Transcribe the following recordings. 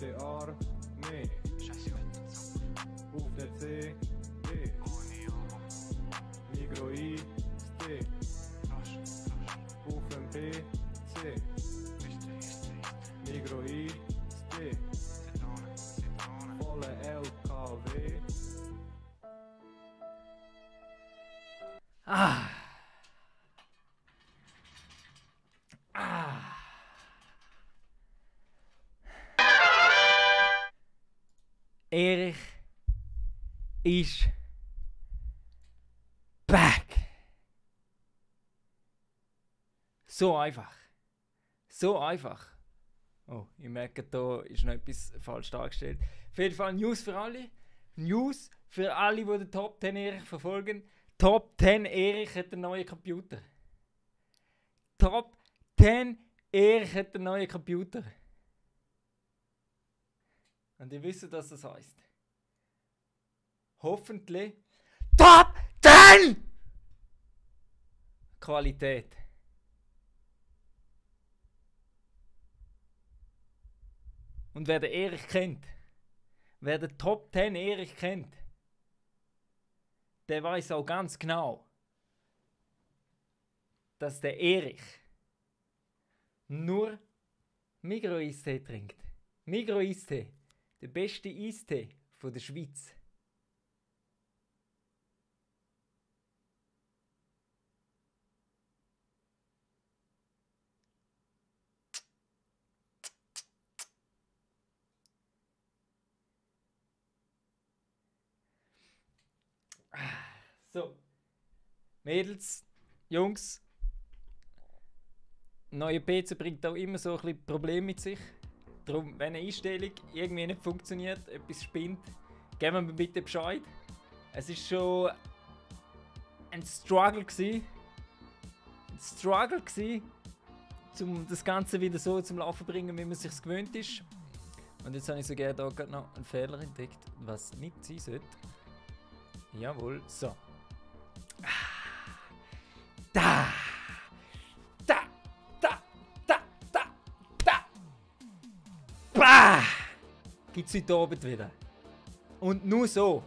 der Armee. Auf der CD. Migro IST. Auf dem PC. Migro IST. Volle LKW. Ah. Erich ist back. So einfach. So einfach. Oh, ich merke, da ist noch etwas falsch dargestellt. Auf jeden Fall News für alle. News für alle, die den Top 10 Erich verfolgen. Top 10 Erich hat einen neuen Computer. Top 10 Erich hat einen neuen Computer. Und ihr wisst, was das heisst. Hoffentlich Top 10! Qualität. Und wer den Erich kennt, wer den Top 10 Erich kennt, der weiß auch ganz genau, dass der Erich nur Migro Eistee trinkt. Migro Eistee, der beste Eistee von der Schweiz. So, Mädels, Jungs, ein neuer PC bringt auch immer so ein bisschen Probleme mit sich. Darum, wenn eine Einstellung irgendwie nicht funktioniert, etwas spinnt, geben wir mir bitte Bescheid. Es ist schon ein Struggle gewesen. Um das Ganze wieder so zum Laufen zu bringen, wie man sich gewöhnt ist. Und jetzt habe ich sogar da gerade noch einen Fehler entdeckt, was nicht sein sollte. Jawohl, so. Da! Bah! Gibt's heute Abend wieder. Und nur so.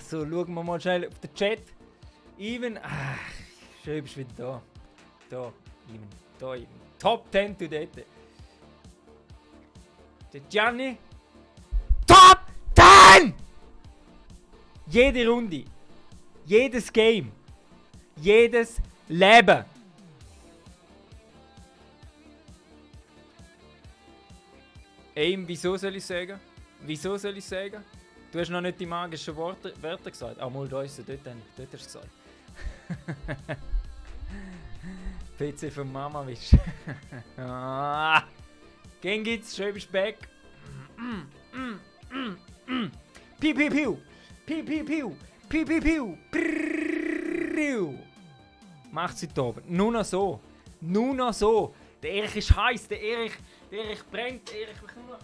So, schauen wir mal schnell auf den Chat. Even. Schön bist du wieder da. Da, Even. Da, Even. Top 10 to date. Der Gianni. Top 10! Jede Runde. Jedes Game. Jedes Leben. Aim, wieso soll ich sagen? Wieso soll ich sagen? Du hast noch nicht die magischen Wörter gesagt. Ah, mal da ist er, dort hast du es gesagt. PC von Mama wisch. Gengitz, schön bist du back. Piu piu piu. Piu piu piu. Piu piu piu. Macht's heute oben. Nur noch so. Nur noch so. Der Erich ist heiß, der Erich brennt, der Erich will nur noch...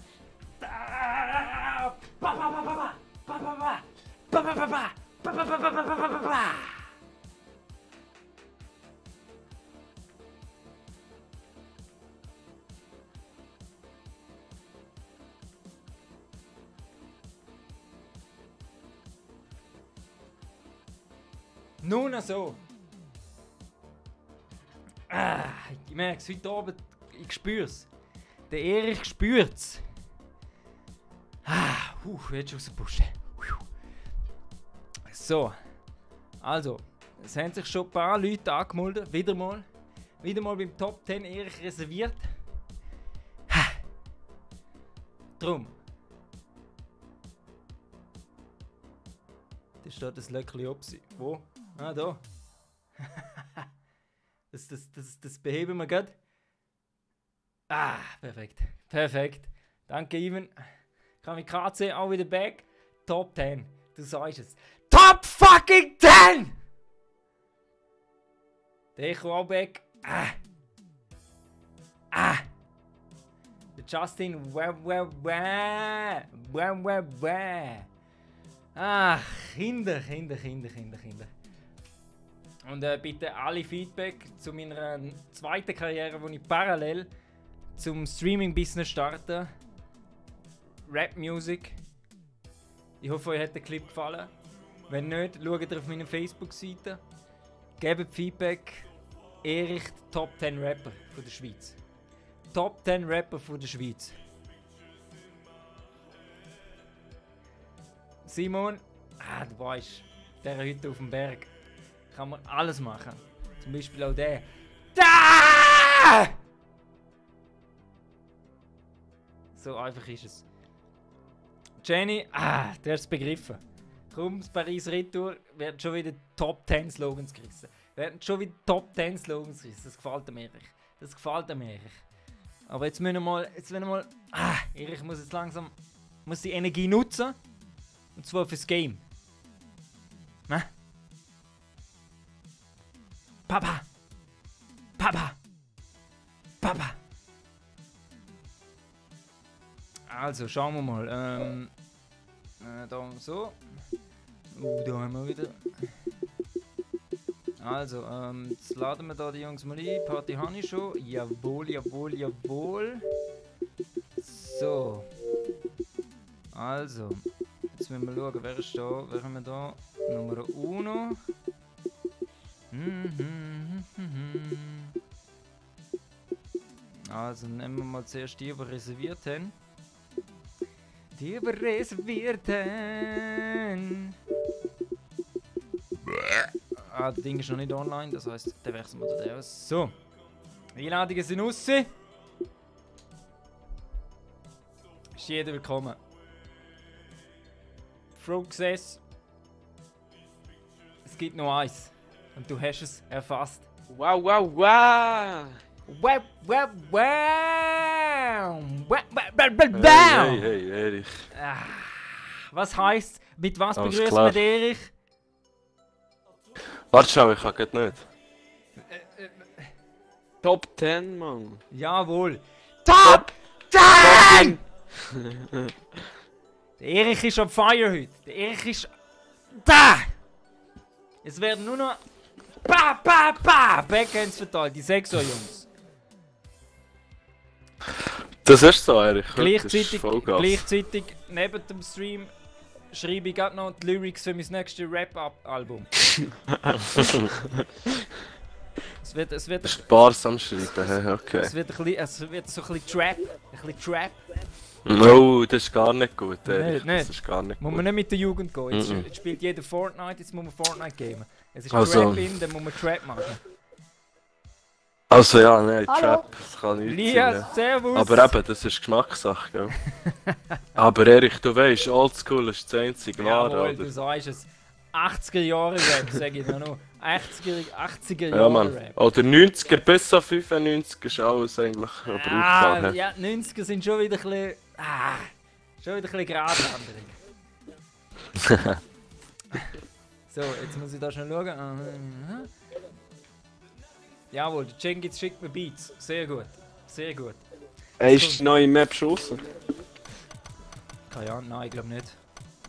Nur noch so. Ich merke es heute Abend, ich spüre es. Der Erich spürt es. Jetzt aus der Busche. So. Also, es haben sich schon ein paar Leute angemeldet. Wieder mal beim Top 10 Erich reserviert. Drum. Da steht das Löckchen Opsi. Wo? Ah, da. Das beheben wir gerade. Perfekt. Perfekt. Danke, Ivan. KC auch wieder back. Top 10. Du sagst es. Top fucking 10! Der Echo auch back. Der Justin. Kinder. Und bitte alle Feedback zu meiner zweiten Karriere, wo ich parallel zum Streaming-Business starte. Rap-Music. Ich hoffe, euch hat der Clip gefallen. Wenn nicht, schaut ihr auf meiner Facebook-Seite. Gebt Feedback. Erich, Top 10 Rapper von der Schweiz. Top 10 Rapper von der Schweiz. Simon, du weißt, der heute auf dem Berg kann man alles machen. Zum Beispiel auch der. Da! So einfach ist es. Jenny, du hast es begriffen. Komm, das Paris Retour werden schon wieder Top 10 Slogans gerissen. Werden schon wieder Top 10 Slogans gerissen. Das gefällt mir, Erich. Das gefällt mir, Erich. Aber jetzt müssen wir mal. Erich muss jetzt langsam. Muss die Energie nutzen. Und zwar fürs Game. Na? Papa! Papa! Papa! Also, schauen wir mal. Da so. Da haben wir wieder. Also, jetzt laden wir da die Jungs mal ein. Party habe ich schon. Jawohl, jawohl, jawohl. So. Also. Jetzt müssen wir schauen, wer ist da? Wer haben wir da? Nummer 1. Also nehmen wir mal zuerst die reserviert haben. Die reservierten. Das Ding ist noch nicht online, das heisst, der wechseln wir da aus. So. Die Einladungen sind raus. Ist jeder willkommen. Frogses. Es gibt noch eins. Und du hast es erfasst. Wow, wow, wow! Wow, wow, wow! Hey, Erich. Was heisst, mit was Alles begrüßt klar. man Erich? Warte schon, ich kann grad nicht. Top 10, Mann. Jawohl. Top 10! Der Erich ist on fire heute. Der Erich ist da! Es werden nur noch Backhands verteilt, die 6er Jungs. Das ist so, Erich. Das ist Gleichzeitig, Vollgas. gleichzeitig neben dem Stream schreibe ich gerade noch die Lyrics für mein nächstes Rap-Album. es wird Sparsam schreiben, okay. es wird so ein bisschen Trap. No, das ist gar nicht gut, Erich. Nicht. Das ist gar nicht Muss gut. man nicht mit der Jugend gehen. Jetzt, Mhm. jetzt spielt jeder Fortnite, jetzt muss man Fortnite gamen. Es ist Also. Trap in, dann muss man Trap machen. Also ja, nein, Hallo. Trap, das kann nicht Lia, sein. servus! Aber eben, das ist Geschmackssache, gell? Aber Erich, du weißt, Oldschool ist das einzige Wahre, Jawohl, du oder? sagst es. 80er Jahre Rap, sag ich dir noch. 80er Ja, Jahre Mann. Rap. Oder 90er bis auf 95 ist alles eigentlich brauchbar. Ja, die 90er sind schon wieder ein bisschen. Schon wieder ein bisschen Gratwanderung. So, jetzt muss ich da schnell schauen. Jawohl, der Cengiz schickt mir Beats. Sehr gut. Sehr gut. Ist die neue Map schon raus? Keine Ahnung, nein, ich glaube nicht.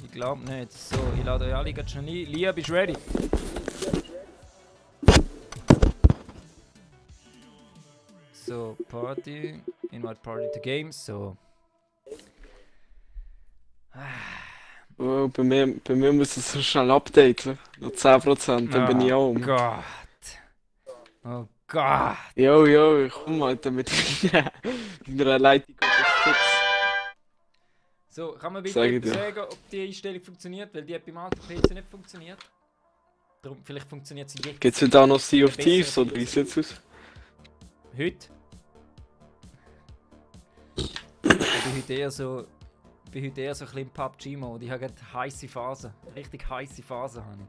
Ich glaube nicht. So, ich lade euch alle ganz schnell ein. Lia, bist du ready? So, Party. Invite Party to Games. So. Oh, bei mir muss es so schnell updaten. Noch 10%, dann bin ich auch um. Gott. Oh Gott. Jo, ich komm Alter mit deiner Leitung oder fix. So, kann man Sag ich bitte dir. sagen, ob die Einstellung funktioniert? Weil die hat beim alten PC nicht funktioniert. Darum, vielleicht funktioniert sie jetzt. Gibt's da noch Sea of Thieves oder wie sieht's aus? Heute? Ich bin heute eher so ein bisschen im PUBG-Mode. Ich habe gerade heiße Phasen. Richtig heiße Phasen habe ich.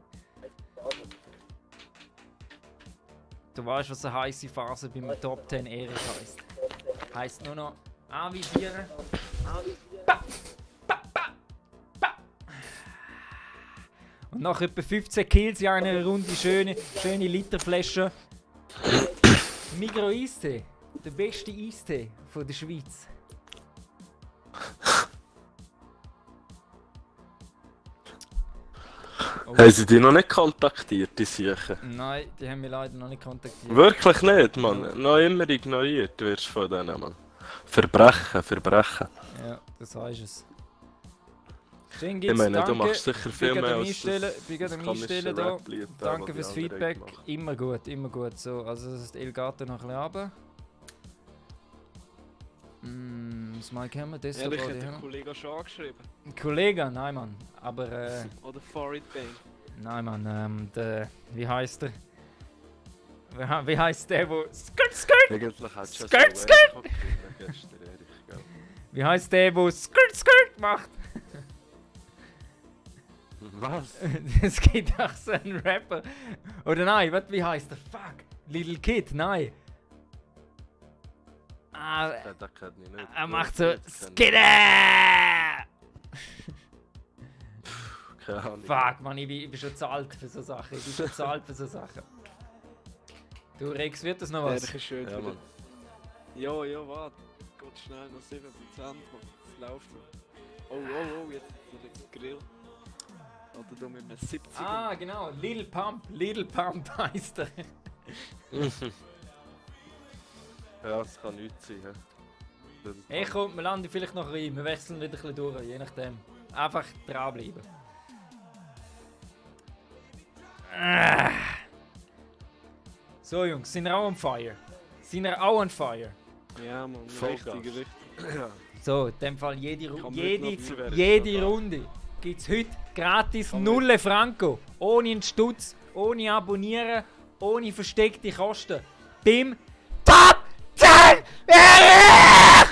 Du weißt, was eine heiße Phase beim Top 10 Erich heisst. Heisst nur noch anvisieren. Und nach etwa 15 Kills in einer Runde schöne Literflasche. Migros Eistee. Der beste Eistee von der Schweiz. Oh. Haben sie dich noch nicht kontaktiert, die Sicher? Nein, die haben mich leider noch nicht kontaktiert. Wirklich nicht, Mann. Noch immer ignoriert wirst du von denen, Mann. Verbrechen. Ja, das heißt es. Schön Ich meine, du machst sicher viel mehr als Ich bin gerade am Einstellen da. Rap-Lied, Danke das fürs die anderen Feedback. gemacht. Immer gut. So, also das ist Elgato noch ein bisschen runter. Das Mike haben wir, das Ehrlich, sogar hat die der haben. Kollege schon angeschrieben. Ein Kollege? Nein, Mann. Aber, Oder Farid Bang. nein, Mann, der, wie heißt der? Wie heißt der, wo... Skirt! Eigentlich hat schon Skirt, so skirt! Weltcup gewonnen gestern, Erich, gell? Wie heißt der, wo Skirt macht? Was? Es gibt auch so einen Rapper. Oder nein, wie heißt der? Fuck! Little Kid, nein. Ah, Ja, das kenn ich nicht. er macht so... Das kenn ich. Skidder! Keine Ahnung. Fuck, Mann, ich bin schon zu alt für so Sachen. Du, Rex, wird das noch was? Ehrlich ist schön. Ja, Mann. Ja, warte. Geht schnell noch 7%. Es läuft noch. Oh, jetzt ist der Grill. Oder du mit einem 70er. Ah, genau, Little Pump heißt er. Ja, das kann nichts sein. hä? Hey, komm, wir landen vielleicht noch rein. Wir wechseln wieder ein bisschen durch, je nachdem. Einfach dranbleiben. So, Jungs, sind wir auch on fire? Ja, Mann. Vollgas. Richtig. Ja. So, in dem Fall jede wäre jede schon da. Runde gibt es heute gratis Komm 0 Franco. Ohne einen Stutz, ohne Abonnieren, ohne versteckte Kosten. Beim Top 10 Erich!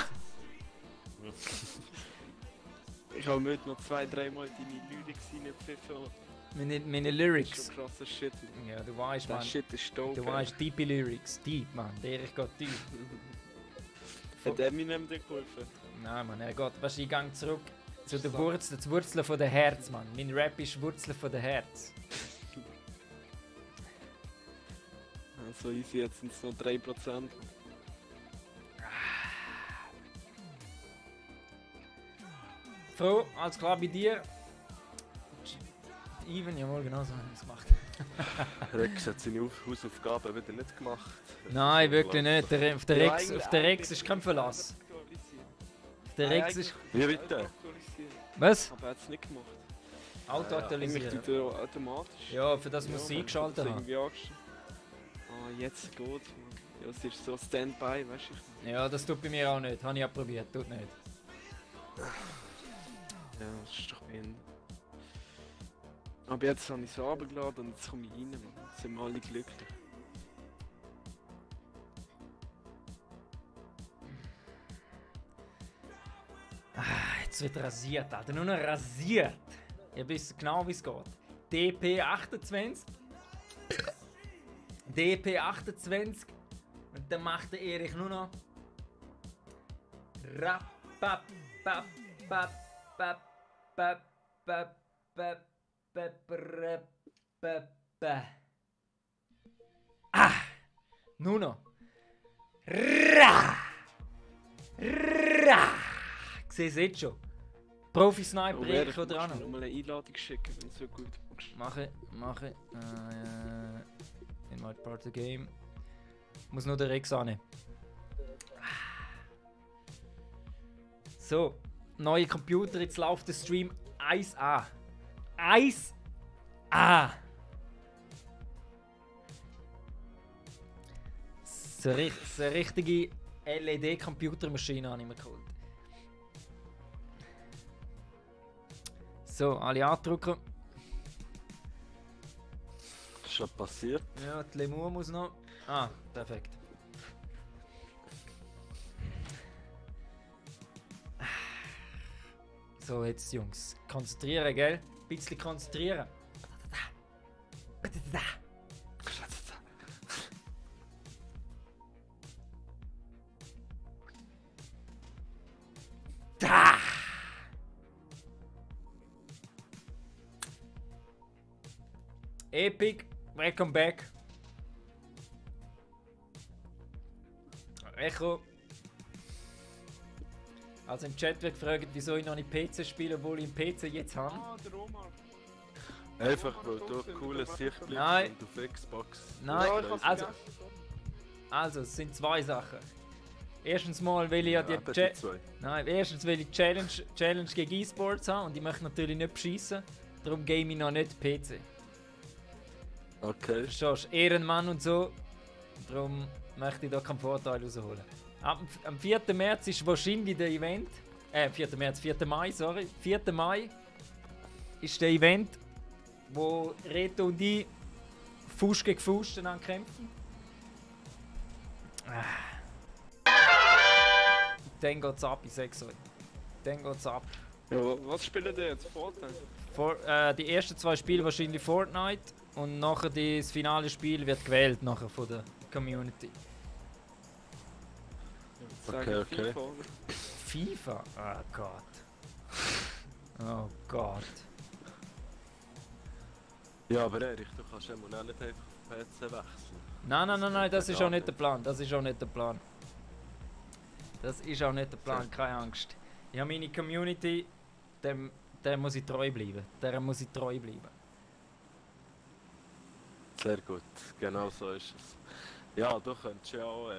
Ich habe heute noch 2-3 Mal deine Lyrics reingepfiffen. Meine Das Lyrics. ist schon krasser Shit. Ja, du weißt, Der man. Shit ist dope. Du weißt, tiefe Lyrics. Deep, man. Der Erich geht tief. Hat Eminem dir geholfen? Nein, Mann, er geht. Weißt du, ich gehe zurück zu den Wurzeln, zu Wurzeln von der Herz, Mann. Mein Rap ist Wurzeln von der Herz. Also easy, jetzt sind es noch 3%. Froh, alles klar bei dir. Even, jawohl, genau so haben wir es gemacht. Rex hat seine Hausaufgaben wieder nicht gemacht. Nein, wirklich nicht. Auf der Ja, Rex ist kein Verlass. Auf der Rex ist... Wie bitte? Was? Aber er hat es nicht gemacht. Auto Eigentlich aktualisieren. tut er automatisch. Ja, für das muss sie Ja, eingeschaltet hat's haben. irgendwie angeschaltet. Ah, jetzt geht's, Mann. Ja, es ist so Standby, weißt du? Ja, das tut bei mir auch nicht. Habe ich auch probiert, tut nicht. Ja, das ist doch behindert. Aber jetzt habe ich es runtergeladen und jetzt komme ich rein, Mann. Jetzt sind wir alle glücklich. Jetzt wird rasiert, Alter. Nur noch rasiert. Ihr wisst genau, wie es geht. DP28. DP28. Und dann macht der Erich nur noch. Nur noch. Ich sehe es jetzt schon. Profi-Sniper, Erich Ich dran. noch mal eine Einladung schicken, wenn du so gut machst. Mache. Invite part of the game. Muss nur der Rex annehmen. So, neue Computer, jetzt läuft der Stream 1A. 1A! So eine richtige LED-Computermaschine habe ich mir geholt. So, alle andrücken. Das ist schon passiert. Ja, die Lemur muss noch. Ah, perfekt. So, jetzt Jungs. Konzentrieren, gell? Ein bisschen konzentrieren. Da! Epic, welcome back. Echo. Also im Chat wird gefragt, wieso ich noch nicht PC spiele, obwohl ich einen PC jetzt habe. Ah, der Omar. Einfach weil du ein cooles Sicht bleibst Nein. und auf Xbox. Nein, Ja, ich hab's also, vergessen. also es sind zwei Sachen. Erstens mal will ich ja die Eben die Cha- zwei. Nein, erstens will ich Challenge gegen E-Sports haben und ich möchte natürlich nicht beschissen. Darum game ich noch nicht PC. Okay. Verstehst du? Ehrenmann und so. Darum möchte ich da keinen Vorteil rausholen. Am 4. März ist wahrscheinlich der Event. 4. Mai, sorry. 4. Mai ist der Event, wo Reto und ich Fuß gegen Fuß dann kämpfen. Dann geht's ab, ich sag's euch. Dann geht's ab. Ja, was spielen die jetzt? Fortnite? Die ersten zwei Spiele wahrscheinlich Fortnite und nachher das finale Spiel wird gewählt nachher von der Community. Okay. FIFA, oder? FIFA? Oh Gott. Oh Gott. Ja, aber Erich, du kannst ja mal nicht einfach auf PC wechseln. Nein, das ist auch nicht der Plan. Das ist auch nicht der Plan. Das ist auch nicht der Plan, keine Angst. Ich habe meine Community, der muss ich treu bleiben. Der muss ich treu bleiben. Sehr gut, genau so ist es. Ja, du könntest ja auch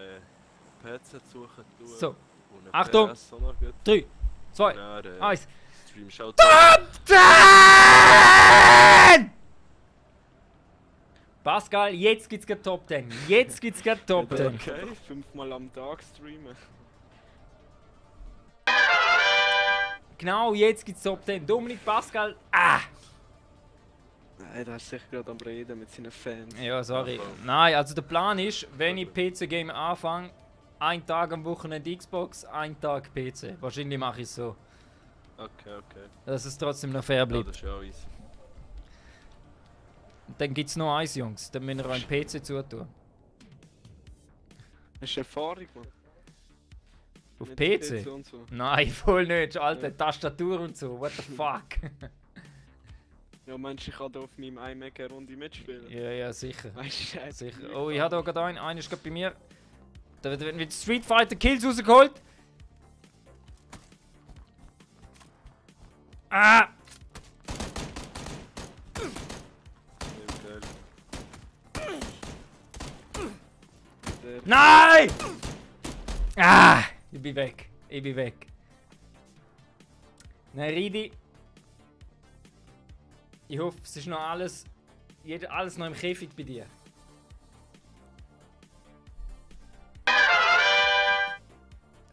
PC suchen tun. So, und eine Achtung! PS auch noch gut. 3, 2, Und dann, 1. streamst auch Pascal, jetzt gibt's gerade Top 10. Jetzt gibt's gerade Top 10. Okay. 5-mal am Tag streamen. Genau, jetzt gibt's Top 10. Dominik, Pascal, Nein, da ist sicher gerade am Reden mit seinen Fans. Ja, sorry. Ja, voll. Nein, also der Plan ist, wenn ich PC-Game anfange, ein Tag am Wochenende Xbox, ein Tag PC. Wahrscheinlich mache ich es so, Okay. dass es trotzdem noch fair Ja, bleibt. das ist ja auch easy. Und dann gibt's noch eins, Jungs. Dann müssen wir auch einen PC zutun. Hast du Erfahrung, Mann? Auf Mit PC? und so. Nein, voll nicht. Alter, Ja. Tastatur und so. What the fuck? Ja, Mensch, ich kann da auf meinem iMac eine Runde mitspielen. ja, sicher. Weißt du, Scheiße. Sicher. Oh, ich habe da gerade einen. Einer ist gerade bei mir. Da wird mit Street Fighter Kills rausgeholt. Ah! Geil. Der Nein! Ah! Ich bin weg. Ich bin weg. Nein, Ridi. Ich hoffe, es ist noch alles. Alles noch im Käfig bei dir.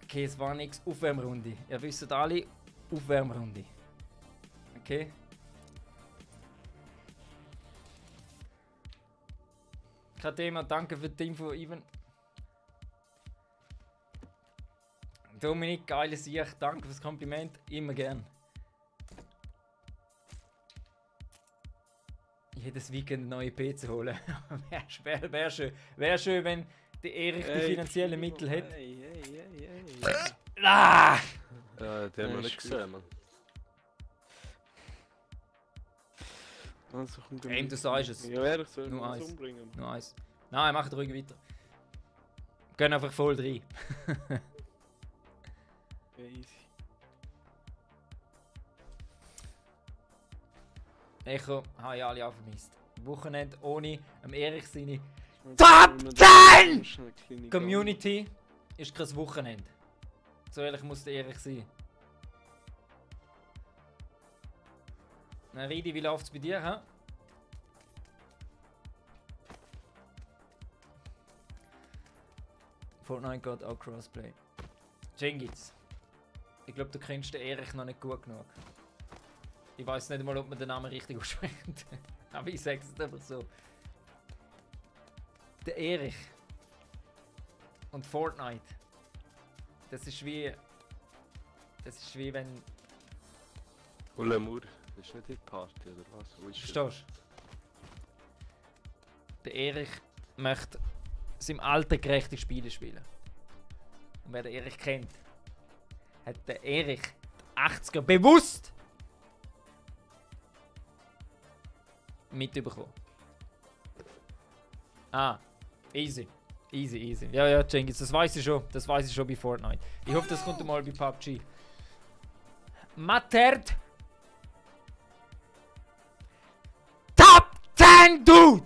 Okay, es war nichts. Aufwärmrunde. Ihr wisst alle, Aufwärmrunde. Okay? Kein Thema, danke für die Info, Ivan. Dominik, geiles Sicht, danke fürs Kompliment, immer gern. Jedes Weekend einen neuen PC holen. Wär schön. Wär schön, wenn der Erich die finanziellen Mittel hätte. Hey. Ah! Ja, die haben wir Ja, nicht ist gut. gesehen, man. Also, komm, Eben, du sagst es. Ja, ehrlich, soll ich Nur uns eins. umbringen? Nur eins. Nein, mach ruhig weiter. Gehen einfach voll rein. Ja, easy. Echo habe ich alle auch vermisst. Wochenende ohne am Erich seine Top 10! Community ist kein Wochenende. So ehrlich muss der Erich sein. Na Ridi, wie läuft's bei dir, hä? Fortnite geht auch Crossplay. Cengiz. Ich glaube, du kennst den Erich noch nicht gut genug. Ich weiß nicht mal, ob man den Namen richtig ausspricht. Aber ich sag's jetzt einfach so. Der Erich. Und Fortnite. Das ist wie wenn. Ulemur, das ist nicht die Party, oder was? Wo ist Verstehst du? Der Erich möchte seinem Alter gerechte Spiele spielen. Und wer den Erich kennt, hat der Erich die 80er bewusst mitbekommen. Ah, easy. Easy. Ja, Cengiz, das weiß ich schon. Das weiß ich schon bei Fortnite. Ich hoffe, das kommt mal bei PUBG. Matert! Mann, Dude!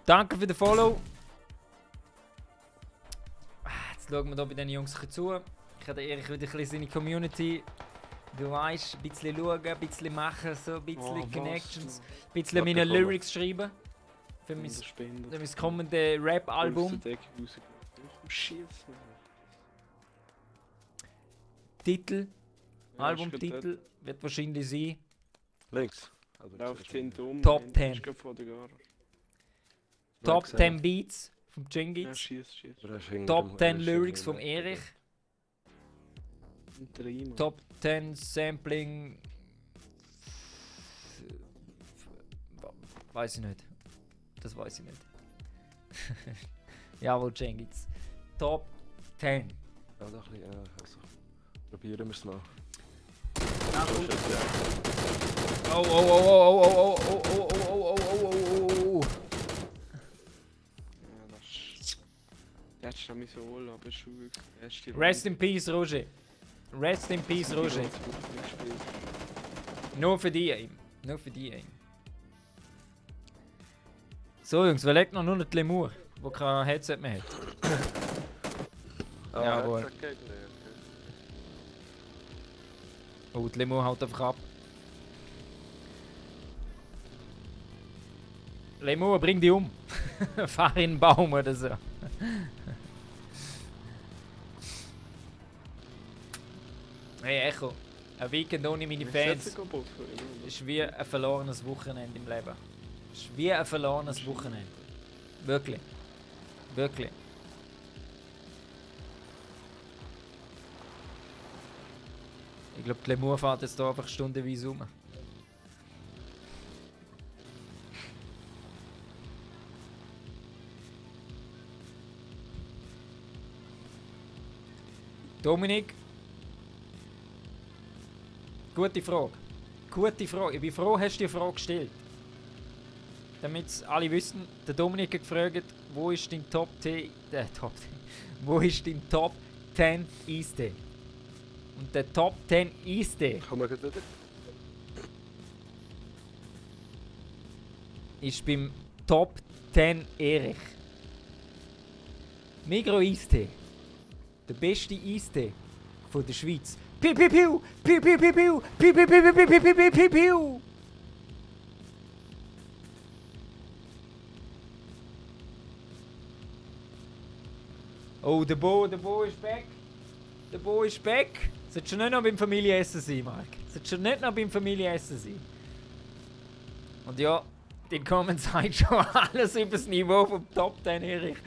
Danke für den Follow. Jetzt schauen wir hier bei den Jungs ein bisschen zu. Ich habe Erich wieder ein bisschen seine Community. Du weißt, ein bisschen schauen, ein bisschen machen, so ein bisschen Connections, ein bisschen meine Lyrics schreiben. Für mein kommende Rap-Album. Titel, Albumtitel wird wahrscheinlich sein. Links. Läuft hinten um. Top 10. Ist gerade vor der Gara. Top 10 Beats vom Ja, Cengiz. schieß. Top 10 Lyrics vom Erich. Und der Riemann. Top 10 Sampling. Weiß ich nicht. Das weiß ich nicht. Jawohl, Cengiz. Top 10. Ja, doch ein bisschen, also. Probieren wir es mal. Oh, oh, oh, oh, oh, oh, oh, oh, oh, oh, oh, oh. Ja, das ist... Der hat schon so wohl, aber ist schon wirklich... Rest in peace, Roger. Rest in peace, Roger. Nur für die Aim. Nur für die Aim. So Jungs, wer legt noch nur den Lemur, der kein Headset mehr hat? Jawohl. Oh, die Lemur haut einfach ab. Lemur, bring die um. Fahr in einen Baum oder so. Hey Echo, ein Weekend ohne meine Fans ist wie ein verlorenes Wochenende im Leben. Ist wie ein verlorenes Wochenende. Wirklich. Wirklich. Ich glaube, die Lemur fährt jetzt hier einfach stundenweise rum. Dominik? Gute Frage. Gute Frage. Ich bin froh, hast du die Frage gestellt. Damit alle wissen, der Dominik hat gefragt, wo ist dein Top 10... Wo ist dein Top 10 Eiste? Und der Top 10 Eiste ist beim Top 10 Erich. Migro Eiste. Der beste Eiste von der Schweiz. Piu piu piu! Piu piu piu piu! Piu piu piu piu piu piu piu piu piu! Oh, der Bo ist back. Der Bo ist back. Sollte schon nicht noch beim Familienessen sein, Marc. Sollte schon nicht noch beim Familienessen sein. Und ja, die Comments sagen schon alles über das Niveau vom Top 10 Erich.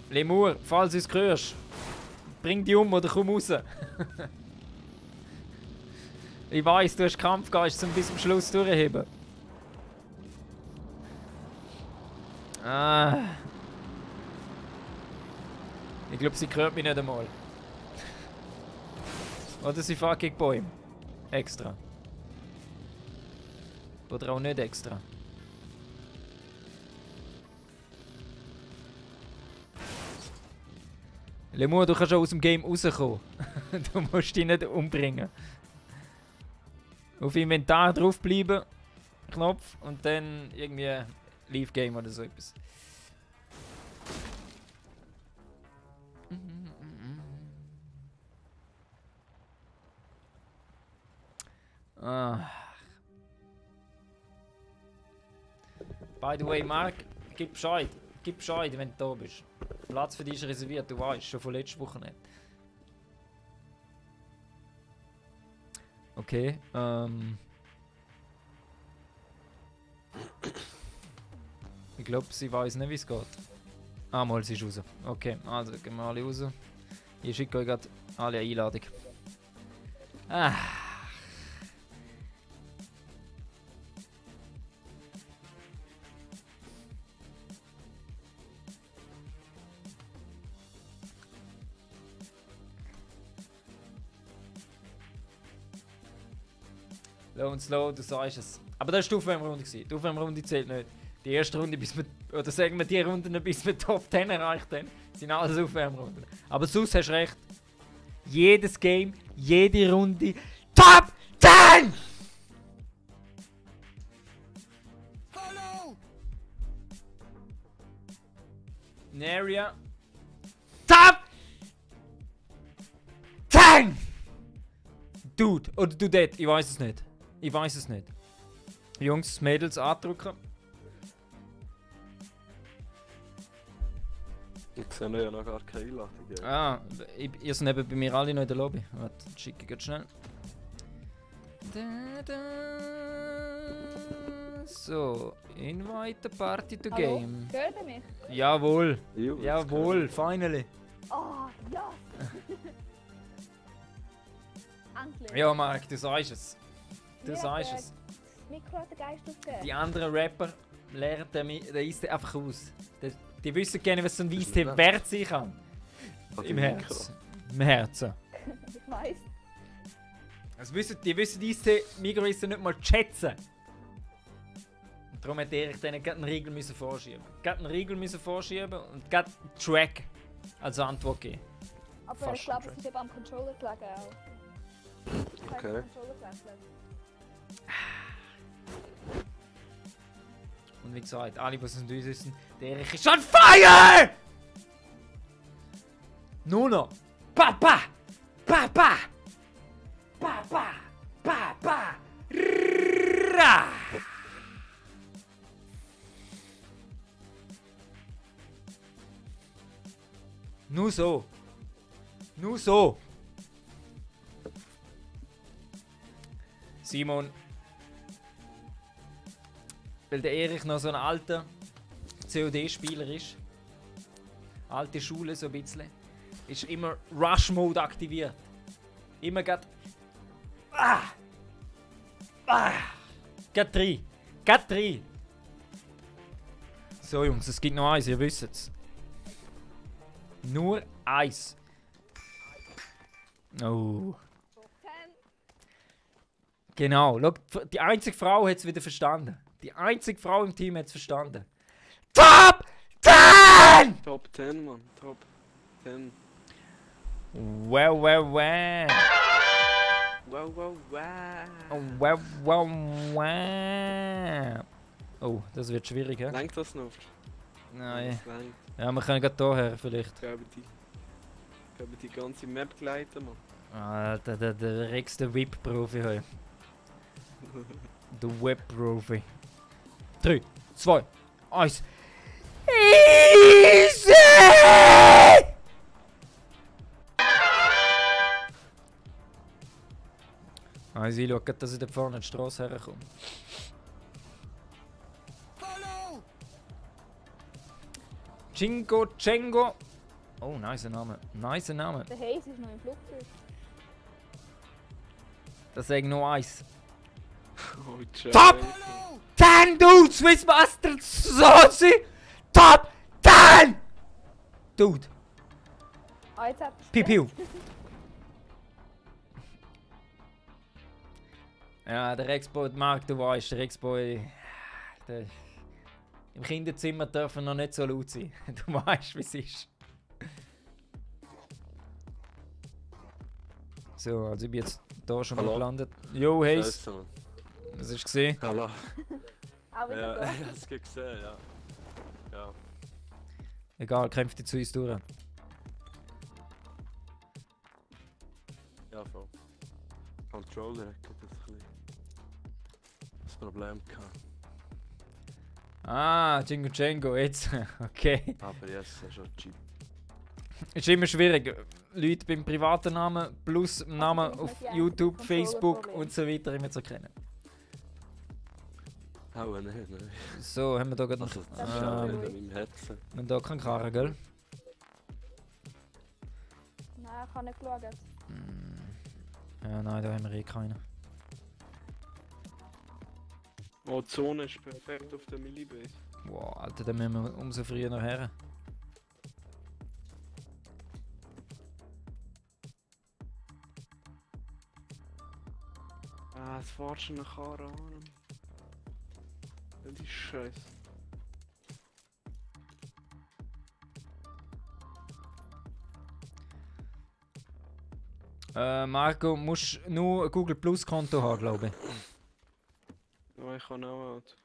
Lemur, falls du es hörst, bring die um oder komm raus. Ich weiss, du hast Kampfgeist zum bis zum Schluss durchheben. Ah. Ich glaube, sie hört mich nicht einmal. Oder sie fährt gegen Bäume. Extra. Oder auch nicht extra. Lemur, du kannst auch aus dem Game rauskommen. Du musst dich nicht umbringen. Auf Inventar draufbleiben, Knopf und dann irgendwie Leave Game oder so etwas. Ah. By the way, Marc, gib Bescheid. Gib Bescheid, wenn du da bist. Platz für dich ist reserviert, du weißt, schon von letzter Woche nicht. Okay, ich glaube, sie weiß nicht, wie es geht. Ah, mal, sie ist raus. Okay, also gehen wir alle raus. Ich schicke euch gerade alle eine Einladung. Ah. Low und slow, du sagst es. Aber das war die Aufwärmrunde. Die Aufwärmrunde zählt nicht. Die erste Runde, oder sagen wir die Runden, bis wir Top 10 erreicht haben, sind alles Aufwärmrunden. Aber sonst hast du recht. Jedes Game, jede Runde, Top 10! Naria. Top 10! Dude, oder du det, ich weiß es nicht. Ich weiß es nicht. Jungs, Mädels, andrücken. Ich sehe ja noch gar keine Einladung. Ja. Ah, ihr seid eben bei mir alle noch in der Lobby. Warte, schicke ich jetzt schnell. Da, da. So, invite the party to Hallo? game. Hört ihr mich? Jawohl, Jo, jetzt jawohl, finally. Oh, ja! Endlich! Ja, Marc, du sagst es. Du Mir sagst hat es. das Mikro hat den Geist aufgegeben. Die anderen Rapper lernen den Eistee einfach aus. Die wissen gerne, was so ein Eistee wert sein kann. Hat Im die Herz. Im Herzen. Ich weiss. Die wissen Eistee, Migros nicht mal schätzen. Und darum hätte Erich denen gerade einen Riegel müssen vorschieben. Gerade einen Riegel müssen vorschieben und gerade einen Track als Antwort geben. Aber Fast ich glaube, schon. es ist eben am Controller gelegen auch. Ich habe Okay. den Controller gewechselt. Und wie gesagt, alle, die es nicht wissen, der Erich ist on fire! Nur noch. Papa! Papa! Papa! Papa! Ra! Nur so. Nur so. Simon. Weil der Erich noch so ein alter COD-Spieler ist. Alte Schule so ein bisschen. Ist immer Rush-Mode aktiviert. Immer grad. Ah! Ah! Grad 3. Grad 3. So Jungs, es gibt noch eins, ihr wisst es. Nur eins. Oh. Top 10. Genau, schau, die einzige Frau hat es wieder verstanden. Die einzige Frau im Team hat es verstanden. Top 10! Top 10, Mann. Top 10. Wow, wow, wow. Wow, wow, wow. Wow, wow, wow. Oh, das wird schwierig, hä? Lenkt das noch? Nein. Das lenkt. Ja, wir können gerade hierher vielleicht. Ich glaube, die ganze Map gleiten, Mann. Alter, der Rex, der Whip-Profi heute. Der Web-Profi. 3, 2, 1. Easy! Also ich schaue gerade, dass ich da vorne an die Straße herkomme. Chingo Chengo. Oh, nice Name. Nice Name. Der Haze ist noch im Flugzeug. Das sage ich noch eins. Oh, Jay. Top 10, Dude! Swiss Master Sozi! Top 10! Dude, Ah, jetzt hat piu piu. Ja, der Rexboy, Marc, du weißt, der Rexboy. Im Kinderzimmer dürfen noch nicht so laut sein. Du weißt, wie es ist. So, also ich bin jetzt da schon mal Hallo? gelandet. Yo, Haze, Scheiße, Mann. was hast du gesehen? Hallo. auch wieder Ja, da. ich hab's gesehen, ja. Ja. Egal, kämpft die zu uns durch. Ja, voll. Controller hat das ein bisschen das Problem gehabt. Ah, Jingo Django, jetzt. Okay. Aber jetzt ist schon cheap. Ist immer schwierig. Leute beim privaten Namen plus dem Namen das auf muss ja YouTube, ein Facebook Controller-Problem. und so weiter immer zu kennen. Auch nicht, ne? So, haben wir da gerade Also, noch. das ist Ähm, auch nicht in meinem Herzen. Wir haben da keinen Karren, gell? Nein, ich habe nicht geschaut. Ja, nein, da haben wir eh keinen. Oh, die Zone ist perfekt auf der Millibase. Wow, Alter, dann müssen wir umso früher noch her. Ah, es fährt schon nach Karre an. Das ist scheiße. Marco, musst nur ein Google Plus Konto haben, glaube ich. Ja, ich kann auch Auto.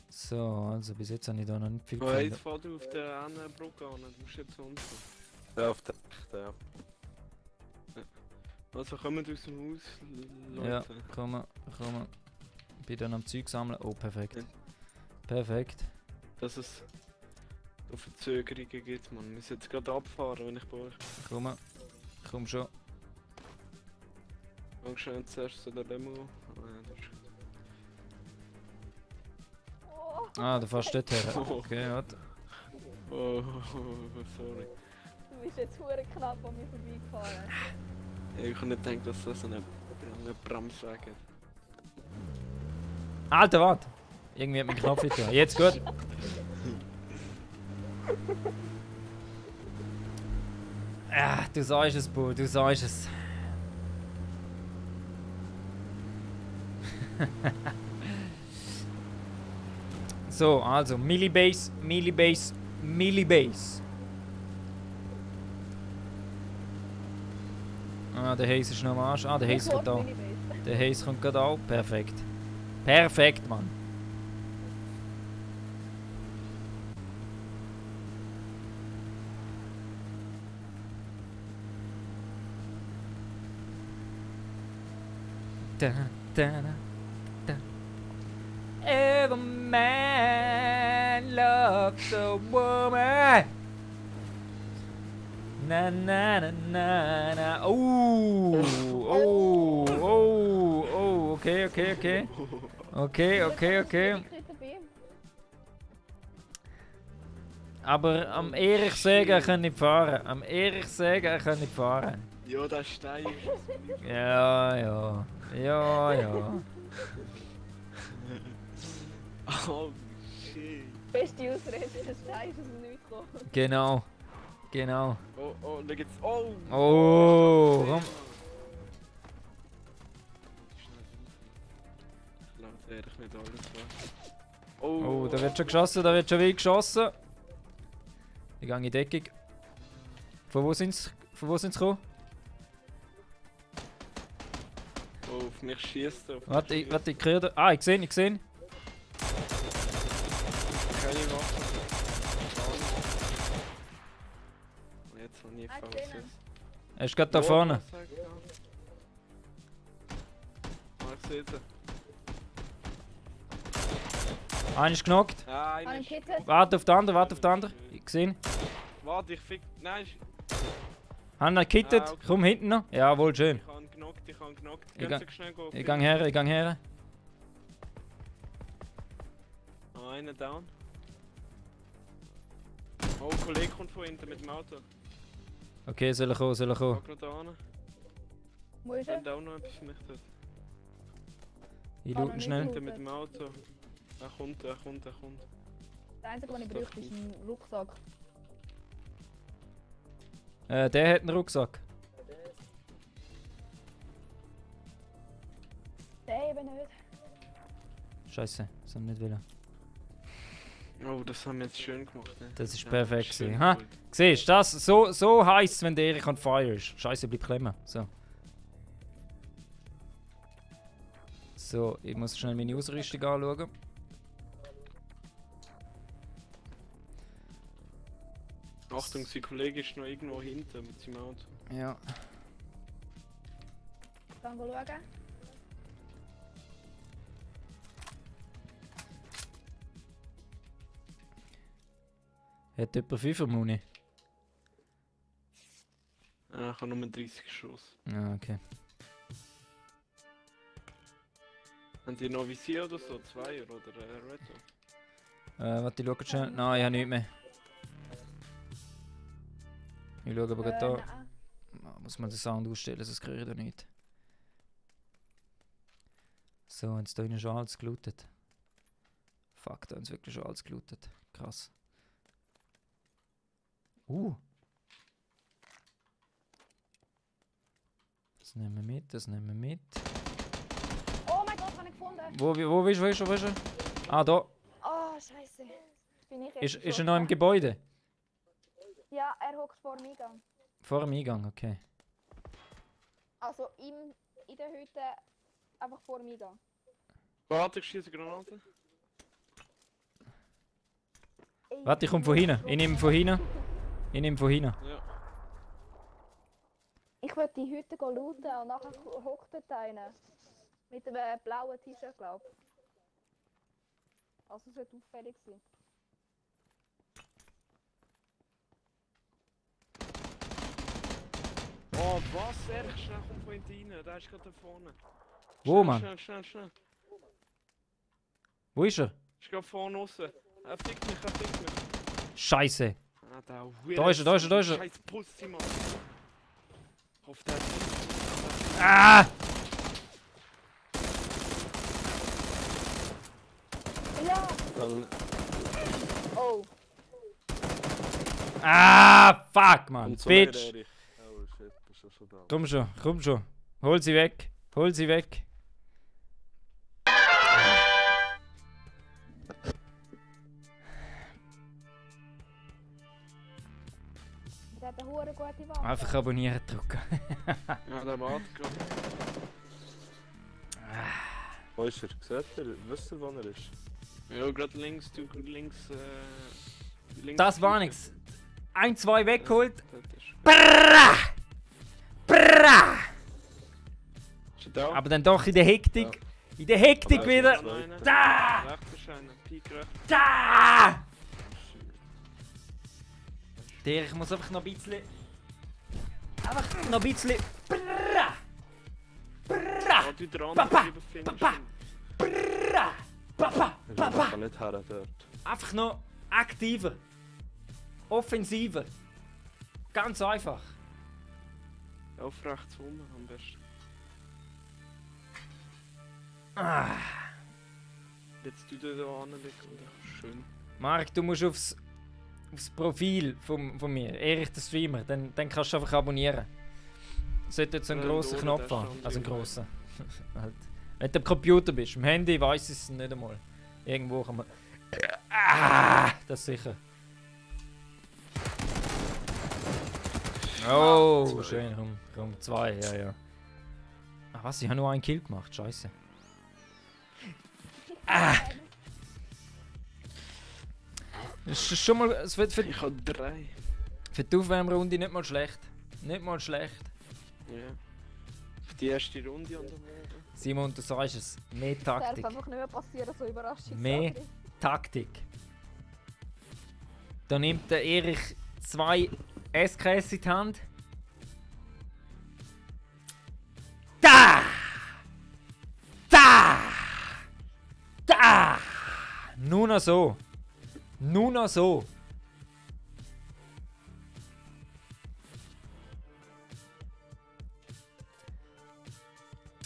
So, also bis jetzt habe ich da noch nicht viel Oh, jetzt gefunden. fährt du auf der anderen Brücke an, du musst jetzt unten. Ja, auf der ja. Also kommen wir aus dem Haus, Ja, Leute. komm. Ich bin dann am Zeug sammeln. Oh, perfekt. Ja. Perfekt. Dass es da Verzögerungen gibt, man. Wir müssen jetzt gerade abfahren, wenn ich bei euch Komm schon. bin. Schnell zuerst zu der Demo. Ah, ja, das ist gut. Oh, Ah, du fährst dort her. Okay, warte. Oh, sorry. du bist jetzt hure knapp an mir vorbeigefahren. Ich habe nicht gedacht, dass das eine Bremsweg hat. Alter, warte! Irgendwie hat mein Knopf nicht getan. Jetzt gut. Ah, du sagst es, Bo, du sagst es. So, also Millibase. Ah, der Haze ist noch am Arsch. Ah, der Haze kommt da. Der Haze kommt gerade auch. Perfekt. Perfekt, Mann. Da, da, da. Every man loves a woman. Na na na na na. Oh, okay. Aber am Erich sagen, er kann nicht fahren. Am Erich sagen, er kann nicht fahren. Ja, der Stein ist es. Ja. Oh, shit. Beste Ausrede, das Stein ist aus dem Nichts gekommen. Genau. Oh, da geht's. Oh! Oh, komm. Ich glaube, werde ich nicht alles machen. Oh, da wird schon geschossen, da wird schon wieder geschossen. Ich gehe in Deckung. Von wo sind's gekommen? Oh, auf mich schießt er. Warte, ich kriege da. Ah, ich sehe. Keine Waffe. Und jetzt habe ich Ah, VSS. gesehen. Er ist gerade da vorne. Ich sehe sie. Einer ist genockt. Ah, Habe einer ich ist... gehittet? Warte auf den anderen. Ich sehe. Warte, ich fick... Nein, Haben ihn gekittet. Ah, okay. Komm hinten noch. Jawohl, schön. ich habe genockt. Ich Können gang- Sie schnell gehen? Ich gang her. Ah, einer down. Oh, ein Kollege kommt von hinten mit dem Auto. Okay, soll er kommen. Ich gerade an. Wo ist Ich er? habe auch noch etwas für mich dort. Ich Ah, noch looten nicht schnell. gut. Hinten mit dem Auto. Er kommt. Das Einzige, was ich brauche, ist ein Rucksack. Der hat einen Rucksack. Der eben nicht. Scheiße, das haben wir nicht wollen. Oh, das haben wir jetzt schön gemacht. Ne? Das ist Ja, perfekt schön gewesen. Ha? gut. Siehst du, das so heisst es, wenn der Erich on fire ist. Scheiße, bleibt klemmen. So, ich muss schnell meine Ausrüstung anschauen. Achtung, sein Kollege ist noch irgendwo hinten mit seinem Auto. Ja. Dann schauen. Hat jemand 5er Muni? Ah, ich habe nur 30 Schuss. Ja, okay. Haben die noch Visier oder so? Zweier oder Reto? Warte, ich schaue schnell. Nein, ich habe nichts mehr. Ich schaue aber gerade da. Nein. Muss man den Sound ausstellen, sonst kriege ich da nicht. So, jetzt da innen schon alles gelootet. Fuck, da haben sie wirklich schon alles gelootet. Krass. Das nehmen wir mit. Oh mein Gott, habe ich gefunden! Wo bist du? Ah, da. Oh, scheiße. bin ich jetzt Ist er noch im Gebäude? Ja, er hockt vor dem Eingang. Vor dem Eingang, okay. Also in der Hütte, einfach vor dem Eingang. Warte, ich schieße Granate. Ey, Warte, ich komme von hinten. Ich nehme von hinten. Ich nehme von hinten. Ja. Ich will die Hütte looten und nachher hockt dort einer. Mit einem blauen T-Shirt, glaube ich. Also es wird auffällig sein. Oh, was? Ehrlich, schnell, komm von hinten rein. Der ist gerade da vorne. Wo, Schnell, Mann? Schnell. Wo ist er? Ist gerade vorne raus. Er fickt mich. Scheiße. Ah, da Da ist er. Scheiß Pussy, Mann. Auf der Ah! Ja! Dann Oh! Ah! Fuck, Mann. und so mehr, Bitch. Erich. Oh shit, bist du schon da. Komm schon. Hol sie weg. Der hat eine hure gute Waffe. Einfach abonnieren drücken. Ja, der wartet gerade. Wo ist er? Seht ihr? Wisst ihr, wo er ist? Ja, gerade links. Links. Das war nix. 1, 2 weggeholt. Ist Brrrra! er da? Aber dann doch in der Hektik. In der Hektik Aber wieder. also, Einer. Da! Rechts ist einer. Peak rechts. Da! Der, ich muss einfach noch ein bisschen. Einfach noch ein bisschen. Brrrra! Brrrra! Oh, du dran, Papa! lieber Finish. Papa! Brrrra! Papa! Ich Papa! kann nicht her dort. Einfach noch aktiver. Offensiver. Ganz einfach. Auf rechts rum am besten. Ah. Jetzt tu dir da anlegen oder schön. Marc, du musst aufs Profil von mir, Erich der Streamer, dann kannst du einfach abonnieren. Es sollte jetzt so einen Ja, grossen da Knopf stand haben. Also einen drüber. grossen. Halt. Wenn du am Computer bist, am Handy weiss ich es nicht einmal. Irgendwo kann man. Das sicher. Oh, schön, Raum 2, ja. Ach was, ich habe nur einen Kill gemacht, scheiße. Das ist schon mal. Es wird Ich habe 3. für die Aufwärmrunde nicht mal schlecht. Nicht mal schlecht. Ja. Auf die erste Runde und dann morgen. Simon, du sagst es. Mehr Das darf Taktik. einfach nicht mehr passieren, so Überraschung. Mehr Taktik. Da nimmt der Erich 2 SKS in die Hand. Da! Da! Da! Nur noch so. Nur noch so.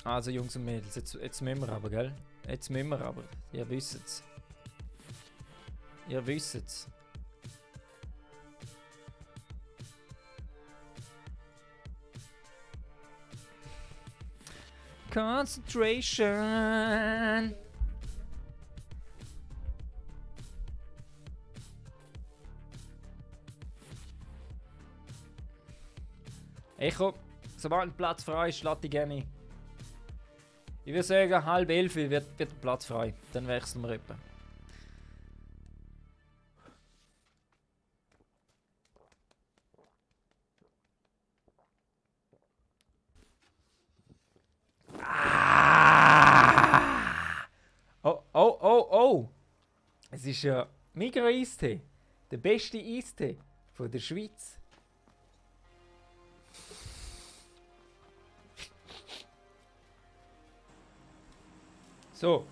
Also Jungs und Mädels, jetzt müssen wir aber, gell? Jetzt müssen wir aber. Ihr wisst's. Ihr wisst's. Concentration. Echo, sobald ein Platz frei ist, lade ich gerne. Ich würde sagen, 10:30 wird der Platz frei. Dann wechseln wir etwa. Oh! Es ist ja Migros Eistee. Der beste Eistee von der Schweiz. So.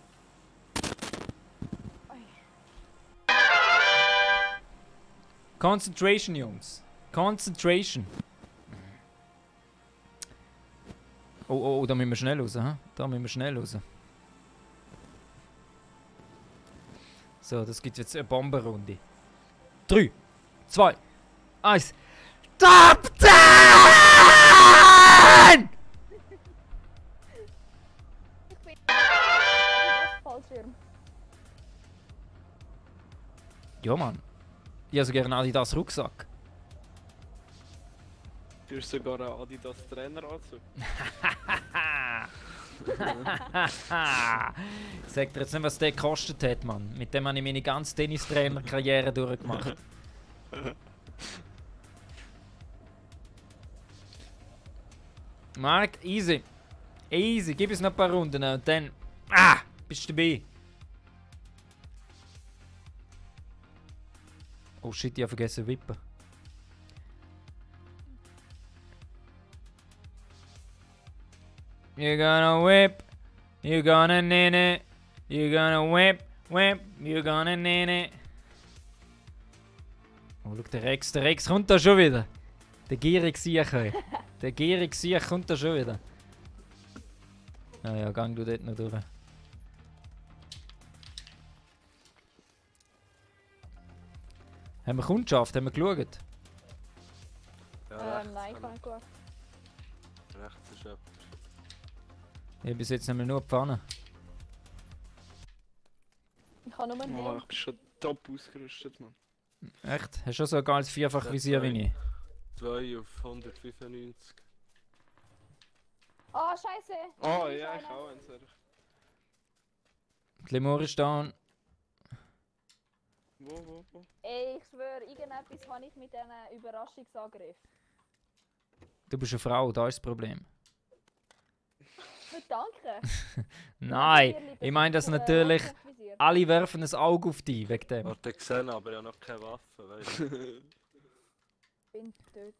Concentration, Jungs. Concentration. Oh, da müssen wir schnell raus, hä? Da müssen wir schnell raus. So, das gibt jetzt eine Bombenrunde. 3, 2, 1. Top 10! Ich bin Fallschirm. Ja, Mann. Ich habe sogar einen Adidas Rucksack. Du hast sogar einen Adidas Traineranzug. Sag dir jetzt nicht, was der gekostet hat, Mann. Mit dem habe ich meine ganze Tennistrainer-Karriere durchgemacht. Marc, easy. Easy, gib uns noch ein paar Runden und dann... Ah! Bist du dabei? Oh shit, ich habe vergessen zu wippen. You're gonna whip, you're gonna nene, you're gonna whip, whip, you're gonna nene. Oh, schau, der Rex kommt da schon wieder. Der gierige Siech, ey. Der gierige Siech kommt da schon wieder. Ja, gang du dort noch durch. Haben wir Kundschaft? Haben wir geschaut? Ja, Nein, ich kann nicht gut. rechts ist jemand. Ich habe bis jetzt nämlich nur die Pfanne. Ich kann nur einen Oh, Helm. ich bin schon top ausgerüstet, Mann. Echt? Hast du schon so ein geiles Vierfach-Visier wie ich? 2 auf 195. Oh, Scheiße! Oh ja, ich auch eins. Die Lemur ist da. Wo? Ey, ich schwöre, irgendetwas habe ich mit diesen Überraschungsangriff. Du bist eine Frau, da ist das Problem. Danke! Nein, ich meine das natürlich. Alle werfen ein Auge auf dich wegen dem. Hat er gesehen, aber ich habe noch keine Waffe, weißt du?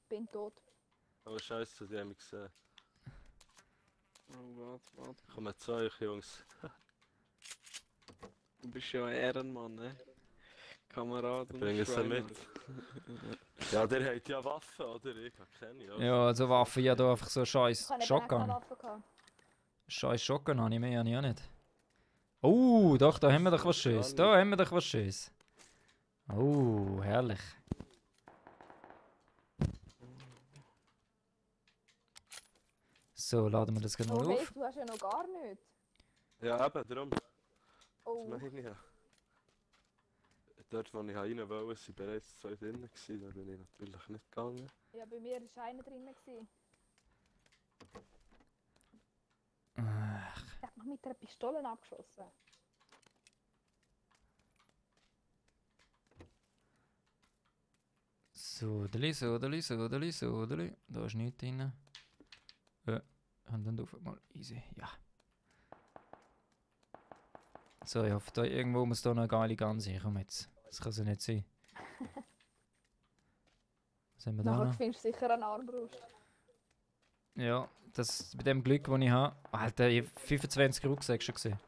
Bin tot. Oh Scheiße, die haben mich gesehen. Oh, warte. Kommen zu euch, Jungs. Du bist ja ein Ehrenmann, ne? Kamerad und Bringen sie Schweine. mit. Ja, der hat ja Waffen, oder? Ich habe keine. Also. Ja, also Waffen, ja da einfach so Ich scheiß habe eben keine Shotgun. Waffe gehabt. Scheiß Shotgun habe ich mehr, habe ich auch nicht. Oh, doch, da haben wir doch was Schönes. Da haben wir doch was Schönes. Oh, herrlich. So, laden wir das gerade Oh, mal hey, auf. du hast ja noch gar nichts. Ja, eben, darum. Oh, Das meine ich ja. Dort, wo ich rein wollte, waren bereits 2 drinnen. Da bin ich natürlich nicht gegangen. ja, bei mir war einer drin. gewesen. Ach, Ich habe mich mit einer Pistole abgeschossen. Sodeli. Da ist nichts drin. Und dann auf mal easy. Ja. So, ich hoffe, da irgendwo muss da noch eine geile Gun sein. Komm jetzt. Das kann es ja nicht sein. Was haben wir da Nachher noch? findest du sicher eine Armbrust. Ja, das bei dem Glück, das ich habe. Alter, ich habe 25 Rucksäcke schon gesehen.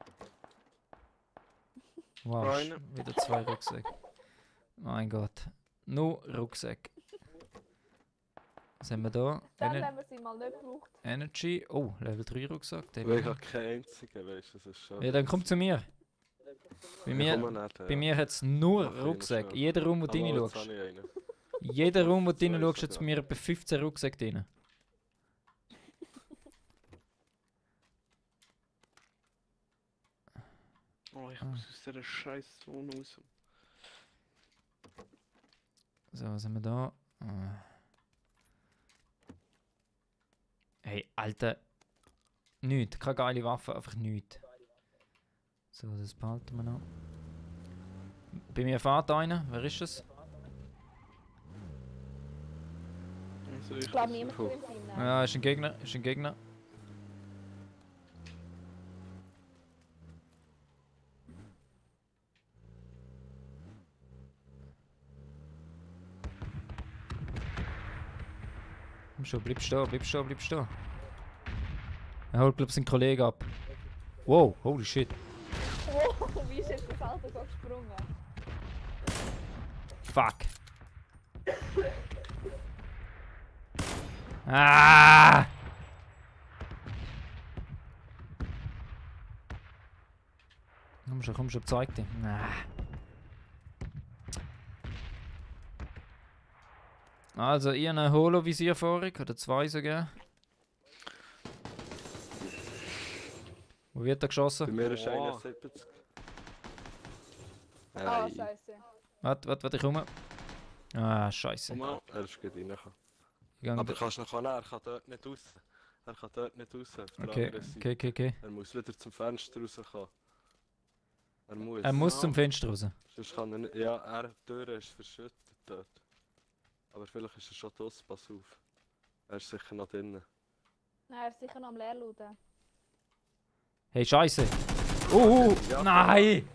Wow, Eine. wieder 2 Rucksäcke. Mein Gott. Nur Rucksäcke. Was haben wir da? Dann, wenn man sie mal nicht braucht. Energy. Oh, Level 3 Rucksack. Den Weil ich habe keinen einzigen, weißt du, das ist schon. ja, dann komm zu mir. Bei mir, bei mir hat es nur Mach ich noch Rucksäcke. schnell. Jeder Raum, wo du Hallo, jetzt reinschaust. habe ich einen. Jeder Raum, wo du Zwei reinschaust, hat sogar. bei mir etwa 15 Rucksäcke drin. Oh, ich muss aus dieser scheiß Zone raus. So, was haben wir da? Hey, Alter. Nichts. Keine geile Waffe, einfach nichts. So, das behalten wir noch. Bei mir fährt einer. Wer ist das? Also Ich glaube, niemand will im Team nehmen. Ja, ist ein Gegner. Ist ein Gegner. Komm schon, bleib stehen. Er holt, glaub ich, seinen Kollegen ab. Wow, holy shit. Wow, wie ist jetzt das Auto so gesprungen? Fuck. Ah! Komm schon, zeig dich. Ah. Also, ich habe eine Holo-Visierfahrung, oder 2 sogar. Wo wird er Bei geschossen? mir ist Wow. 71. Ah, Hey. scheiße. Warte, ich komme. Ah, scheiße. Komm mal. Er ist gerade reingekommen. Ich gang Aber da- kannst du noch er kann dort nicht raus. Er kann dort nicht raus. Auf der Okay, anderen Seite. okay. Er muss wieder zum Fenster rauskommen. Er muss. Er muss zum Fenster raus. Sonst kann er nicht. Ja, die Tür ist verschüttet dort. Aber vielleicht ist er schon draussen, pass auf. Er ist sicher noch drinnen. Nein, er ist sicher noch am Leerladen. Hey, scheiße. Ja, Nein!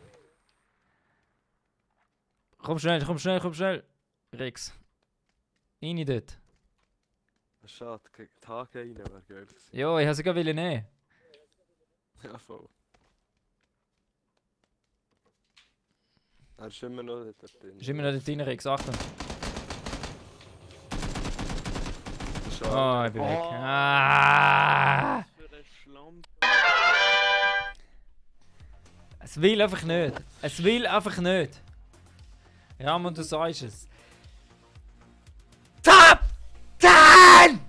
Komm schnell. Rex. Rein dort. Schade, gegen die Tage rein wäre geil gewesen. Jo, ich wollte sie gerade nehmen. Ja, voll. Er ist immer noch dort drin. Ist immer noch dort drin, Rex. Achtung. Schade. Oh, ich bin weg. Oh. Ah! Für ein Schlamm. Es will einfach nicht. Ramon, du sagst es. Top 10!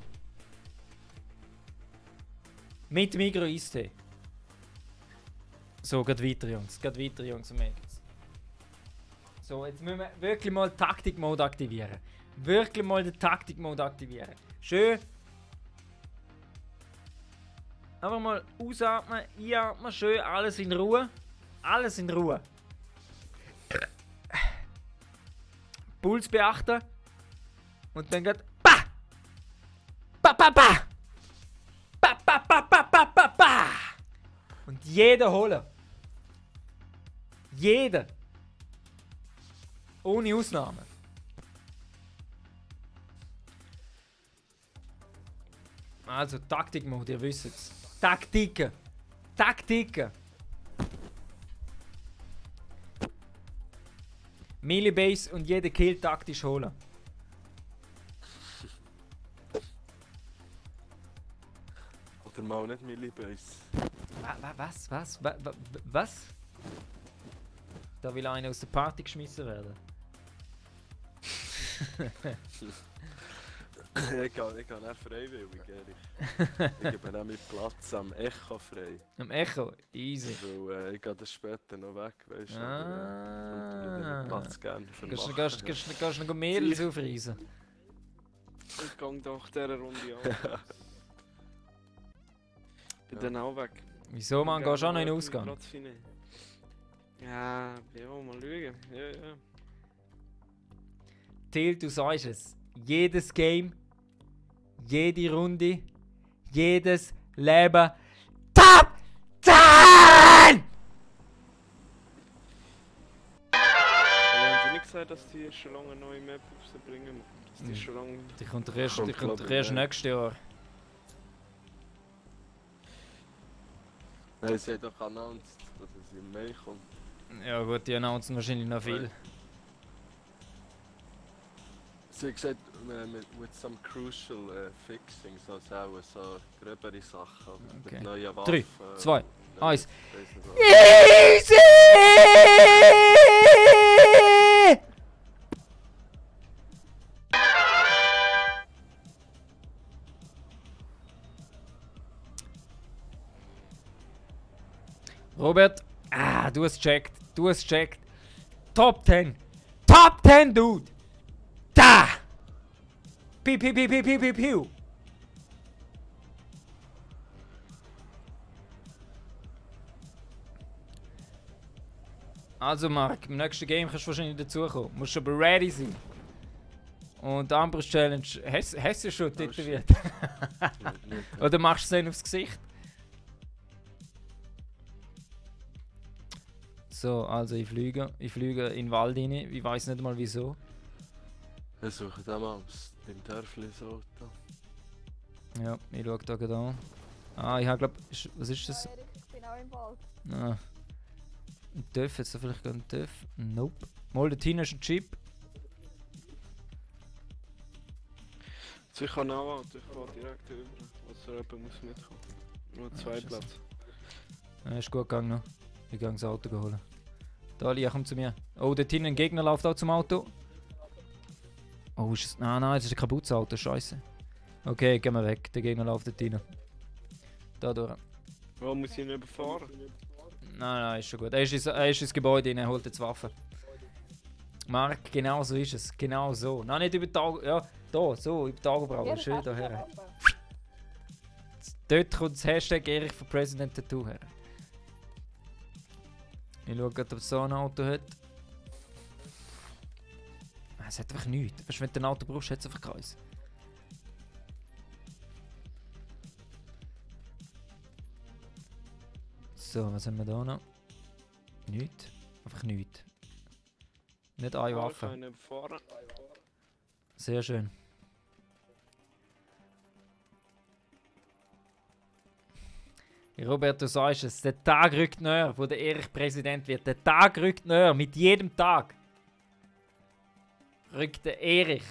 Mit Migros Eistee. So, geht weiter, Jungs. Und Mädels. So, jetzt müssen wir wirklich mal Taktik-Mode aktivieren. Schön. Einfach mal ausatmen, einatmen, schön, alles in Ruhe. Puls beachten. Und dann geht pa! Pa! Und jeder holen. Jeder. Ohne Ausnahme. Also Taktik-Mode, ihr wisst es. Taktiken. Millibase und jeder Kill taktisch holen. Oder mal nicht Millibase. Was? Da will einer aus der Party geschmissen werden. Ich gehe nicht freiwillig, ehrlich. Ich gebe nämlich Platz am Echo frei. Am Echo? Easy. Weil ich gehe dann später noch weg, weißt du. Ah. Den Platz gerne vermachen. Gehst du noch Mädels aufreisen? Ich gang doch dieser Runde an. Bin dann auch weg. Wieso, man? Gehst du auch noch in den Ausgang? Platz finden. Ja, mal schauen. Ja. Till, du sagst es. Jedes Game, jede Runde, jedes Leben. Top 10! Haben Sie nicht gesagt, dass die schon lange eine neue Map rausbringen? Dass die schon lange... Die kommt doch erst, Kommt, glaub ich, nächstes Jahr. Nein, sie hat doch announced, dass es im Mai kommt. Ja gut, die announcen wahrscheinlich noch viel. Sie hat gesagt, with some crucial fixings, also auch so gröbere Sachen. Okay. Mit neuen 3, Waffen. 2, 1. weiss nicht was. Easy! Robert, du hast checkt. Top 10, dude! Da! Piu. Also Marc, im nächsten Game kannst du wahrscheinlich dazukommen. Musst aber ready sein. Und die Ambrose Challenge, hast du schon tätowiert? Oder machst du es dann aufs Gesicht? So, also ich fliege in den Wald rein. Ich weiß nicht mal wieso. Wir suchen damals im Dörfli so. Ja, ich schaue da gerade an. Ah, ich habe glaube, was ist das? Erik, ich bin auch im Wald. Ah. Ein Töff, jetzt da vielleicht gerade ein Töff? Nope. Mal, dort hinten ist ein Chip. Also ich kann auch, ich fahre direkt über. Also jemand muss mitkommen. Nur 2 scheiße. Plätze. Ja, ist gut gegangen noch. Ich gehe das Auto holen. Da, Lia, komm zu mir. Oh, dort hinten ein Gegner läuft auch zum Auto. Oh, ist es... Nein, das ist ein kaputtes Auto, scheiße. Okay, gehen wir weg. Der Gegner läuft dort rein. Da durch. Wo muss ich ihn überfahren? Nein, ist schon gut. Er ist ins Gebäude rein, er holt jetzt Waffen. Marc, genau so ist es. Genau so. Nein, nicht über die Augen. Ja, da, so, über die Augenbrauen. Erich, Schön hast du da her. eine Waffe? Dort kommt das Hashtag Erich für President Tattoo her. Ich schaue gerade, ob es so ein Auto hat. Es hat einfach nichts. Weißt du, wenn du ein Auto brauchst, hat es einfach keins. So, was haben wir da noch? Nichts. Einfach nichts. Nicht eine Ich Waffe. kann nicht fahren. Sehr schön. Robert, du sagst es, der Tag rückt näher, wo der Erich Präsident wird. Der Tag rückt näher, mit jedem Tag. Rückt der Erich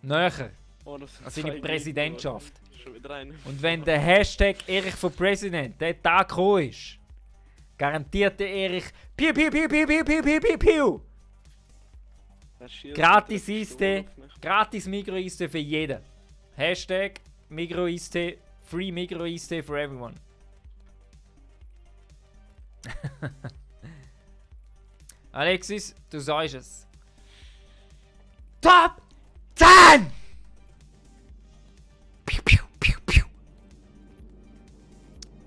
näher Oh, das sind an seine zwei Präsidentschaft. Gegner. Schon wieder einer. Und wenn der Hashtag Erich für Präsident der Tag gekommen ist, garantiert der Erich Piu Piu Piu Piu Piu Piu Piu Piu Piu. Der schießt Gratis mit der Eistee, Pistole auf mich. gratis Migros-Eistee für jeden. Hashtag Migros-Eistee, free Migros-Eistee for everyone. Alexis, du sagst es. Top 10! Piu, piu, piu, piu.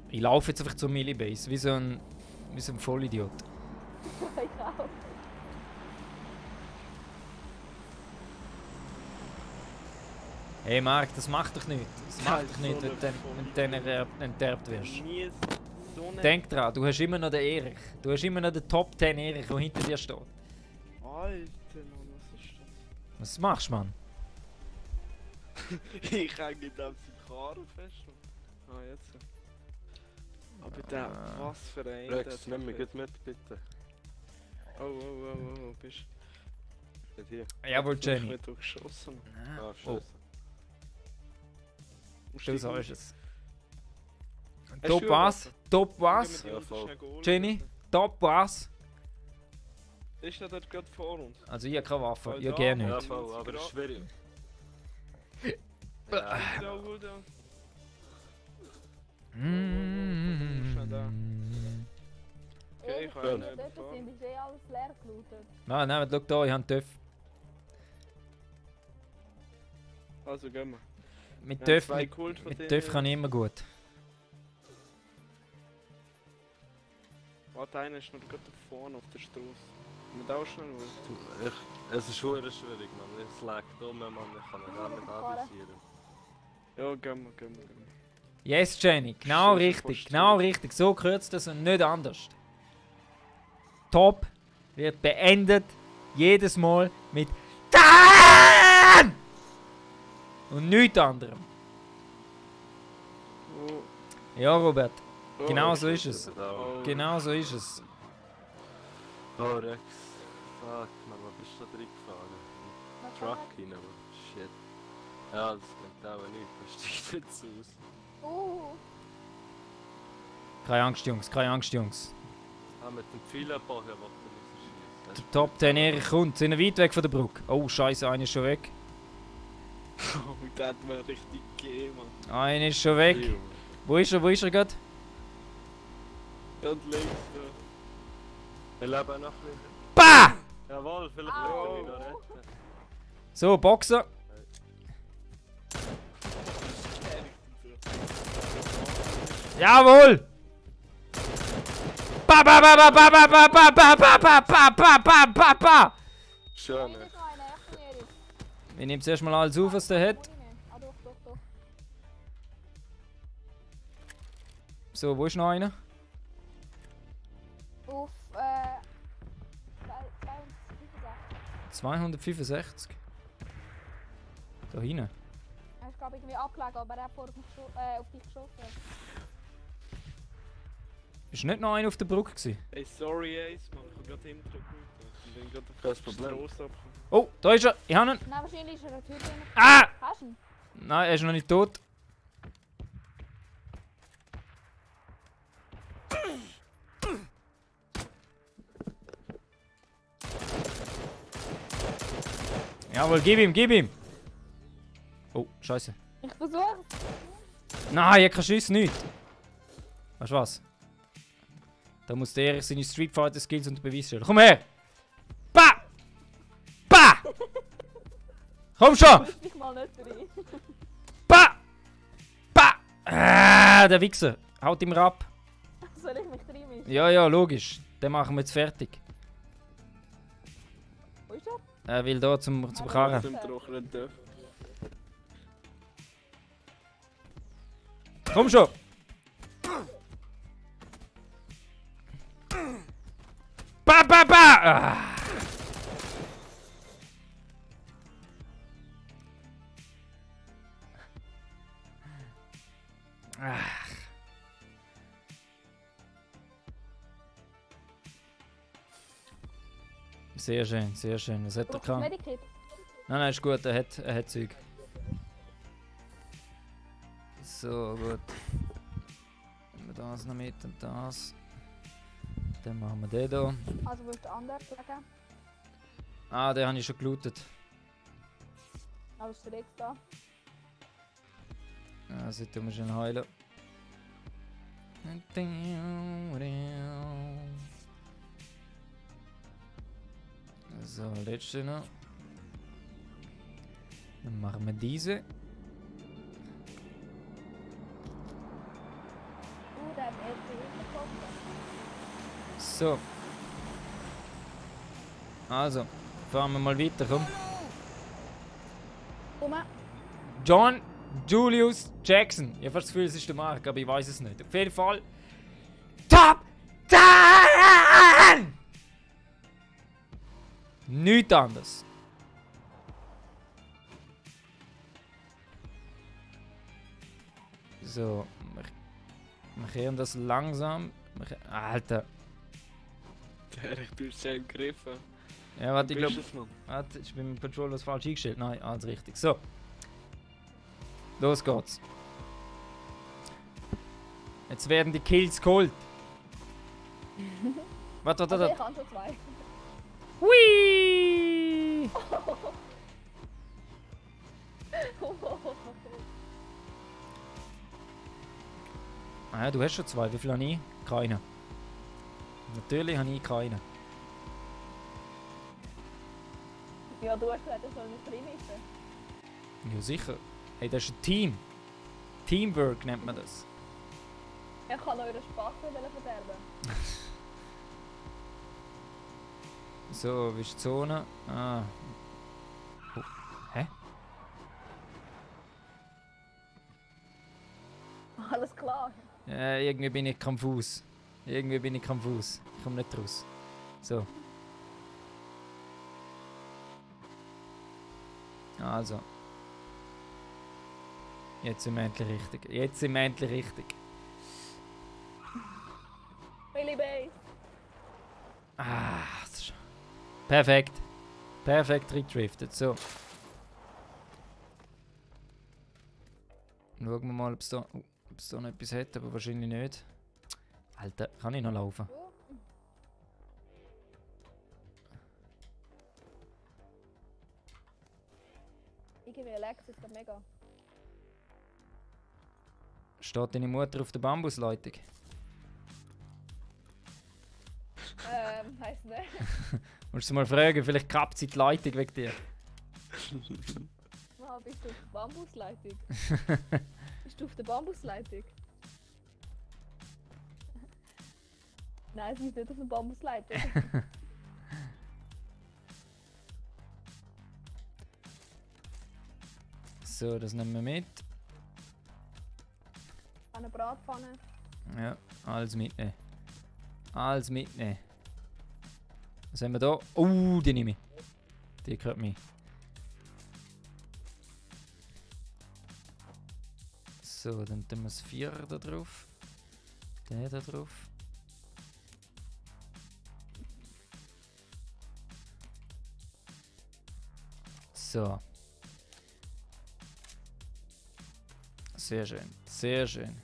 Ich laufe jetzt einfach zur Millibase, wie so ein Vollidiot. Ich auch. Hey Marc, das macht dich nicht. Das macht dich so nicht, eine wenn du enterbt wirst. Nie so eine... Denk dran, du hast immer noch den Erich. Du hast immer noch den Top 10 Erich, der hinter dir steht. Alter, Mann, was ist das? Was machst du, Mann? Ich hänge in dem Karren fest. Ah, jetzt. Aber der, was für ein... Rex, nimm mich gut mit, bitte. Oh, bist Nicht hier. Jawohl, du Jenny. nicht durchgeschossen? Ah, Oh, scheiße. du sagst es. Hast Top du was? eine Top was? Ja, voll. Jenny? Top was? Ist der dort gerade vor uns? Also ich habe keine Waffe, Voll ja da, gerne Ja, nicht. voll, aber es ist schwierig. Ja, gut, ja. Mm. Okay, ich Wenn kann wir nicht dort fahren. sind, ist eh alles leer gelootet. Nein, schau da, ich habe einen Töff. Also gehen wir. Mit Ja, Töff, zwei geholt von mit denen. Töff kann ich immer gut. Warte, einer ist noch gerade da vorne auf der Straße. Mit auch schnell holen. Es ist schwierig, Mann. Es lag um, Mann. Ich kann ihn gar nicht avisieren. Ja, gehen wir. Yes, Jenny, genau Scheiße, richtig, fast genau durch. richtig. So kürzt das und nicht anders. Top wird beendet jedes Mal mit TAN! Und nichts anderem. Oh, Ja, Robert, oh, genau oh, so ist es. Oh. Genau so ist es. Oh, Rex. Fuck, Mann, was bist du da drin gefahren? Truck rein, Mann. Shit. Ja, das bringt auch nichts. Das steigt jetzt aus. Keine Angst, Jungs, keine Angst, Jungs. Ah, mit dem Pfeilenbogen, was du rausschießt. Der Top 10 Erich kommt. Sind wir weit weg von der Brücke? Oh, Scheiße, einer ist schon weg. Oh, der hat mir richtig gegeben, Mann. Einer ist schon weg. Wo ist er? Wo ist er gerade? Ganz links Wir leben noch ein bisschen. Bah! Jawohl, vielleicht Au. können wir ihn noch retten. So, Boxer. Jawohl! Ba ba ba ba ba ba ba ba ba ba ba ba ba ba ba ba. Schön, Nein, ne? nicht noch einer, echt nicht. Wir nehmen zuerst mal alles auf, was der hat. Ah, doch. So, wo ist noch einer? Auf, 265. Da hinten. Er ist, glaube ich, irgendwie abgelegen, aber er hat vorher auf dich geschossen. Ist nicht noch einer auf der Brücke gewesen? Hey, sorry, Ace, Mann. Ich hab gerade hinten geholt. Ich bin gerade auf Kein der Problem. Straße abgekommen. Oh, da ist er. Ich habe ihn. Nein, wahrscheinlich ist er eine Tür drin. Ah! Hast du ihn? Nein, er ist noch nicht tot. Jawohl, gib ihm! Oh, Scheiße. Ich versuche. Nein, ich kann schiessen, nicht. Weißt du was? Da muss der Erich seine Street Fighter Skills unter Beweis stellen. Komm her! Bah! Komm schon! Misch dich mal nicht rein. Pa! Pa! Der Wichser. Haut ihm ab. Soll ich mich reinmischen? Ja, logisch. Den machen wir jetzt fertig. Wo ist er? Er will da zum Karren. Zum trockenen Töpf. Komm schon! Pa! Ah. Ach. Sehr schön, sehr schön. Was hat er Brauchst du ein gehabt? Medikit? Nein, ist gut, er hat Zeug. So, gut. Nehmen wir das noch mit und das. Dann machen wir den hier. Also, wo ist der andere gelegen? Ah, den habe ich schon gelootet. Also, ist der jetzt da? Ja, so tun wir schon heilen. So, letzte noch. Dann machen wir diese. Der hat mir getroffen. So. Also, fahren wir mal weiter, komm. Komm. John Julius Jackson. Ich habe fast das Gefühl, es ist der Mark, aber ich weiß es nicht. Auf jeden Fall. Top 10! Nichts anderes. So, wir kehren das langsam. Alter. Ich bin schnell gegriffen. Ja, warte, ich Bist glaube. es noch? Warte, ich bin mit Control was falsch eingestellt. Nein, alles richtig. So. Los geht's. Jetzt werden die Kills geholt. Warte. Also, ich habe schon 2. Hui! Ah, ja, du hast schon 2. Wie viel habe ich? Keine. Natürlich habe ich keine. Ja, du hast gesagt, ich soll mich reinmischen. Ja, sicher. Hey, das ist ein Team. Teamwork nennt man das. Ich kann euren Spaß verderben. So, wie ist die Zone? Ah. Oh. Hä? Alles klar. Irgendwie bin ich konfus. Ich komme nicht raus. So. Also. Jetzt sind wir endlich richtig. Willy Base. Ah, das ist perfekt. Perfekt redriftet. So. Schauen wir mal, ob es da noch etwas hat, aber wahrscheinlich nicht. Alter, kann ich noch laufen? Irgendwie leckt es mega. Steht deine Mutter auf der Bambusleitung? Heißt nicht. Musst du mal fragen, vielleicht kappt sie die Leitung wegen dir. Ah, bist du auf der Bambusleitung? Bist du auf der Bambusleitung? Nein, sie ist nicht auf der Bambusleitung. So, das nehmen wir mit. Eine Bratpfanne. Ja, alles mitnehmen. Alles mitnehmen. Was haben wir da? Die nehme ich. Die gehört mir. So, dann tun wir das 4er da drauf. Den da drauf. So. Sehr schön, sehr schön.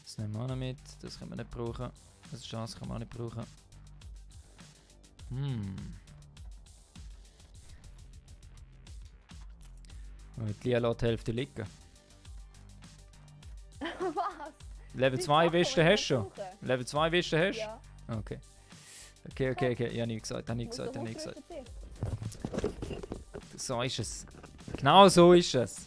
Das nehmen wir auch noch mit, das können wir nicht brauchen. Das Chance kann man auch nicht brauchen. Und die Lia lässt die Hälfte liegen. Was? Level 2 Weste hast du schon? Level 2 Weste hast du? Ja. Okay. Okay. Ich habe nichts gesagt, So ist es. Genau so ist es.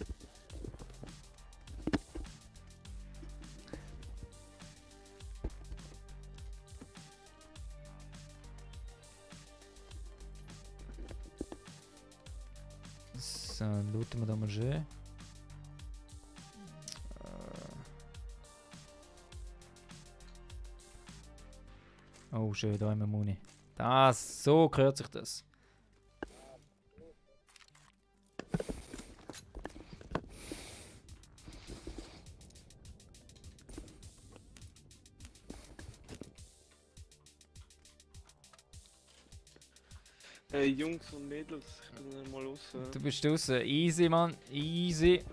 So, looten wir da mal schön. Oh, schön, da haben wir Muni. So gehört sich das. Hey Jungs und Mädels, ich bin dann mal raus. Du bist draußen. Easy, Mann. Easy.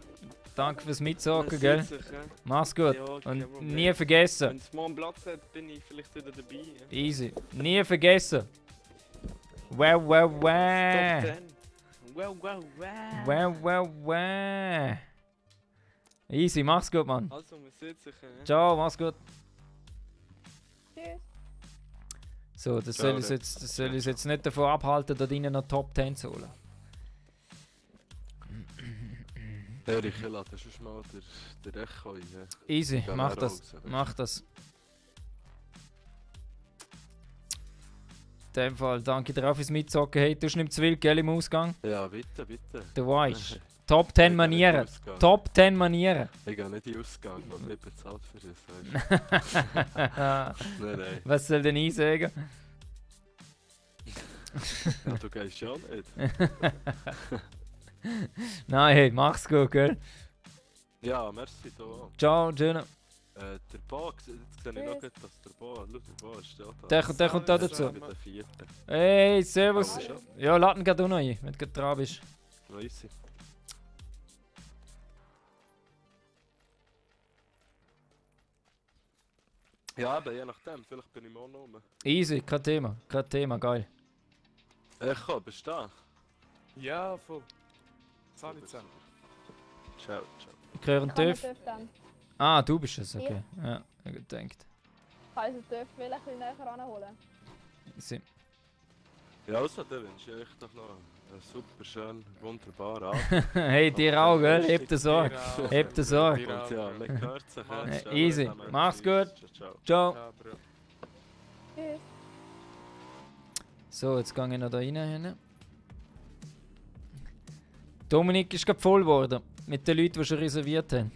Danke fürs Mitsagen, Man gell? sieht sich, hä? Mach's gut. Ja, kein Und Problem. nie vergessen. Wenn es morgen Platz hat, bin ich vielleicht wieder dabei. Ja. Easy. Nie vergessen. Wow. Top 10. Wow. Easy, mach's gut, Mann. Also, man sieht sich. Hä? Ciao, mach's gut. Tschüss. So, das Ciao, soll uns jetzt nicht davon abhalten, da drinnen noch Top 10 zu holen. Erich, das ist mal der Echo. Ja. Easy, Ja, mach dann das. raus. Mach das. In dem Fall danke dir auch fürs Mitzocken. Hey, du hast nicht zu wild, gell, im Ausgang? Ja, bitte. Du weißt. Top 10 Manieren. Top 10 Manieren. Ich gehe nicht in den Ausgang, weil ich nicht bezahlt für das. Weißt du? Nein. Was soll denn ich sagen? Ja, du gehst ja nicht. Nein, hey, mach's gut, gell? Ja, merci, du auch. Ciao, Jenna. Der Bo, jetzt sehe ich noch gut, dass der Bo, schau, der Bo ist ja da. Der kommt da dazu. Bei der vierten. Hey, servus. Oh, schon? Ja, lad ihn gerade auch noch ein, wenn du gerade dran bist. Weiss ich. Ja, aber je nachdem, vielleicht bin ich morgen rum. Easy, kein Thema, geil. Echo, bist du da? Ja, voll. Salut zusammen. Ciao. Ich höre einen Kann man TÜV. TÜV dann? Ah, du bist es, okay. Ja, ich hab gedacht. Kann ich den TÜV will ein bisschen näher ranholen? Easy. Ja, also, dann wünsche ich euch doch noch einen super schönen, wunderbaren Abend. Hey, dir auch, gell? Heb dir Sorge. Heb dir Sorge. Dir auch, Und ja, Bro. man hört sich. ja. Ja, Ciao easy. zusammen. Mach's Tschüss. gut. Ciao. Ciao. Ja, Bro. Tschüss. So, jetzt gehe ich noch da rein. Hin. Dominik ist gerade voll geworden. Mit den Leuten, die schon reserviert haben.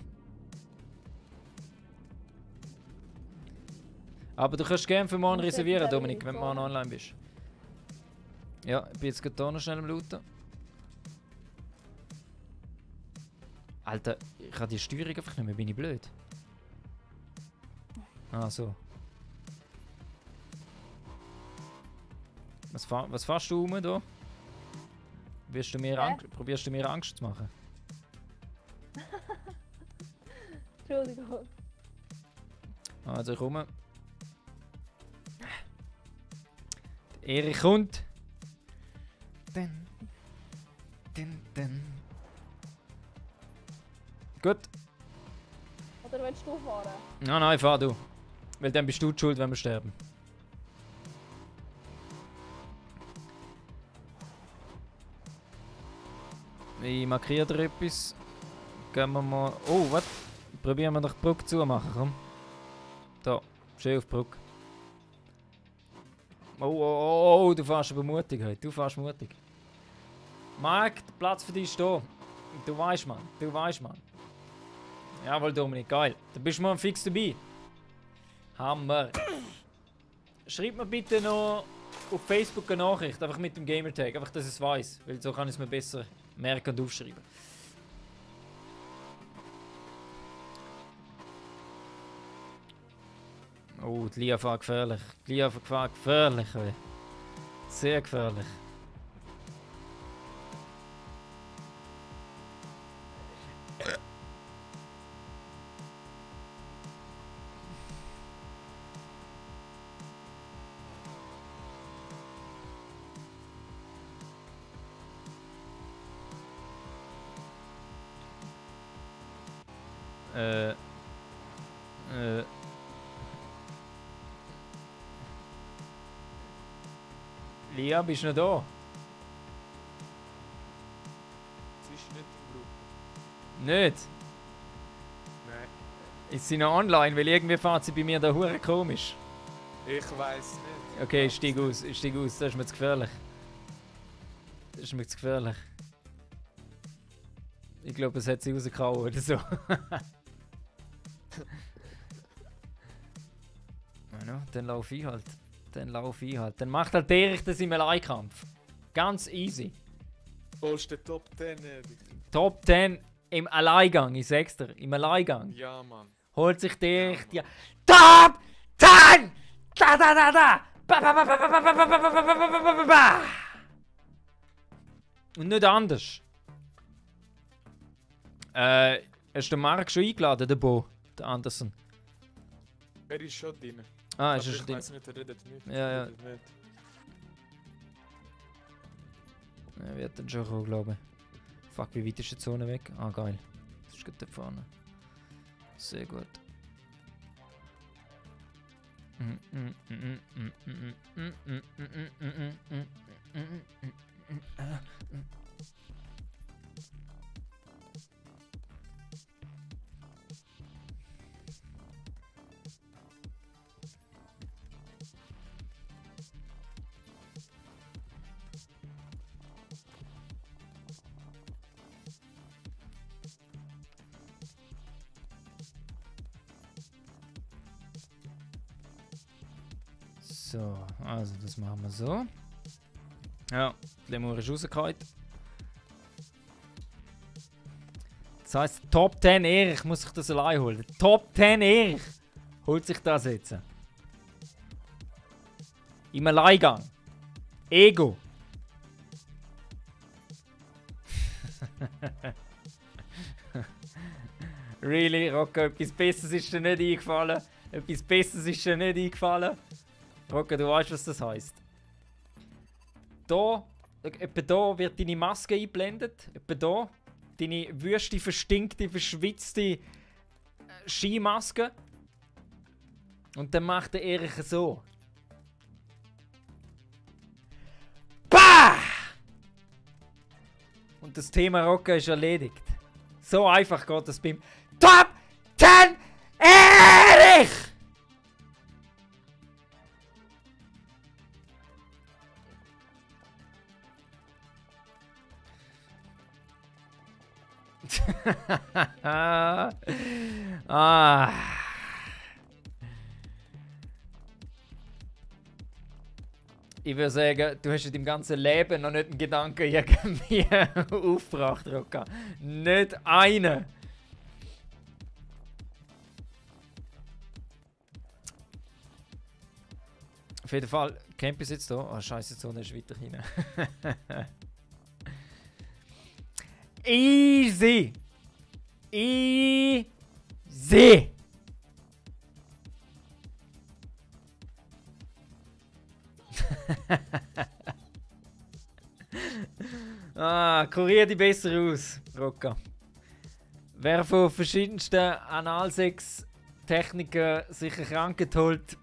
Aber du kannst gerne für morgen Und jetzt reservieren, selber Dominik, wenn du morgen online bist. Ja, ich bin jetzt gerade hier noch schnell am Looten. Alter, ich habe die Steuerung einfach nicht mehr, bin ich blöd? Ah, so. Was fährst du rum da? Probierst du mir Angst zu machen? Entschuldigung. Also ich komme. Erich kommt. Gut. Oder willst du fahren? Nein, fahr du. Weil dann bist du die schuld, wenn wir sterben. Ich markiere dir etwas. Gehen wir mal. Oh, was? Probieren wir doch die Brücke zu machen, komm. Da, schön auf die Brücke. Oh, du fährst aber mutig heute. Du fährst mutig. Marc, der Platz für dich ist da. Du weißt, Mann. Jawohl, Dominik, geil. Da bist du mal fix dabei. Hammer. Schreib mir bitte noch auf Facebook eine Nachricht, einfach mit dem Gamertag, einfach, dass ich es weiß, weil so kann ich es mir besser merken und aufschreiben. Oh, die Lia fährt gefährlich. Die Lia fährt gefährlich. Ey. Sehr gefährlich. Lia, bist du noch da? Sie ist nicht im Gruppe. Nicht? Nein. Ist sie noch online? Weil irgendwie fährt sie bei mir da hure komisch. Ich weiß nicht. Okay, ich steig aus. Das ist mir zu gefährlich. Ich glaube, es hat sie rausgehauen oder so. Ja, dann laufe ich halt. Dann macht halt Erich das im Alleinkampf. Ganz easy. Holst du den Top 10? Top 10 im Alleingang, ich sag's dir. Im Alleingang. Ja, Mann. Holt sich der Ja, die Top 10! Da da da da! Ba, ba, ba, ba, ba, ba, ba, ba, ba, ba, ba, ba, ba. Und nicht anders. Hast du den Marc schon eingeladen, den Bo? Der Anderson? Er ist schon drin. Ah, Aber ist er schon ich drin? weiß nicht, er redet nicht. Ja, ja. Redet nicht. Er wird dann schon kommen, glaube ich. Fuck, wie weit ist die Zone weg? Ah, geil. Das ist gut da vorne. Sehr gut. So, also das machen wir so. Ja, die Lemur ist rausgehauen. Das heisst, Top 10 Erich muss sich das allein holen. Top 10 Erich holt sich das jetzt. Im Alleingang. Ego. Really, Rocco, etwas Besseres ist dir nicht eingefallen. Rocco, du weißt, was das heisst. Da, etwa da wird deine Maske eingeblendet. Etwa da. Deine wüste, verstinkte, verschwitzte Skimaske. Und dann macht der Erich so. Bah! Und das Thema Rocco ist erledigt. So einfach geht das beim Top 10 Erich! Ah. Ich würde sagen, du hast in deinem ganzen Leben noch nicht einen Gedanken irgendwie aufgebracht, Rocca. Nicht einen. Auf jeden Fall, Camp ist jetzt da. Ah, scheiße, die Sonne ist weiter hinten. Easy! Easy! Kurier die besser aus, Rocca. Wer von verschiedensten Analsex-Techniken sich eine Krankheit holt,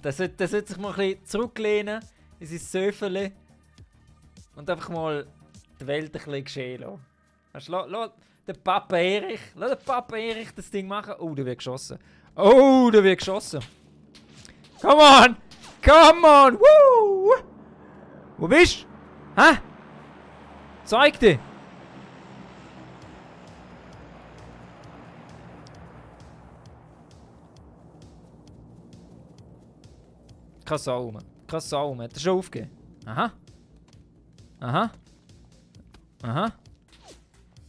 der sollte sich mal ein bisschen zurücklehnen in sein Söferli und einfach mal die Welt ein bisschen geschehen lassen. Weißt, lass den Papa Erich das Ding machen. Oh, der wird geschossen. Come on! Woo! Wo bist du? Hä? Zeig dich! Keine Sau mehr. Hat er schon aufgegeben? Aha.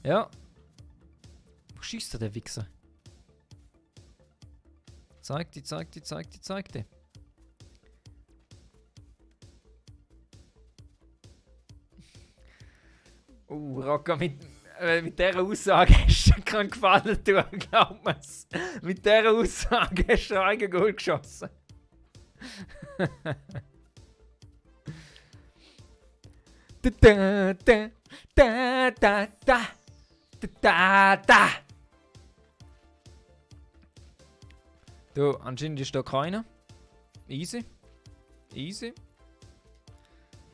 Ja. Wo schießt der Wichser? Zeig dich. Rocca, mit dieser Aussage hast du keinen Gefallen tun, glaub mir's. Mit dieser Aussage hast du ein Goal geschossen. Du, anscheinend ist da keiner. Easy.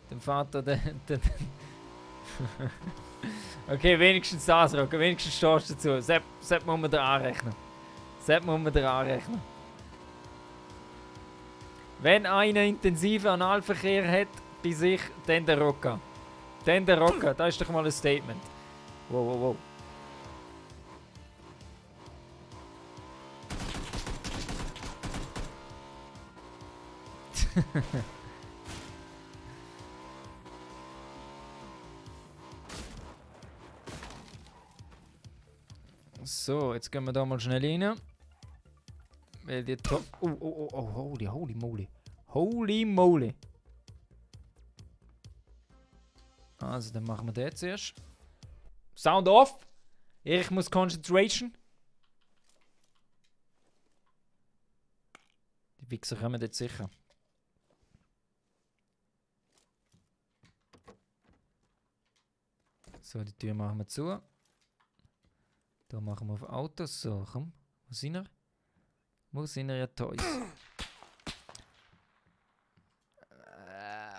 Dann Dann fährt er Okay, wenigstens das, Rocker. Wenigstens stehst du dazu. Sepp muss man dir anrechnen. Wenn einer intensiven Analverkehr hat bei sich, dann der Rocker. Das ist doch mal ein Statement. Wow. So, jetzt gehen wir da mal schnell rein. Weil die Top. Oh, holy moly. Also, dann machen wir den zuerst. Sound off! Ich muss Concentration. Die Wichser kommen jetzt sicher. So, die Tür machen wir zu. Da machen wir auf Autos. So, komm. Wo sind wir? Wo sind wir, Toys?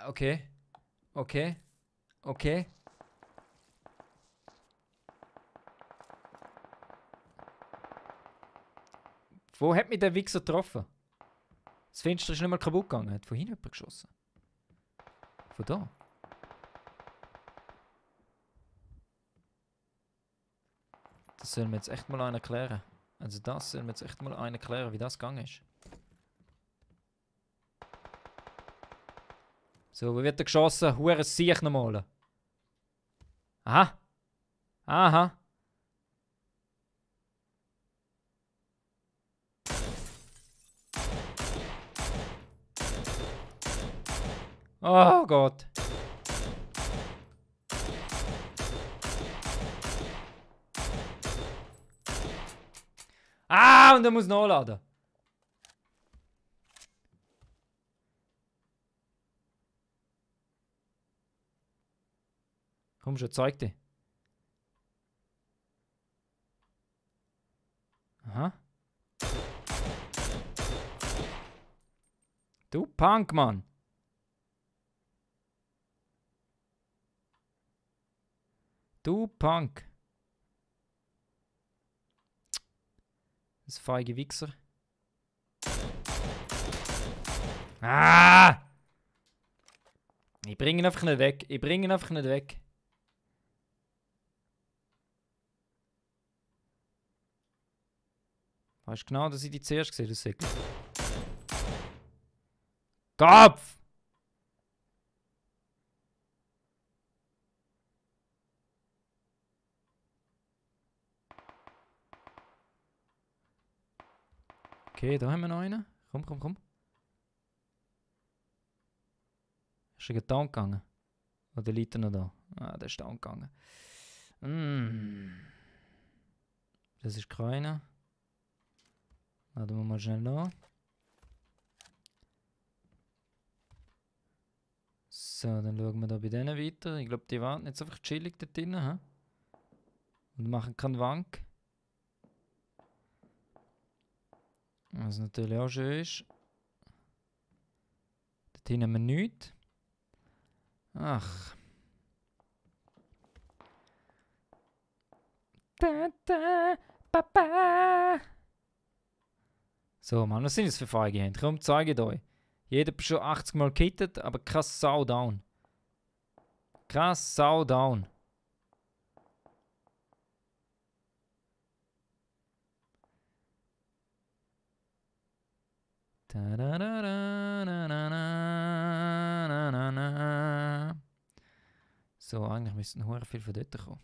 Okay. Wo hat mich der Wichser getroffen? Das Fenster ist nicht mal kaputt gegangen. Hat von hinten jemand geschossen. Von da. Das soll mir jetzt echt mal einer erklären. Also das soll mir jetzt echt mal einer erklären, wie das gegangen ist. So, wo wird er geschossen? Hure Siech nochmal. Aha. Oh Gott. Und er muss nachladen. Komm schon, zeig dich. Aha. Du Punk, Mann. Du Punk. Das feige Wichser. Ich bringe ihn einfach nicht weg. Weißt du genau, dass ich die zuerst gesehen habe, das Säckchen? Kopf! Okay, da haben wir noch einen. Komm. Ist er down gegangen? Oder liegt er noch da? Der ist down gegangen. Das ist keiner. Laden wir mal schnell nach. So, dann schauen wir da bei denen weiter. Ich glaube, die warten jetzt einfach chillig da drinnen. Und machen keinen Wank. Was natürlich auch schön ist. Dort hinten haben wir nichts. Ach. So, Mann, was sind das für feige Hände? Komm, zeige ich euch. Jeder ist schon 80 Mal gekittet, aber krass Sau down. So, eigentlich müssten hure viel von dort kommen.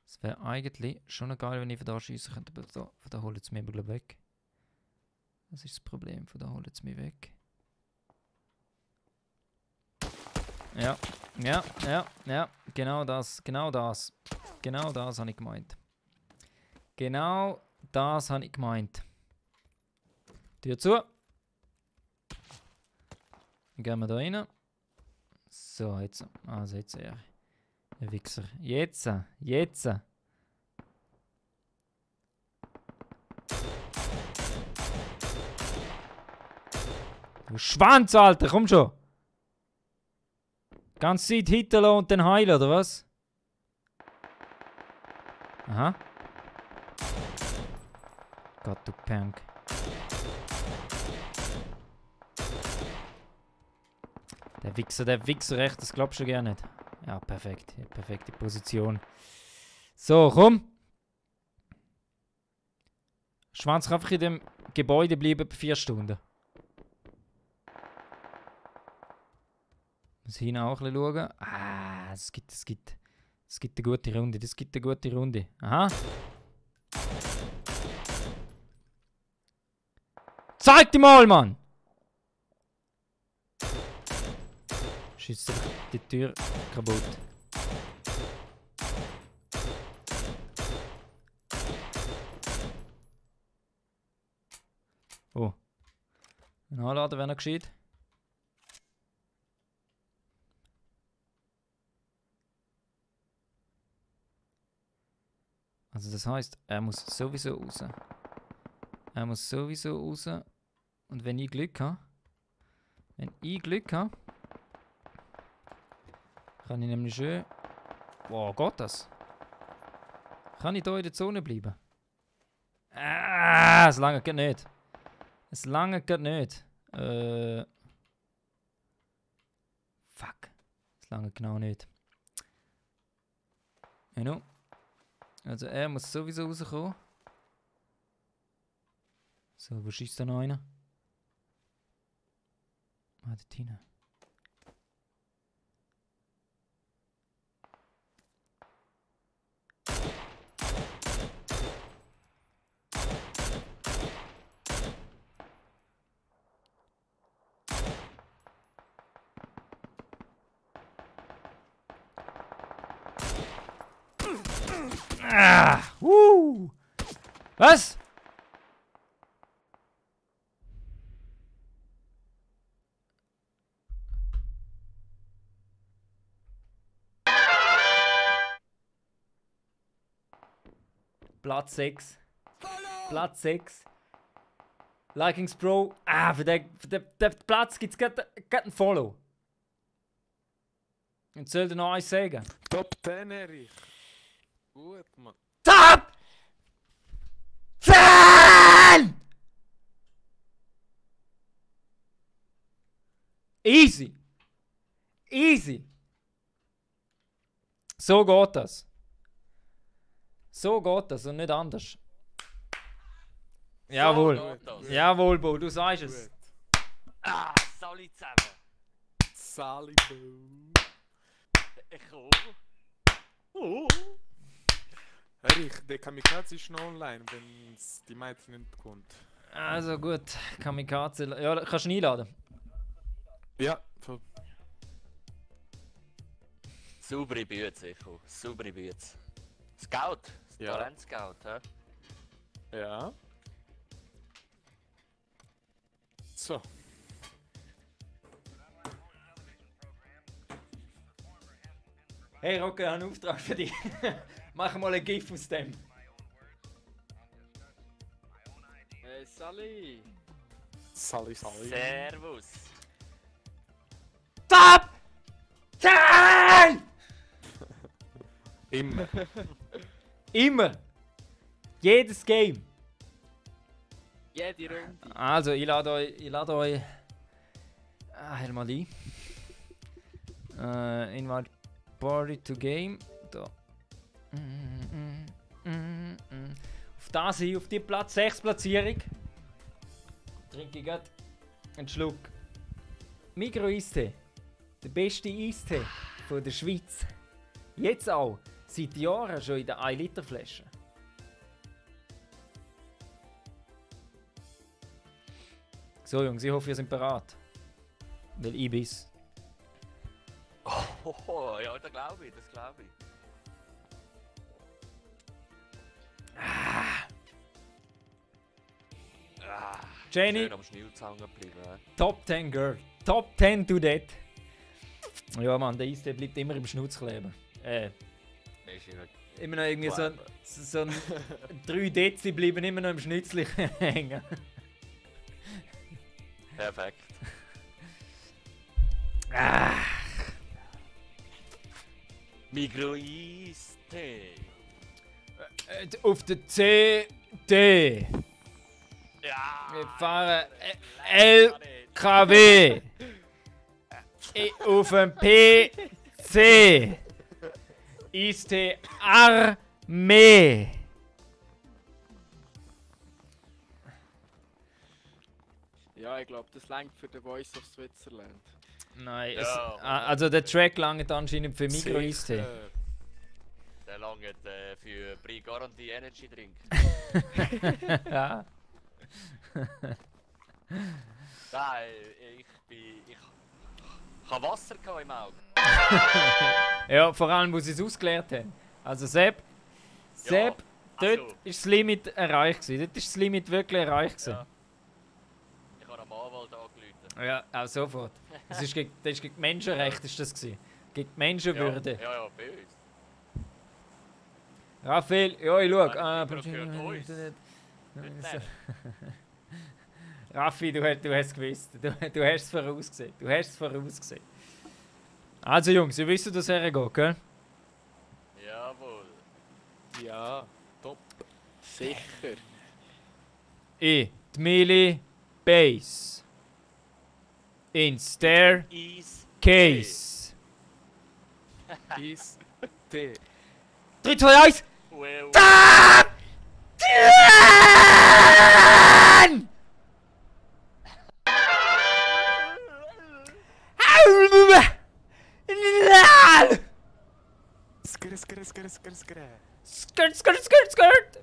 Es wäre eigentlich schon noch geil, wenn ich von da schiessen könnte, aber von da holen sie mich glaube weg. Das ist das Problem, von da holen sie mich weg. Ja, genau das habe ich gemeint. Genau das habe ich gemeint. Tür zu. Dann gehen wir da rein. So, jetzt. Also jetzt eher. Der Wichser. Jetzt. Du Schwanz, Alter, komm schon. Ganz Zeit hitten lassen und dann heilen, oder was? Aha. Gott, du Punk. Der Wichser rechts, das glaubst du gar nicht. Ja, perfekt. Perfekte Position. So, komm. Schwanz kann einfach in dem Gebäude bleiben bei 4 Stunden. Muss hinten auch ein bisschen schauen. Ah, es gibt eine gute Runde. Das gibt eine gute Runde. Aha. Zeig dir mal, Mann! Schießt die Tür kaputt. Oh. Ein Anladen wäre noch gescheit. Also das heisst, er muss sowieso raus. Er muss sowieso raus. Und wenn ich Glück habe, kann ich nämlich schön... Wow, geht das? Kann ich hier in der Zone bleiben? Ah, es lange geht nicht. Es lange geht nicht. Fuck. Es lange genau nicht. Genau. Also er muss sowieso rauskommen. So, wo schießt da noch einer? Ah, dort hinten. Ah! Was? Platz 6. Platz 6. Likings Pro. Ah, für den Platz gibt es gerade einen Follow. Und soll dir noch eins sagen? Top 10, Erich. Gut, Mann. Top 10! Easy. Easy. So geht das. So geht das und nicht anders. Jawohl. geht das. Jawohl, Bo, du sagst es. Gut. Ah, Sali zusammen. Sally Boo. Ich komme. Erich, der Kamikaze ist noch online, wenn die Mädchen nicht kommt. Also gut, Kamikaze. Ja, kannst du ihn einladen? Ja, voll. Saubere Bütze, ich komme. Saubere Bütze. Scout. Ja. Talent-Scout, hä? Ja. So. Hey Rocco, ich habe einen Auftrag für dich. Mach mal ein GIF aus dem. Hey Sally! Sally. Servus. Top 10! Immer. Immer. Jedes Game. Jede Runde! Also, ich lade euch mal ein. Invite Party to Game. Da. Auf das hier, auf die Platz 6 Platzierung. Trinke ich gerade einen Schluck Migros-Eistee. Der beste Eistee von der Schweiz. Jetzt auch. Seit Jahren schon in der 1 Liter Flasche. So Jungs, ich hoffe ihr seid bereit. Weil ich bin's. Oh, ja, das glaube ich, das glaube ich. Ah, Jenny, schön am Schnilz hängen geblieben. Top 10 Girl. Top 10 to that. Ja Mann, der Eistee bleibt immer im Schnutz kleben. Ist ja Immer noch irgendwie so ein 3 Dezi bleiben immer noch im Schnitzli hängen. perfekt. Migro-Eistee. Auf der CD. Ja! Wir fahren LKW. Auf dem PC. Eistee Armee. Ja, ich glaube, das reicht für den Voice of Switzerland. Nein, Ja, also der Track langt anscheinend für Migro-Eistee. Sicher. Der langt für Pre-Garantie Energy Drink. Ja. Nein, ich habe Wasser gehabt im Auge. Ja, vor allem, wo sie es ausgeleert haben. Also Sepp, dort also. ist das Limit erreicht gewesen. Dort ist das Limit wirklich erreicht gewesen. Ja. Ich habe am Anwalt angerufen. Ja, auch sofort. Das ist gegen die Menschenrechte ist das gewesen. Gegen die Menschenwürde. Ja, böse. Raphael, ja, ich schau. Gehört uns. Nicht denen. Raffi, du hast es gewusst. Du hast es vorausgesehen. Du hast es vorausgesehen. Also Jungs, ihr wisst, dass er geht, gell? Jawohl. Ja, top. Sicher. Die Mili Base. In Stair Eis. Case. Ist T. 3, 2, 1! Well. Skr. Skirt!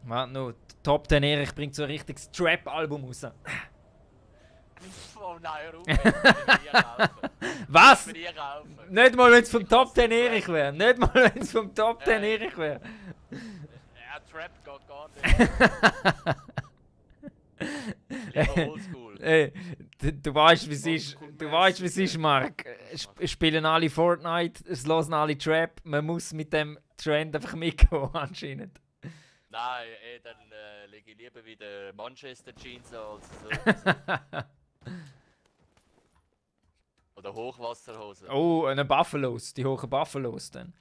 Warte noch, Top 10 Erich bringt so ein richtiges Trap-Album raus. Oh nein, hör auf. Ich will nie kaufen. Was? Ich will nie kaufen. Nicht mal, wenn es vom Top 10 Erich wäre. Nicht mal, wenn es vom Top 10 Erich wäre. Ja, Trap geht gar nicht. Lieber Oldschool. Ey, du weißt, wie es ist. Du weißt, wie es ist, Mark. Es spielen alle Fortnite, es hören alle Trap. Man muss mit dem Trend einfach mitgehen, anscheinend. Nein, dann lege ich lieber wieder Manchester Jeans an als so. Oder Hochwasserhosen. Oh, eine Buffalos, die hohen Buffalos dann.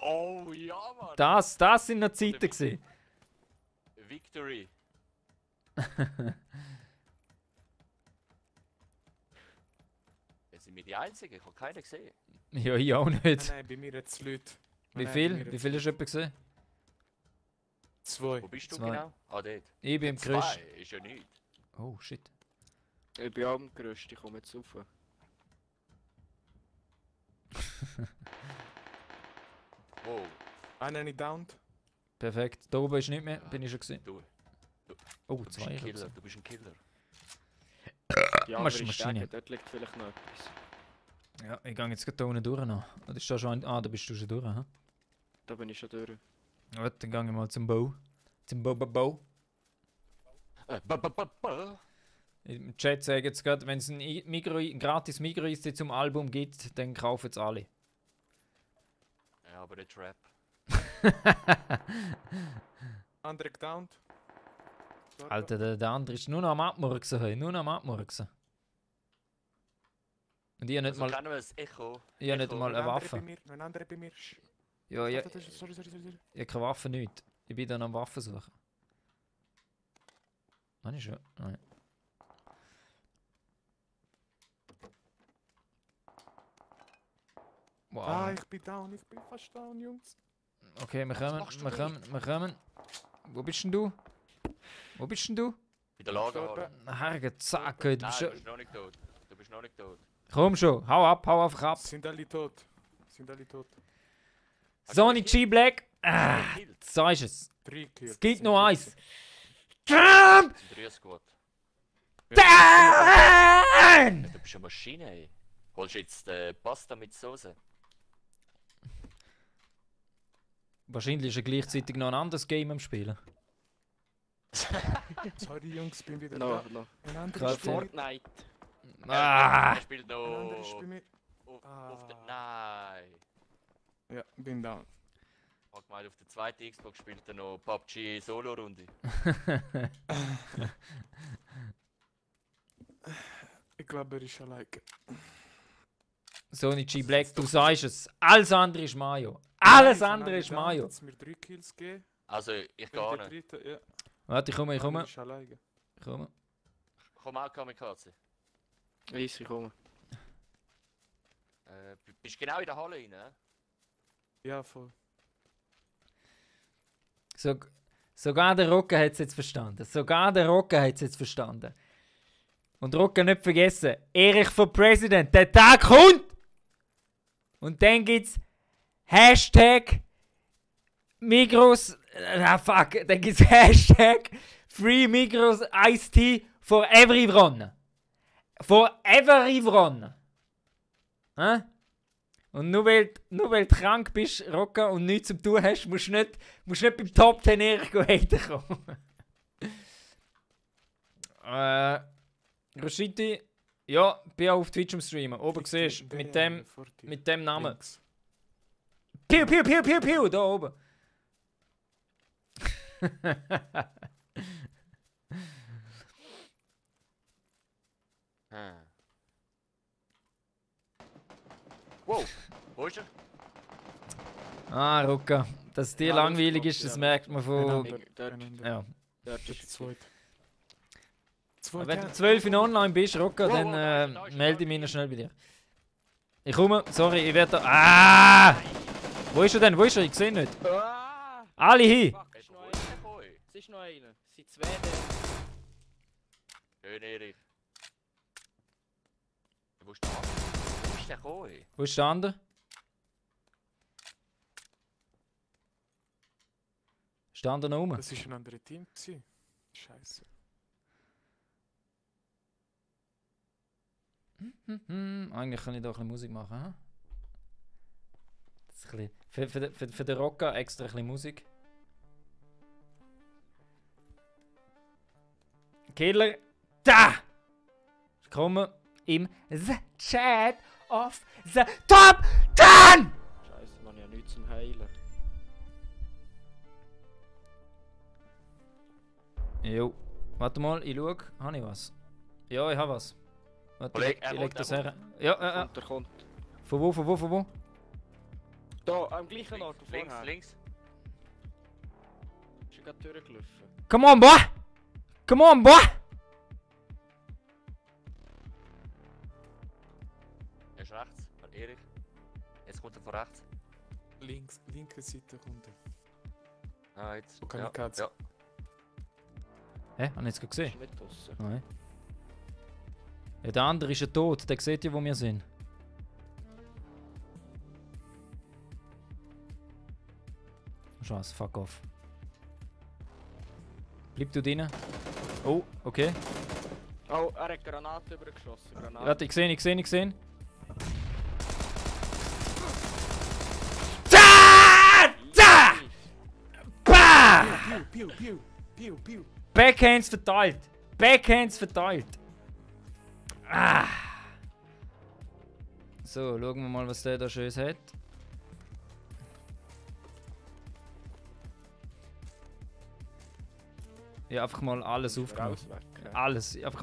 Oh ja, Mann. Das sind noch Zeiten gewesen. Victory. Sind wir die Einzigen? Ich habe keinen gesehen. Ja, ich auch nicht. Nein, bei mir jetzt Leute. Wie Nein, viel? bei mir Wie jetzt viel hast du jemand gesehen? 2. Wo bist du 2. genau? Ah, dort. Ich bin im Gerüst. 2 ist ja nichts. Oh, shit. Ich bin auch am Gerüst, ich komme jetzt rauf. Wow. Einen nicht downed. Perfekt. Da oben ist nicht mehr, bin ich schon gesehen. Du Oh, bist 2 ein ich hab Killer. gesehen. Du bist ein Killer. Ja, aber ich Maschine. denke, dort liegt vielleicht noch etwas. Ja, ich gehe jetzt gerade da unten durch noch. Oder ist da schon ein... Ah, da bist du schon durch, hä? Da bin ich schon durch. Gut, dann gehe ich mal zum Bau. Zum Bau. Im Chat sagen jetzt gerade, wenn es ein gratis Migro zum Album gibt, dann kaufen es alle. Ja, aber der Trap. Andere downed. Alter, der andere ist nur noch am Abmurksen. Hey. Nur noch am Abmurksen. Und ich habe nicht Also mal, kennen wir das Echo. ich habe nicht Echo. mal eine Waffe. Ein anderer bei mir. Ja, ja, Sorry. ich habe keine Waffe, nicht. Ich bin dann am Waffen suchen. Nein, ist schon. Nein. Wow. Ah, ich bin down. Ich bin fast down, Jungs. Okay, wir kommen, machst du wir kommen. Wo bist denn du? Wo bist denn du? Bei der Lagerhalle. Herrgott, zack, du Nein, bist du schon... bist noch nicht tot. Du bist noch nicht tot. Komm schon, hau einfach ab. Sind alle tot. Sony G Black. Ah, Kills. so ist es. 3 Kills. Es gibt noch eins. Jump! Das sind 3 Squad. Down! Du bist eine Maschine, ey. Holst du jetzt Pasta mit Soße? Wahrscheinlich ist er gleichzeitig noch ein anderes Game am Spielen. Sorry, Jungs, bin wieder Noch, da. noch. Ein anderer Gerade ist bei mir. Fortnite. Ah! Er spielt Ein anderer ist noch... bei mir. Auf der... Nein. Ja, bin down. Ich hab gemeint, auf der zweiten Xbox spielt er noch PUBG Solo-Runde. Ich glaube, er ist alleine. Sony G Black, du sagst es. Alles andere ist Mayo. Alles andere ist Mayo. Jetzt mir 3 Kills gegeben. Also, ich Wenn gehe der nicht. dritte, ja. Warte, ich komme. Ist alleine. Ich komme. Komm auch, Kamikaze. Easy, komm. Bist du genau in der Halle rein? Ne? Ja, voll. Sogar der Rocker hat es jetzt verstanden. Und Rocker nicht vergessen, Erich for President, der Tag kommt! Und dann gibt's Hashtag Migros, dann gibt's Hashtag Free Migros Iced Tea for everyone. For everyone. Hä? Und nur weil du krank bist, Rocker, und nichts zu tun hast, musst du nicht beim Top 10 Erich haten kommen. Roshiti, ja, bin auch auf Twitch am Streamen. Oben siehst du, mit dem Namen. Links. Piu, piu, piu, piu, piu, da oben. Wow, wo ist er? Ah, Rocker, dass es dir Ja, langweilig Luft, ist, das ja. merkt man von... Dort, Ja. dort Das ist zweite. Aber wenn du 12 in online bist, Rocker, Wow, dann wow, da ist melde ich da. mich noch schnell bei dir. Ich komme, sorry, ich werde da... Ah! Wo ist er denn? Wo ist er? Ich sehe ihn nicht. Ah! Alle hin! Fuck, Hey, es ist noch wo einer. ist der Boy? Es ist noch einer. Es sind zwei da. Schön, Erich. Wo ist der? Wo ist der Boy? Wo ist der andere? Ist der andere noch rum? Das war ein anderes Team. Scheiße. Eigentlich kann ich da ein bisschen Musik machen. Hm? Das ist ein bisschen, für den Rocker extra ein bisschen Musik. Killer, da! Ich komme im The Chat of the Top 10! Scheiße, man ja nichts zum Heilen. Jo, warte mal, ich schau. Habe ich was? Ja, ich habe was. Warte, Kollege, ich leg kommt, das er her. Ja, ja. Und der kommt. Von wo? Da, am gleichen Ort wie Links, vorher. links. Ist ja gerade durchgelaufen. Come on, boy! Come on, boy! Er ist rechts, von Erich. Jetzt kommt er von rechts. Links, linke Seite kommt er. Ah, jetzt. Wo Kamikaze. Ja. Hä? Habe ich jetzt gerade gesehen? Ist nicht draussen. Nein. Ja, der andere ist ja tot, der sieht ja, wo wir sind. Scheiße, fuck off. Bleib du drinnen. Oh, okay. Oh, er hat Granate übergeschossen. Granate. Warte, ich sehe. Da! Bah! Piu, piu, piu, piu. Backhands verteilt. Ah. So, schauen wir mal, was der da Schönes hat. Ja, einfach mal alles aufgenommen. Raus, weg. Ja. Alles. Einfach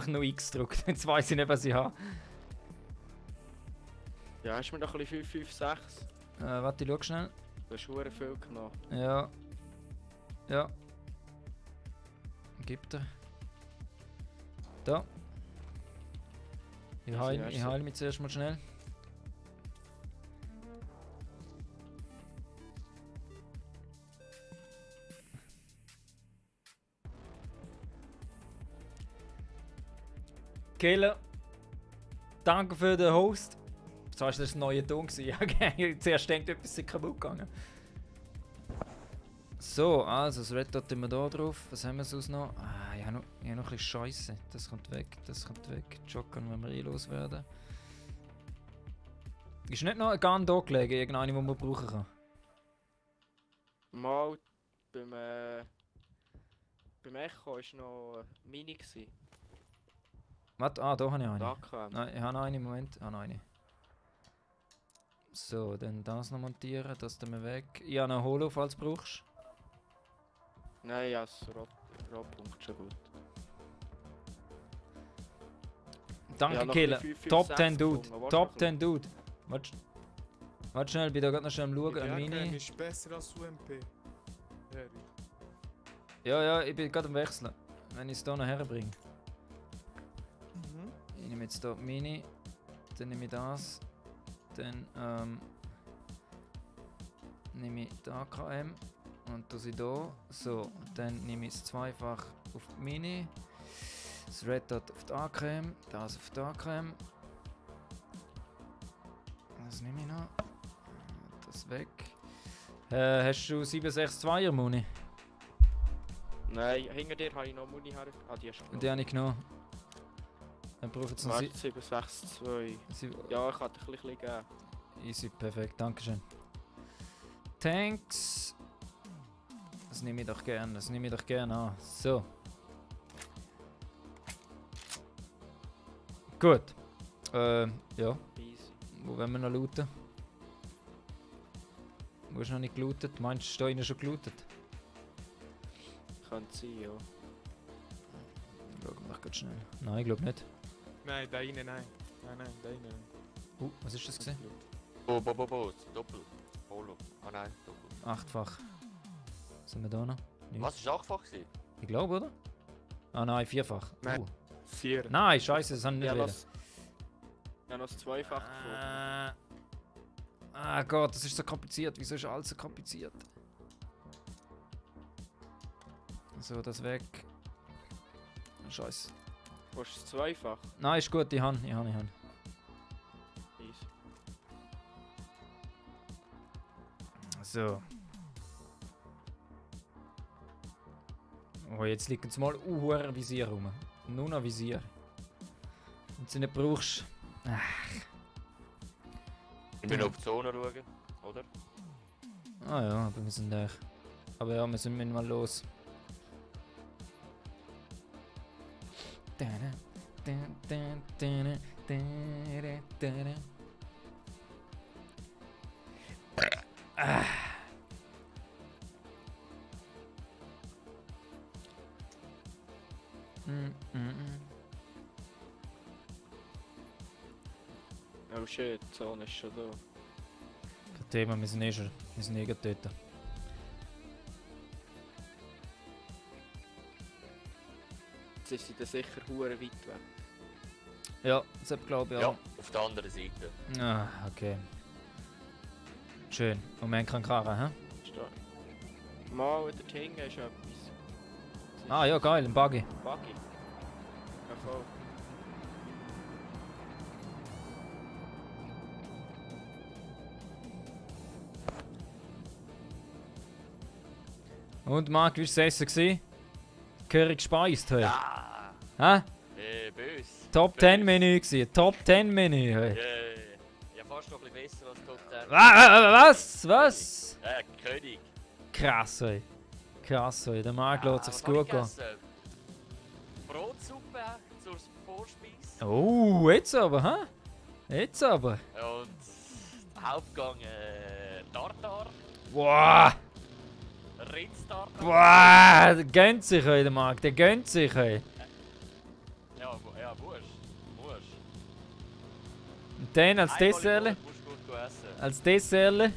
nur X gedrückt. Jetzt weiß ich nicht, was ich habe. Ja, hast du mir noch ein bisschen 5, 5, 6? Warte, ich schau schnell. Du hast verdammt viel genommen. Ja. Ja. Gibt er. Da. Ich heile mich zuerst mal schnell. Killer, danke für den Host. Das war das neue Ton. Ja, okay. Zuerst denkt etwas ist kaputt gegangen. So, also das Red Dot immer da drauf. Was haben wir sonst noch? Ah, ich habe noch ein bisschen Scheiße. Das kommt weg. Joggen, wenn wir loswerden. Ist nicht noch ein Gun da gelegen, irgendeine, die man brauchen kann? Mal beim Echo war noch Mini. Warte, da habe ich eine. Da kam. Nein, ich habe noch eine, Moment. Ich habe noch eine. So, dann das noch montieren, das tun wir weg. Ich habe noch ein Holo, falls du brauchst. Nein, ja, das Rotpunkt schon gut. Danke, Ja, noch Killer. ein bisschen Top 5, 10 6 Dude. gefunden. Warte Top noch 10 Dude. Warte schnell, bin da gerade noch schnell am Schauen. Die Eine AKM Mini. ist besser als UMP. Ehrlich. Ja, ich bin gerade am Wechseln. Wenn ich es hier noch herbringe. Mhm. Ich nehme jetzt hier die Mini. Dann nehme ich das. Dann nehme ich die AKM. Und das ich hier. So, dann nehme ich es zweifach auf die Mini. Das Red Dot auf die AKM. Das auf die AKM. Das nehme ich noch. Das weg. Hast du 762er Muni? Nein, hinter dir habe ich noch Muni her. Ah, die hast du Die habe ich genommen. Dann brauche ich jetzt noch Warte, 762. Ja, ich kann dir ein bisschen geben. Easy, perfekt, dankeschön. Tanks. Das nehme ich doch gern, an. So. Gut. Ja. Easy. Wo wollen wir noch looten? Wo ist noch nicht gelootet? Meinst du, ist da schon gelootet? Könnte sein, ja. Schauen wir doch ganz schnell. Nein, ich glaube nicht. Nein, da innen nein. Nein, da innen. Was ist das gewesen? Doppel. Polo. Ah nein, Doppel. 8-fach. Sind wir da noch? Nichts. Was, ist 8-fach gewesen? Ich glaube, oder? Ah nein, 4-fach. Nein. 4. Nein, scheiße, das haben wir Ja, nicht noch, ja, noch das Zweifach gefunden. Ah Gott, das ist so kompliziert. Wieso ist alles so kompliziert? So, das weg. Scheiße. Wo ist das Zweifach? Nein, ist gut, ich habe. Easy. So. Oh, jetzt liegt jetzt mal ein Visier rum. Nur noch Visier. Wenn du sie nicht brauchst. Ich bin auf die Zone schauen, oder? Ah ja, aber wir sind da. Aber ja, wir sind mal los. Oh shit, die Zone ist schon da. Kein Thema, wir sind eh gerade dort. Jetzt ist sie dann sicher hure weit weg. Ja, das glaube ich Ja, auch. auf der anderen Seite. Ah, okay. Schön. Und wir haben keinen Karren, hä? Mal dort hinten ist etwas. Ah ja, geil, ein Buggy. Buggy. Ja, voll. Und Marc, wie war das Essen gewesen? Gehörig gespeist heute. Ah! Hä? Bös. Top 10 Menü gewesen. Top 10 Menü heute. Ja, fast noch ein bisschen besser als Top 10. Was? Was? König. Krass, ey. Krass, ey. Der Marc lässt sich's gut gehen. Brotsuppe zur Vorspeise. Oh, jetzt aber, hä? Jetzt aber. Und Hauptgang Tartar. Boah! Rindstartar. Boah! Der gönnt sich, ey, der Marc. Der gönnt sich, ey. Ja, Wurst. Und dann als Einmal im Dessert. Monat musst du gut essen. Als Dessert. Dessert,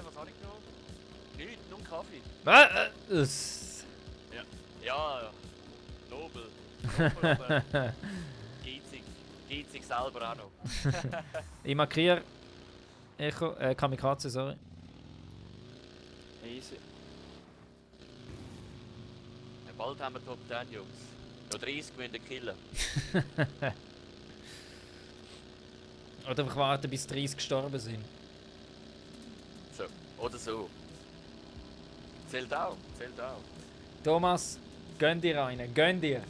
was habe ich genommen? Nichts, nur Kaffee. Was? Ja, nobel. Aber geizig selber auch noch. Ich markiere. Echo, Kamikaze, sorry. Easy. Ja, bald haben wir Top 10, Jungs. Noch 30 müssen wir killen. Oder einfach warten, bis 30 gestorben sind. So, oder so. Zählt auch. Thomas, gönn dir rein, gönn dir.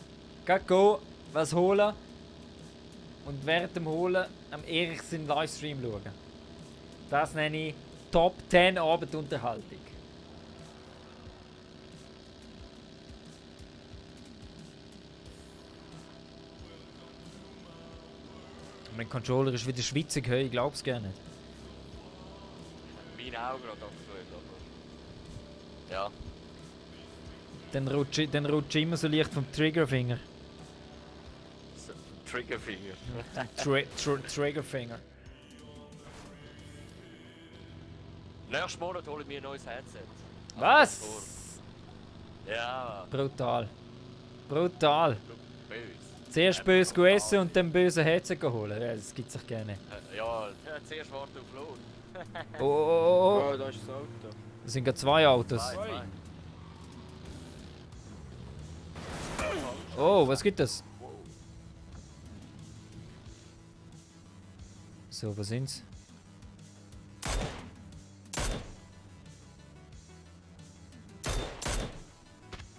Geh go, was holen. Und während dem Holen am Erich seinen Livestream schauen. Das nenne ich Top 10 Abendunterhaltung. Mein Controller ist wieder schwitzig, hey, ich glaub's gar nicht. Meine auch gerade aktuell, aber... Ja. Dann rutsche ich immer so leicht vom Triggerfinger. So, Triggerfinger. Triggerfinger. Nächsten Monat hole ich mir ein neues Headset. Was? Ja, Brutal. Brutal. böse. Zuerst böse essen und dann böse Headset holen. Ja, das gibt's doch gerne. Ja, zuerst warten auf Lohn. Oh, Oh, da ist das Auto. das sind gerade 2 Autos. Zwei. Oh, was gibt das? So, was sind's?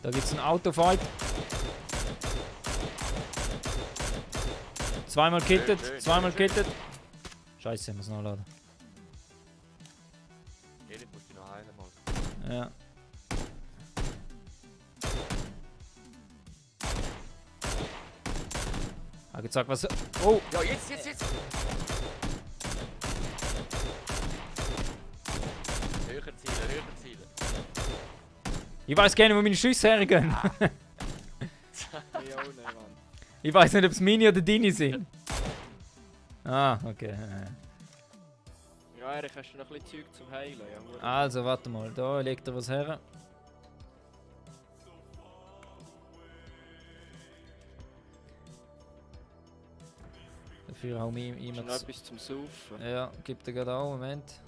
Da gibt's einen Autofight. Zweimal kittet, zweimal kittet. Scheiße, ich muss nachladen. Erik muss ich noch heilen mal. Ja. Hab gesagt, was. Oh! Ja, jetzt! Höher zielen. Ich weiß gerne, wo meine Schüsse hergehen. Ich auch nicht, Mann. Ich weiß nicht, ob es meine oder deine sind. Ah, okay. Ja, Erik, hast du noch ein bisschen Zeug zum Heilen? Ja, Also, warte mal, da legt er was her. Dafür hau ich hast ihm du noch etwas zum Saufen? Ja, gibt er gerade auch, Moment.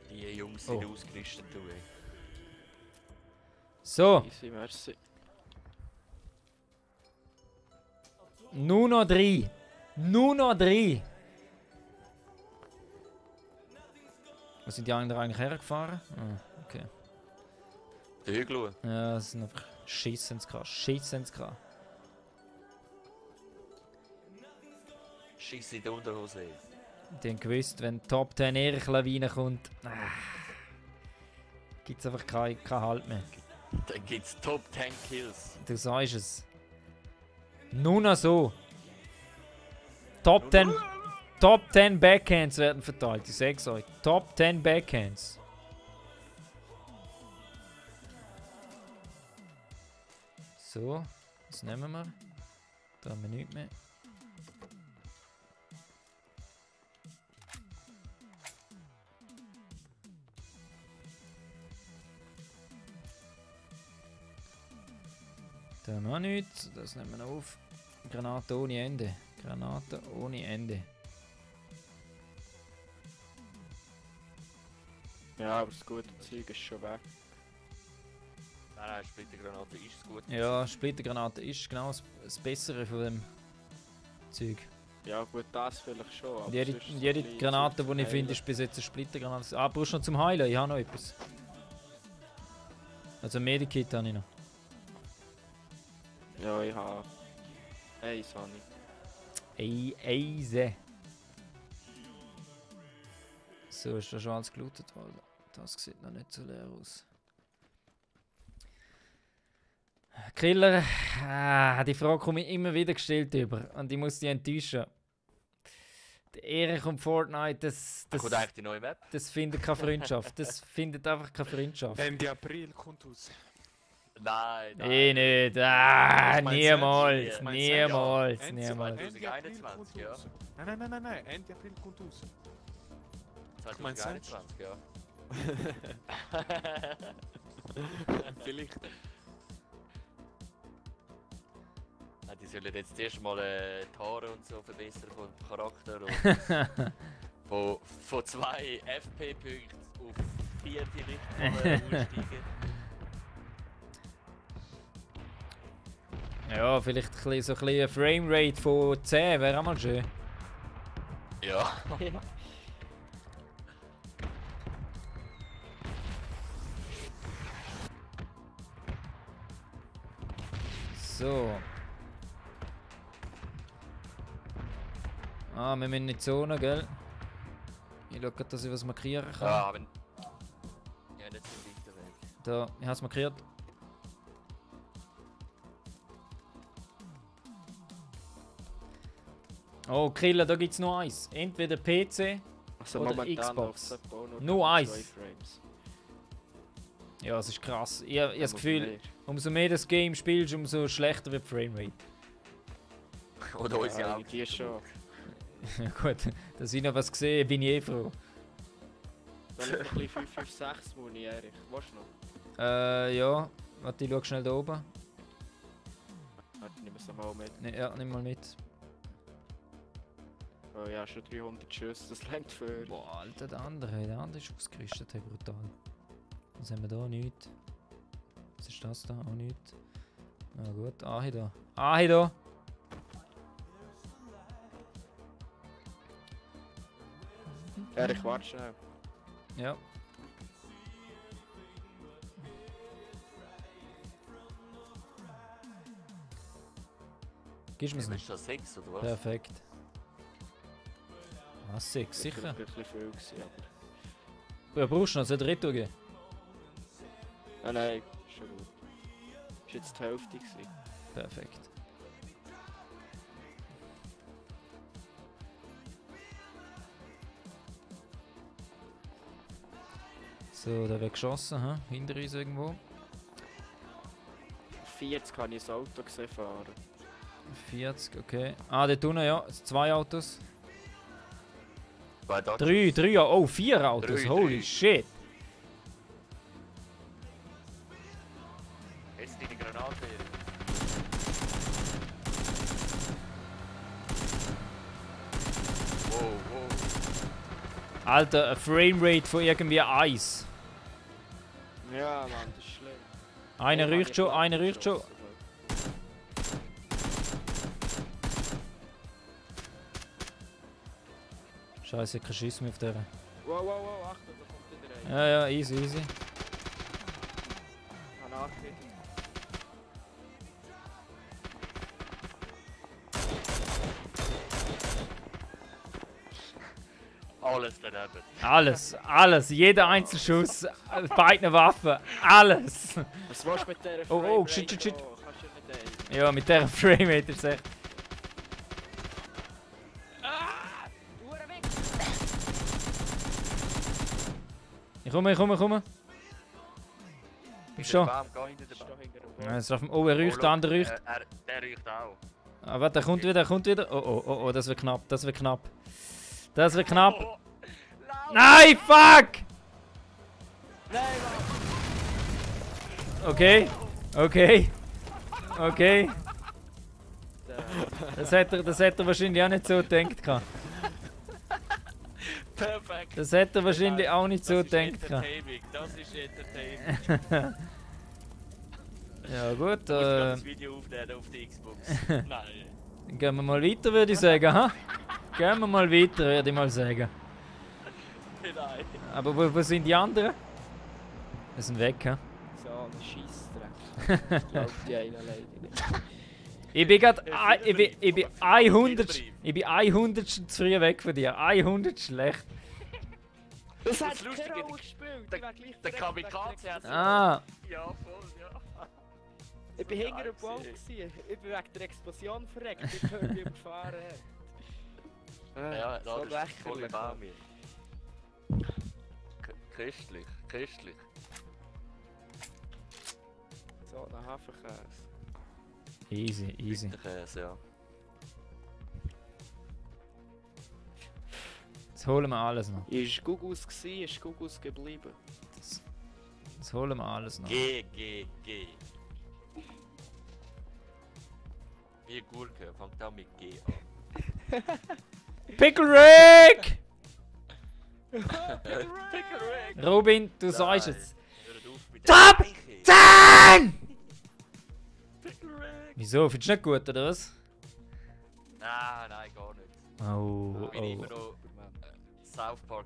Die Jungs sind Oh. ausgerüstet, du ey. So, Easy, merci. nur noch 3. Nur noch 3. Wo sind die anderen eigentlich hergefahren? Ah, okay. Der Hügel. Ja, das sind einfach Schissenskrass. Schissenskrass. Scheiße in die Unterhose. Die haben gewusst, wenn die Top 10 Erich-Lawine kommt, gibt es einfach keinen Halt mehr. Dann gibt's Top 10 Kills. Du sagst es. Nur noch so. Top 10 Backhands werden verteilt, ich sag's euch. Top 10 Backhands. So, was nehmen wir? Da haben wir nichts mehr. Da haben wir auch nichts. Das nehmen wir auf. Granate ohne Ende. Granate ohne Ende. Ja, aber das gute Zeug ist schon weg. Nein, Splittergranate ist es gut. Ja, Splittergranate ist genau das Bessere von dem Zeug. Ja gut, das vielleicht schon. aber Und jede, sonst so jede ein bisschen Granate, Zeug zum die ich finde, Heilen. ist bis jetzt eine Splittergranate. Ah, brauchst du noch zum Heilen? Ich habe noch etwas. Also ein Medikit habe ich noch. Ja, ich habe... Eins habe ich. Eise. So, ist da schon alles gelootet worden. Das sieht noch nicht so leer aus. Killer, die Frage komme ich immer wieder gestellt über und ich muss die enttäuschen. Der Erich und Fortnite, Da kommt eigentlich die neue Map. das findet keine Freundschaft. Das findet einfach keine Freundschaft. Ende April kommt aus. Nein, Eh nicht. Ich mein's Niemals. ernst. Niemals. Ende Niemals. Ende April 2021, kommt ja. aus. Nein. Ende April kommt aus. 2021, ja. Vielleicht. Nein, die sollen jetzt erst mal die Haare und so verbessern vom Charakter und von 2 FP-Punkten auf 4 direkt aussteigen. Ja, vielleicht so ein bisschen eine Framerate von 10 wäre auch mal schön. Ja. So. Ah, wir müssen in die Zone, gell? Ich schaue gerade, dass ich was markieren kann. Ja, aber... Ja, nicht so weiter weg. Da, ich habe es markiert. Oh, Killer, da gibt es noch eins. Entweder PC Also oder momentan Xbox. läuft's etwa auch Nur auf eins. 2 Frames. Ja, es ist krass. Ich habe das Gefühl, umso mehr das Game spielst, umso schlechter wird die Framerate. Oder unsere Ja, Autos. die schon. Ja gut, dass ich noch was gesehen bin ich eh froh. Soll ich noch ein bisschen 556 Muni, Erich? Willst du noch? Ja. Warte, ich schau schnell da oben. Warte, nimm es mal mit. Ne, ja, nimm mal mit. Oh ja, schon 300 Schüsse, das längt für. Boah, Alter, der andere ist ausgerüstet, hey, brutal. Was haben wir da? Nichts. Was ist das da? Auch nichts. Na gut, Ahi da. Ahi da! Erich, warte schnell. Ja. Gibst du mir's Ist nicht? das 6 oder was? Perfekt. Was, 6? Sicher? Das war ein bisschen viel, gewesen, aber. Ja, brauchst du noch? Soll ich Retour geben? Nein, ist schon gut. Ist jetzt die Hälfte gewesen. Perfekt. So, da wird geschossen, hä? Hinter uns irgendwo. 40 habe ich das Auto gesehen fahren. 40, okay. Ah, dort unten, ja. 2 Autos. Bei Dodge. 3, oh, 4 Autos. Drei, Holy drei. shit. Jetzt deine Granate. Wow, wow. Alter, ein Framerate von irgendwie 1. Ja, Mann, das ist schlimm. Einer Oh, riecht ich schon, hab einer riecht schon. geschossen, Scheiße, kein Schiss mehr auf der. Wow, wow, wow, Achtung, da kommt wieder ein. Ja, ja, easy, easy. Granate. Alles daneben. Alles, jeder einzelne Schuss, beide Waffen, alles. Was willst du mit dieser Oh, oh, Framerate shit, shit, shit. noch? Kannst du nicht ein. Ja, mit dieser Framerate ist echt. Ich komme. Komm schon. Baum, geh hinter den Das ist Baum. doch hinter dem Ja, Baum. jetzt darf man- Oh, er riecht, der andere riecht. Der riecht auch. Ah, warte, er kommt wieder. Oh, das wird knapp, das wird knapp. Das wird knapp. Oh, Nein, fuck! Nein, Mann! Okay. Der- Das hätte er wahrscheinlich auch nicht so gedacht. gehabt. Perfekt. Das hätte er wahrscheinlich auch nicht so Das ist gedacht. gehabt. Entertainment. Das ist Entertainment. Ja gut, Ich muss gerade das Video aufnehmen auf die Xbox. Nein. gehen wir mal weiter, würde ich sagen. Ha? Gehen wir mal weiter, würde ich mal sagen. Nein. Aber wo sind die anderen? Die sind weg, ha? So ein Scheissdreck. Ich glaub die einen leider nicht. Ich bin gerade. Ich bin Aber 100. Filmbrief. Ich bin 100 zu früh weg von dir. 100 schlecht. Das Das hat Lustige, keine Rolle gespielt. der- Ich wär gleich Der verreckt, Kamikaze hat Ah, Ja, voll, ja. Ich bin Ja, hinter dem Baum gesehen. gewesen. Ich bin wegen der Explosion verreckt. Ich höre, wie er überfahren hat. Ja, so da ist voll lächerlich. bei mir. Köstlich. So, ein Hafenkäse. easy. Der Käse, ja. Jetzt holen wir alles noch. Ist Gugus gewesen, ist Gugus geblieben. Jetzt holen wir alles noch. G. Wie Gurke, fängt auch mit G an. Pickle Rick! Pickle Rick! Robin, du sagst es. Hört auf mit Top der Eiche. 10! Pickle Rick! Wieso? Findest du nicht gut, oder was? Nein, gar nicht. Oh, Ich bin immer noch South Park.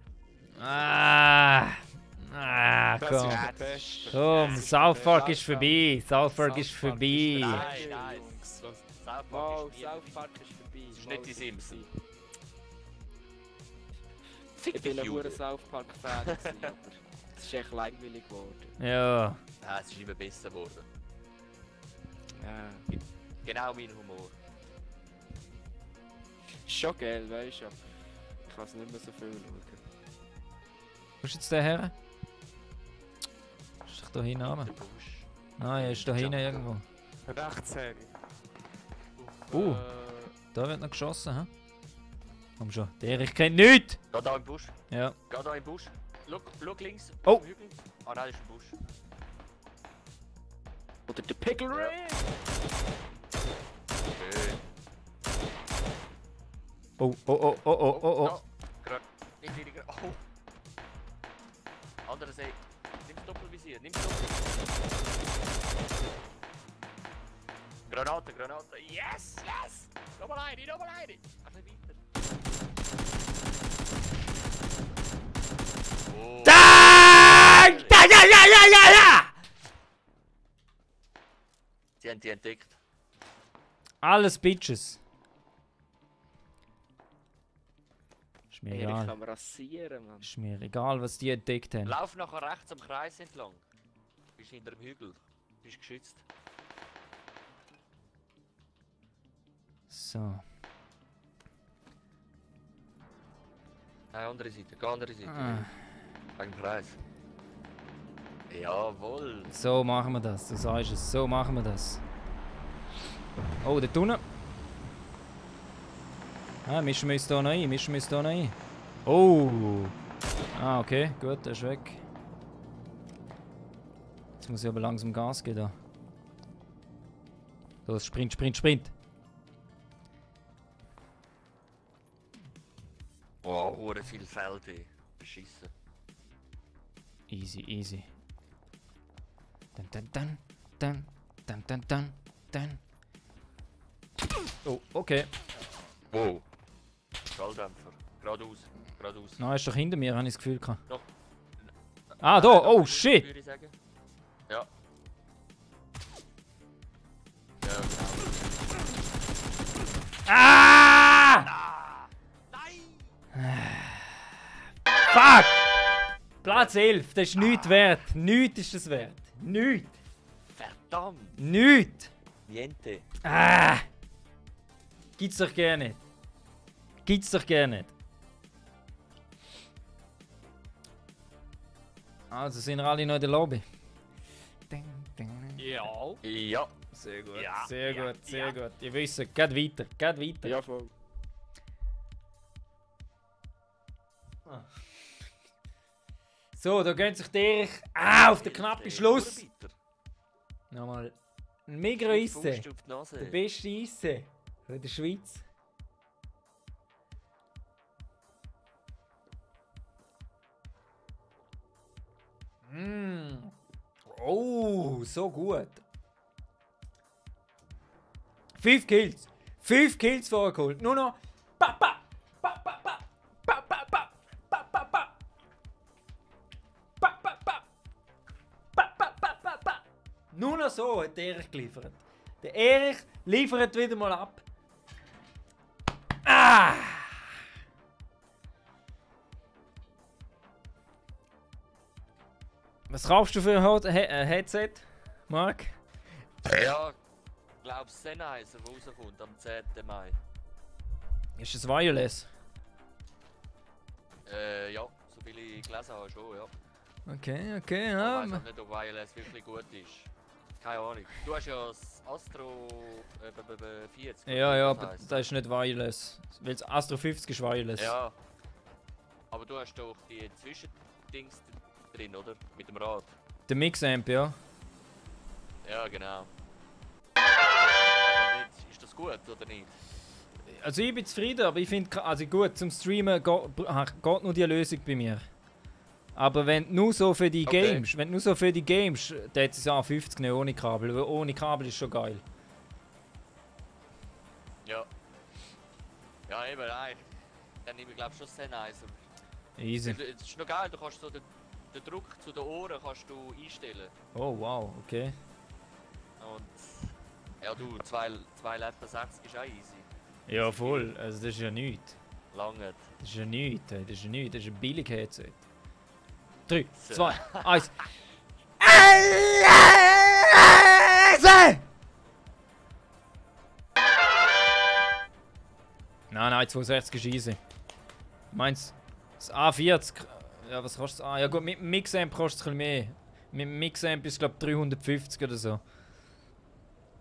Das komm. ist der Beste. Komm, Das ist South der Park Beste. ist vorbei. South Park South ist Park vorbei. Nein. Jungs, was- South Park Wow, ist nie South Park ist vorbei. Das ist nicht die Simpsons. Ich bin ein Juden. hoher South Park Fan, gewesen, aber es ist echt langweilig geworden. Ja. Ah, es ist immer besser geworden. Ja. Genau mein Humor. Ist schon geil, weißt du, aber ich kann es nicht mehr so viel schauen. Wo ist jetzt der her? Vielleicht da hinten runter. Der Busch. Nein, er ist da hinten irgendwo. Rechtshährig. Da wird noch geschossen, hä? Komm schon, der ich kennt nichts! Geh da im Busch. Ja. Geh da im Busch. Schau links. Oh. Am Hügel. Ah nein, das ist ein Busch. Oder der Pickle Ring! Okay. Oh, oh, oh, oh, oh, oh, oh. Gerade. Nicht weniger. Oh. Andere Seite. Nimm's Doppelvisier. Nimm's Doppelvisier. Granate, Granate. Yes, yes! Nochmal eine, nochmal eine. Ach, nicht weiter. Oh. Da! Da, ja, ja, ja, ja, ja! Sie haben die entdeckt. Alles Bitches. Ist mir Erich egal. kann man rasieren, Mann. Ist mir egal, was die entdeckt haben. Lauf nachher rechts am Kreis entlang. Bist hinter dem Hügel. Bist geschützt. So. Nein, andere Seite, geh andere Seite. Ah. Wegen dem Kreis. Jawohl. So machen wir das, du sagst es. So machen wir das. Oh, der Tunnel. Ah, mischen wir uns da noch ein, mischen wir uns da noch ein. Oh! Ah, okay, gut, der ist weg. Jetzt muss ich aber langsam Gas geben da. Los, Sprint, Sprint, Sprint! Wow, oh, viel Feld, ey. Beschissen. Easy, easy. Dann, dann, dann, dann, dann, dann, dann, dann. Oh, okay. Wow. Schalldämpfer. Geradeaus. Geradeaus. Na, ist doch hinter mir, habe ich das Gefühl gehabt. Doch. Ah, da! Oh, shit! Würde ich sagen. Ja. Ja, genau. Ah! Ah! Nein! Fuck! Platz 11, das ist nichts wert. Nichts ist das wert. Nichts. Verdammt! Nichts. Niente. Ah! Gibt's doch gerne nicht. Gibt's doch gerne nicht. Also sind wir alle noch in der Lobby. Ja. Ja. Sehr gut, Ja, sehr ja, gut, sehr ja. gut. Ihr wisst, geht weiter, geht weiter. Ja, voll. So, da gönnt sich der auf den knappen Schluss. Nochmal ein Migros Eisse. Faust auf die Nase. Der beste Eisse von der Schweiz. Oh, so gut. 5 Kills. 5 Kills vorgeholt. Nur noch. Pa, pa, pa, pa, pa, pa, pa, pa, pa, pa, pa. Pa, pa, pa. Pa, pa, pa, pa, pa. Nur noch so hat Erich geliefert. Der Erich liefert wieder mal ab. Ah! Was kaufst du für ein Headset, Marc? Ja, ich glaube Sennheiser, der rauskommt am 10. Mai. Ist es wireless? Ja, so viel ich gelesen habe schon, ja. Okay, okay, Ich ja. weiß auch nicht, ob Wireless wirklich gut ist. Keine Ahnung. Du hast ja das Astro 40. Ja, ja, das aber heisst. das ist nicht wireless. Weil das Astro 50 ist wireless. Ja. Aber du hast doch die Zwischendings drin, oder? Mit dem Rad. Der Mix-Amp, ja. Ja, genau. Ist das gut oder nicht? Also ich bin zufrieden, aber ich finde, also gut, zum Streamen geht nur die Lösung bei mir. Aber wenn du nur so für die Okay. Games, wenn du nur so für die Games, dann hätte es A50 nicht ohne Kabel, weil ohne Kabel ist schon geil. Ja. Ja, eben, nein. Dann nehme ich glaube schon Sennheiser. Easy. Es ist noch geil, du kannst so den Druck zu den Ohren kannst du einstellen. Oh wow, okay. Und ja du, 2 Letter 60 ist auch easy. Ja voll, also das ist ja nichts. Lange. Das ist ja nichts, das ist ja nichts, das ist ein billig Headset. 3, So. 2, 1. Nein, 62 ist easy. Meinst das A40? Ja, was kostet das? Ah, ja gut, mit dem Mix-Amp kostet es ein bisschen mehr. Mit dem Mix-Amp ist es glaube 350 oder so.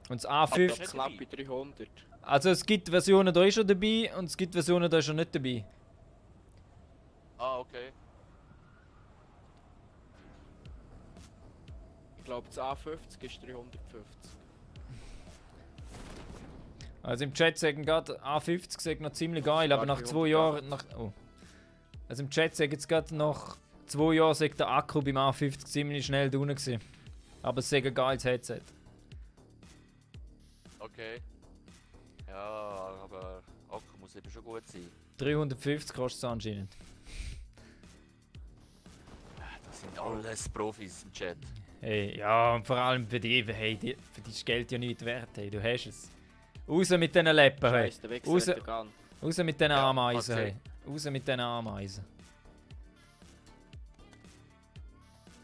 Und das Aber A50... knapp bei 300. Also es gibt Versionen, da ist er dabei und es gibt Versionen, da ist er nicht dabei. Ah, okay. Ich glaube, das A50 ist 350. Also im Chat sagen gerade A50 sagt noch ziemlich geil, aber nach 2 Jahren... Also im Chat sagen jetzt gerade nach 2 Jahren sagt der Akku beim A50 ziemlich schnell da unten gewesen. Aber es sagt ein geiles Headset. Okay. Ja, aber Akku muss eben schon gut sein. 350 kostet es anscheinend. Das sind alles Profis im Chat. Hey, ja, und vor allem für die, hey, für die ist Geld ja nichts wert, hey, du hast es. Raus mit diesen Läppen, hey. Scheiße, der Wichser Raus, hat den Gun. raus mit diesen Ja, Ameisen, okay. hey. Raus mit diesen Ameisen.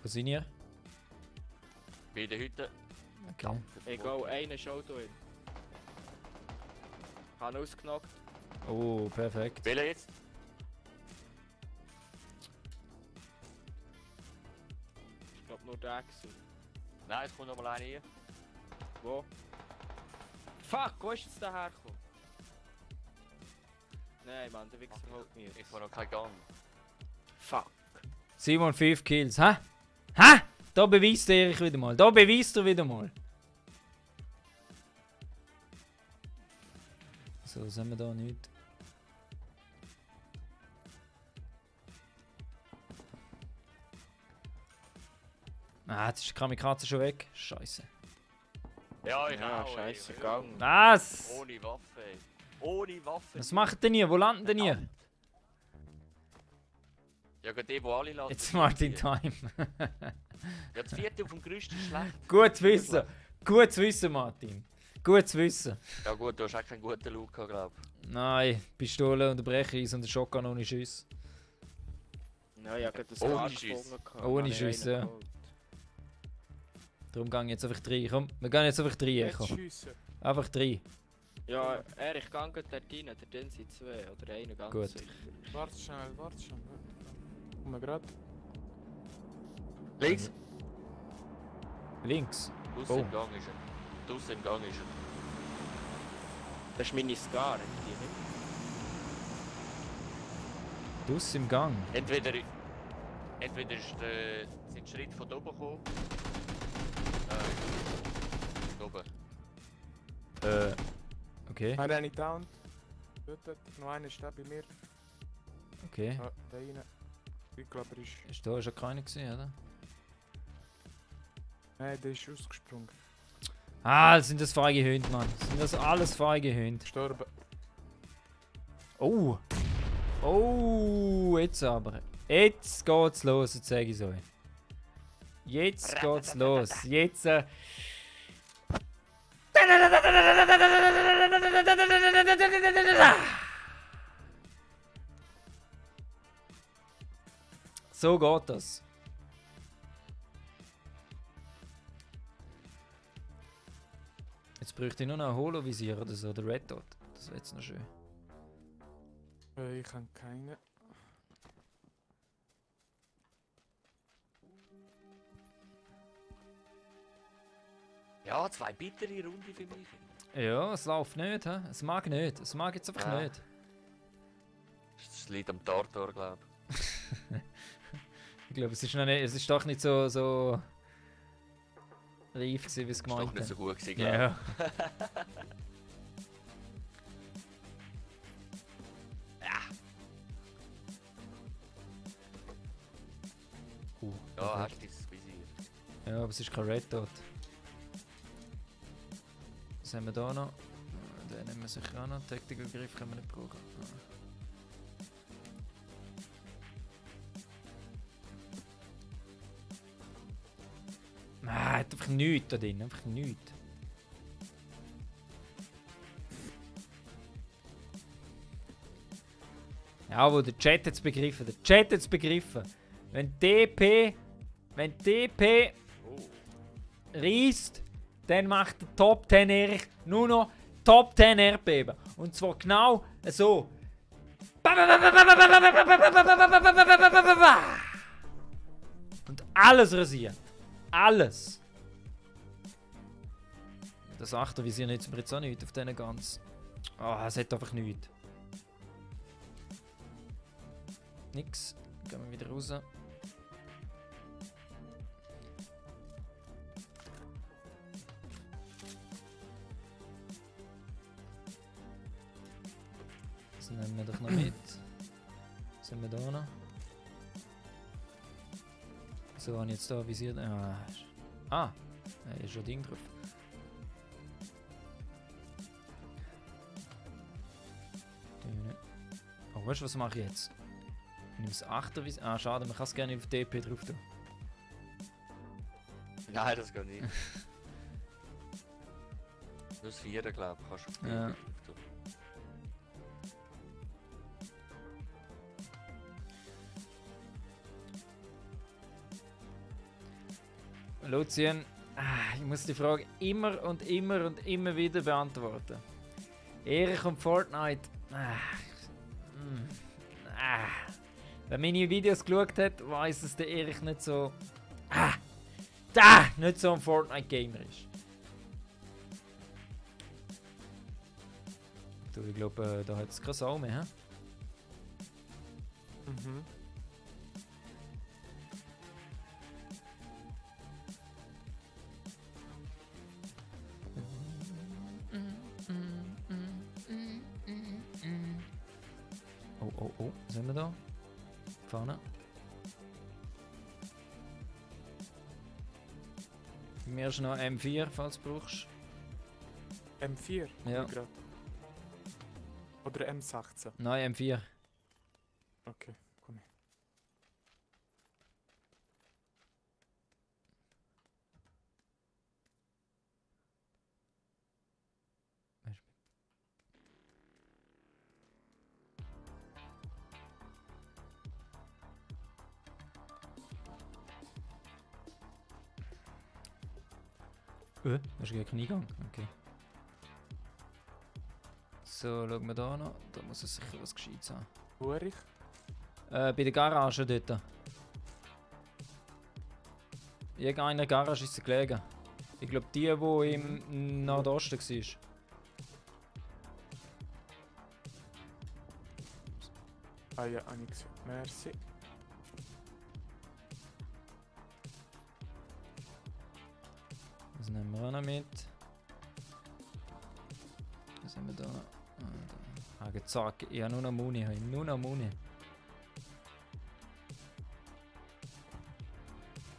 Wo sind ihr? Bei der Hütte. Okay. Egal, einer schaut drin. Kann ausgenockt. Oh, perfekt. Welcher jetzt? Ich glaube nur der gewesen. Nein, es kommt noch mal einer hier. Wo? Fuck, wo ist jetzt der hergekommen? Nein, Mann, der Wichser holt mich Ich jetzt. habe noch keinen Gun. Fuck. Simon 5 Kills, hä? Hä? Da beweist Erich wieder mal. Da beweist er wieder mal. So, sehen wir da nicht. Ah, jetzt ist die Kamikaze schon weg. Scheiße. Ja, ich Ja, auch. scheiße, ey. gegangen. Was? Ohne Waffe. Ey. Ohne Waffe. Was macht denn ihr? Wo landen denn ihr? Ja, gerade die, wo alle lassen. Jetzt Martin Time. Ja, das vierte auf dem Gerüst ist schlecht. Gut zu wissen. Gut zu wissen, Martin. Gut zu wissen. Ja gut, du hast auch keinen guten Look gehabt, glaube ich. Nein, Pistole und Brecheis und ein Shotgun ohne Schuss. Ja, ich habe das Ohne Gun Schuss. gefunden gehabt. Ohne Habe ich Schuss, einen ja. geholt. Darum gehen jetzt einfach 3. Komm, wir gehen jetzt einfach 3. Jetzt Komm. schiessen. Einfach 3. Ja, ich gehe dort rein, da drin sind 2 oder einer ganz Gut. sicher. Warte schnell. Komm grad. Links. Links. Draussen Oh. im Gang ist er. Draussen im Gang ist er. Das ist meine Scar, die nicht. Dus im Gang. Entweder ist sind die Schritte von da oben gekommen. Da oben. Okay. Einer nicht down. Dort, noch einer ist da bei mir. Okay. Ja, da rein. Ich glaube, er ist... Ist da schon keiner gesehen, oder? Nein, der ist ausgesprungen. Ah, sind das feige Hunde, Mann. Sind das alles feige Hunde? Gestorben. Oh! Oh, jetzt aber. Jetzt geht's los, jetzt sage ich euch. Jetzt geht's los. Jetzt. So geht das. Jetzt bräuchte ich nur noch ein Holovisier oder so, der Red Dot. Das wäre jetzt noch schön. Ich habe keine. Ja, 2 bittere Runde für mich. Ja, es läuft nicht, hä? Es mag nicht. Es mag jetzt einfach Ja. nicht. Das liegt am Tartar, glaube ich. Ich glaube, es ist noch nicht, es ist doch nicht so reif gewesen, wie es Ist doch gemeint nicht so hat. gut gewesen, glaube Ja. ich. Ja, hast du das Visier. Ja, aber es ist kein Red Dot. Was haben wir da noch? Den nehmen wir sicher auch noch. Tactical Griff können wir nicht brauchen. Ah, hat einfach nichts da drin, einfach nichts. Ja, wo der Chat jetzt begriffen, der Chat jetzt begriffen. Wenn DP Oh. reist, dann macht der Top 10 Erich nur noch Top 10 Erdbeben. Und zwar genau so. Und alles rasiert. Alles! Das Achtervisier nützt mir jetzt auch nichts auf diesen ganz. Ah, es hat einfach nichts. Nix. Gehen wir wieder raus. Das nehmen wir doch noch mit. Was haben wir da noch? So, habe ich jetzt da visiert. Da ist schon Ding drauf. Oh, weißt du, was mache ich jetzt? Ich nehme das 8er Visier. Ah, schade, man kann es gerne auf DP drauf tun. Nein, das geht nicht. Nur das 4, glaube ich, kannst du auf die Ja. drauf tun. Lucian, ich muss die Frage immer und immer und immer wieder beantworten. Erich und Fortnite. Wer meine Videos geschaut hat, weiß, dass der Erich nicht so. Nicht so ein Fortnite-Gamer ist. Du, ich glaube, da hat es keine Sau mehr. He? Mhm. Oh, was haben wir da? Vorne. Mir ist noch M4, falls du brauchst. M4? Ja. Grad. Oder M16? Nein, M4. Okay, komm her. Hast du keinen Eingang? Okay. So, schauen wir da noch. Da muss es sicher was Gescheites haben. Urich? Bei der Garage dort. Irgendeiner Garage ist sie gelegen. Ich glaube die im Nordosten war. Ah ja, habe ich gesehen. Merci. Das nehmen wir auch noch mit. Was haben wir da noch? Zack, ich habe nur noch Muni.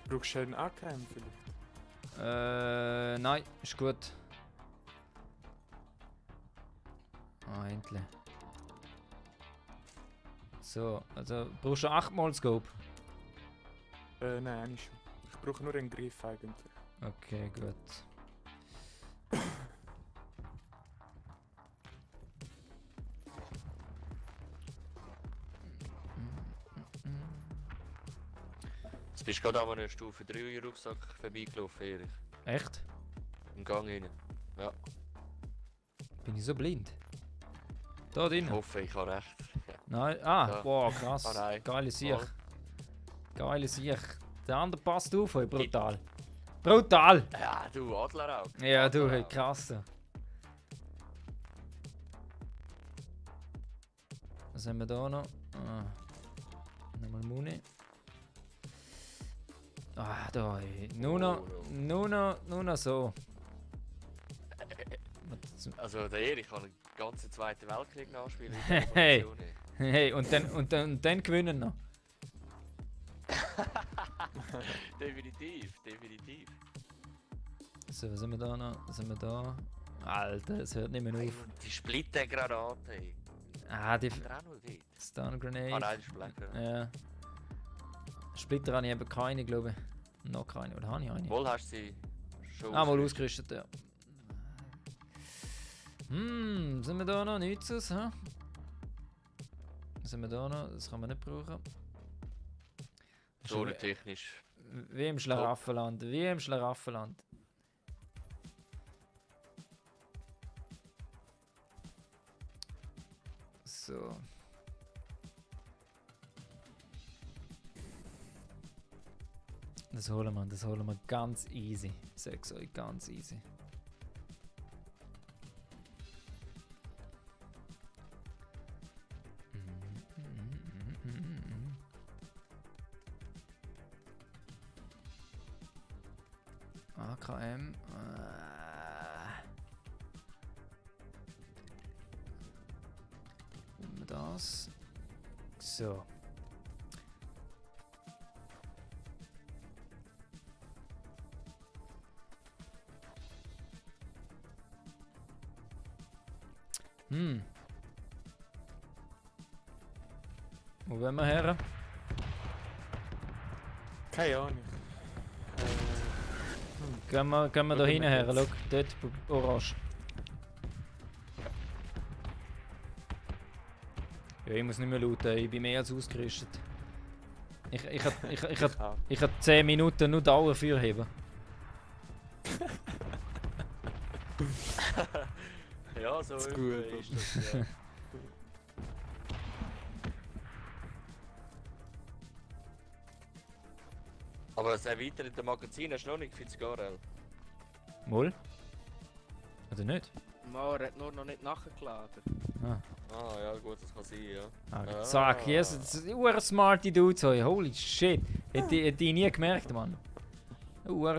Brauchst du einen AKM vielleicht? Nein, ist gut. Endlich. So, also brauchst du 8-mal Scope? Nein, eigentlich schon. Ich brauche nur einen Griff eigentlich. Okay, gut. Jetzt bist du gerade an einer Stufe 3 Rucksack vorbeigelaufen, Erich. Echt? Im Gang rein. Ja, Bin ich so blind? Da ich drin? hoffe, ich habe recht. Nein. Ja. Wow, krass. Ah, nein. Geile Sicht. Mal. Geile Sicht. Der andere passt auf, hey. Brutal. Brutal! Ja, du Adlerauge. Ja, du, hey, Adlerauge. krass. Was haben wir da noch? Nochmal Muni. Da, hey. Nur noch so. Also der Erich kann den ganzen Zweiten Weltkrieg nachspielen. Hey. Hey, und dann gewinnen noch. Definitiv. So, was haben wir da noch? Was haben wir da? Alter, es hört nicht mehr Hey, auf. und die Splittergranate. Hey. Die Hat er auch noch dort? Stun Grenade. Ah nein, das ist Black. Ja. Splitter habe ich eben keine, glaube ich. Noch keine, oder habe ich eine? Wohl hast du sie schon Mal ausgerüstet, ja. Sind wir da noch? Nichts aus, hä? Was haben wir da noch? Das kann man nicht brauchen. Zonentechnisch. Wie im Schlaraffenland, So. Das holen wir ganz easy. Ich sag's euch, ganz easy. AKM. Das. So. Wo wollen wir her? Keine Ahnung. Gehen wir da Schauen wir hinten her, jetzt. schau, dort orange. Ja, ich muss nicht mehr looten, ich bin mehr als ausgerüstet. Ich hab 10 Minuten nur Dauer für heben. Ja, so ist ungefähr gut. ist das, ja. Aber das erweiterte Magazin hast du noch nicht für die GRL. Moll? Oder nicht? Mauer hat nur noch nicht nachgeladen. Ah ja gut, das kann sein, ja. Ah, zack, yes, das ist ein smarte Dude, so. Holy shit. Hätte ich nie gemerkt, Mann.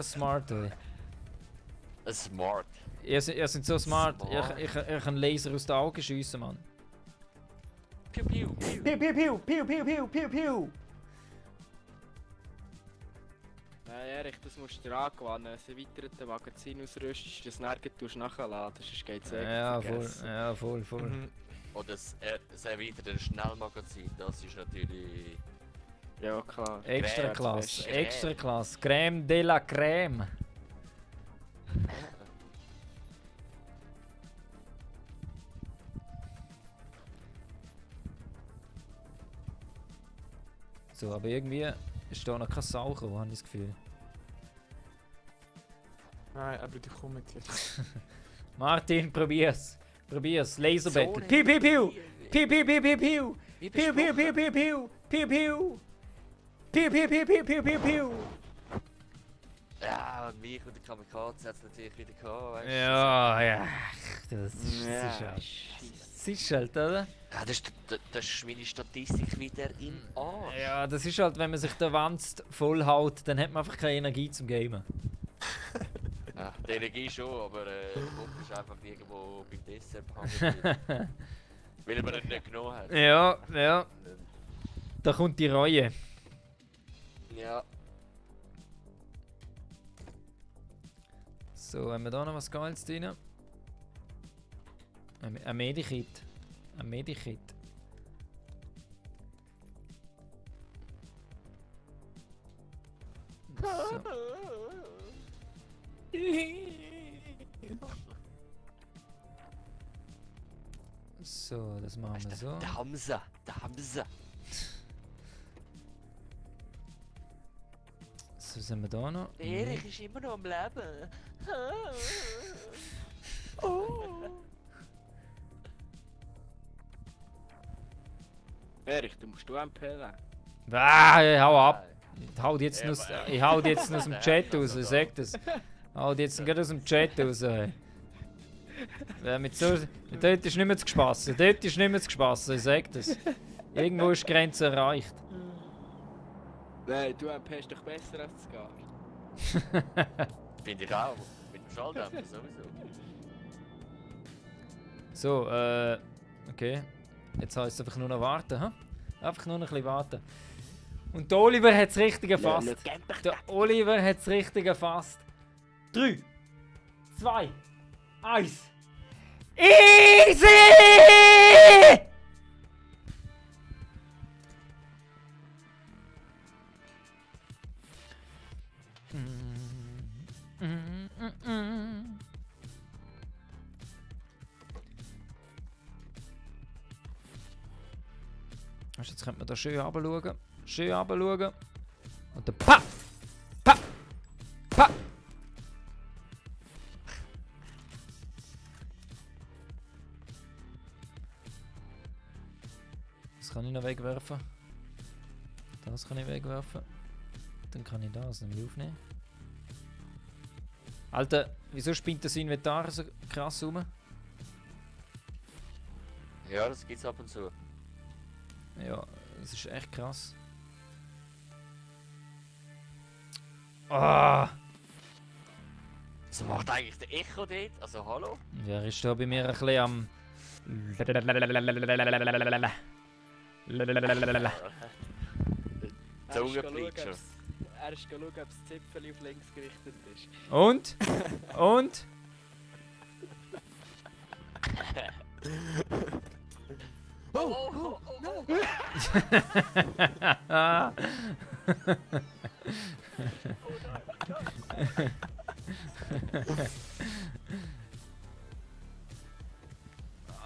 Smart, ey. Smart. Ihr seid so smart, Smart. ich kann Laser aus den Augen schiessen, Mann. Piu piu piu. Piu, piu, piu, piu, piu, piu, piu, piu. Nein, Erich, das musst du dir angewöhnen. Das erweiterte Magazin ausrüstest, das nirgends nachladen, sonst geht's Ja, voll, vergessen. ja, voll, voll. Mhm. Und das erweiterte Schnellmagazin, das ist natürlich... Ja, klar. Extra Crème, Klasse, Crème. extra Klasse. Crème de la Crème. So, aber irgendwie ist da noch kein Sau gekommen, habe ich das Gefühl. Nein, aber die kommen jetzt. Martin, probier's. Probier's. Laserbattle. So Piu, piu, piu. nicht. Piu, piu, piu, piu, piu. Wie Piu, piu, piu, besprochen. piu, piu. Piu, piu. Piu, piu, piu, piu, piu, piu, piu. Ja, und mich und der Kamikaze hat es natürlich wieder gehabt, weißt du? Ja, ja. Das ist Ja, halt. Scheisse. Das ist halt, oder? Ja, das ist meine Statistik wieder im Arsch. Ja, das ist halt, wenn man sich den Wanst vollhaut, dann hat man einfach keine Energie zum Gamen. Ja, die Energie schon, aber der Punkt ist einfach irgendwo beim Dessert behandelt. Weil man ihn nicht genommen hat. Ja, ja. Da kommt die Reue. Ja. So, haben wir da noch was Geiles drin? Ein Medikit. Ein Medikit. So. So, das machen wir so. Der Hamza, der Hamza. So sind wir da noch. Der Erich ist immer noch am Leben. Oh. Erich, du musst MP nehmen. Ah, hau ab! Nein. Ich hau die jetzt aus dem Chat raus, sag das. Hau die jetzt gerade aus dem Chat raus. Ey. Ja, mit dort ist nicht mehr zu gespassen. Dort ist nicht mehr zu gespassen, ich sag das. Irgendwo ist die Grenze erreicht. Nein, du MP ist doch besser als das Gar. Finde ich auch. Mit dem Schalldämpfer sowieso. So, okay. Jetzt heißt es einfach nur noch warten, hm? Einfach nur noch ein bisschen warten. Und der Oliver hat es richtig erfasst. Der Oliver hat es richtig erfasst. 3, 2, 1. Easy! Also jetzt könnte man da schön runterschauen. Schön runterschauen. Und dann pa! Pa! Pa! Das kann ich noch wegwerfen. Das kann ich wegwerfen. Dann kann ich das nämlich aufnehmen. Alter, wieso spinnt das Inventar so krass rum? Ja, das gibt's ab und zu. Ja, das ist echt krass. Ah! Was macht eigentlich der Echo dort? Also, hallo? Ja, er ist da bei mir ein bisschen am. Zungenflitscher. Er ist schauen, ob das Zipfel auf links gerichtet ist. Und? Und? Oh, no!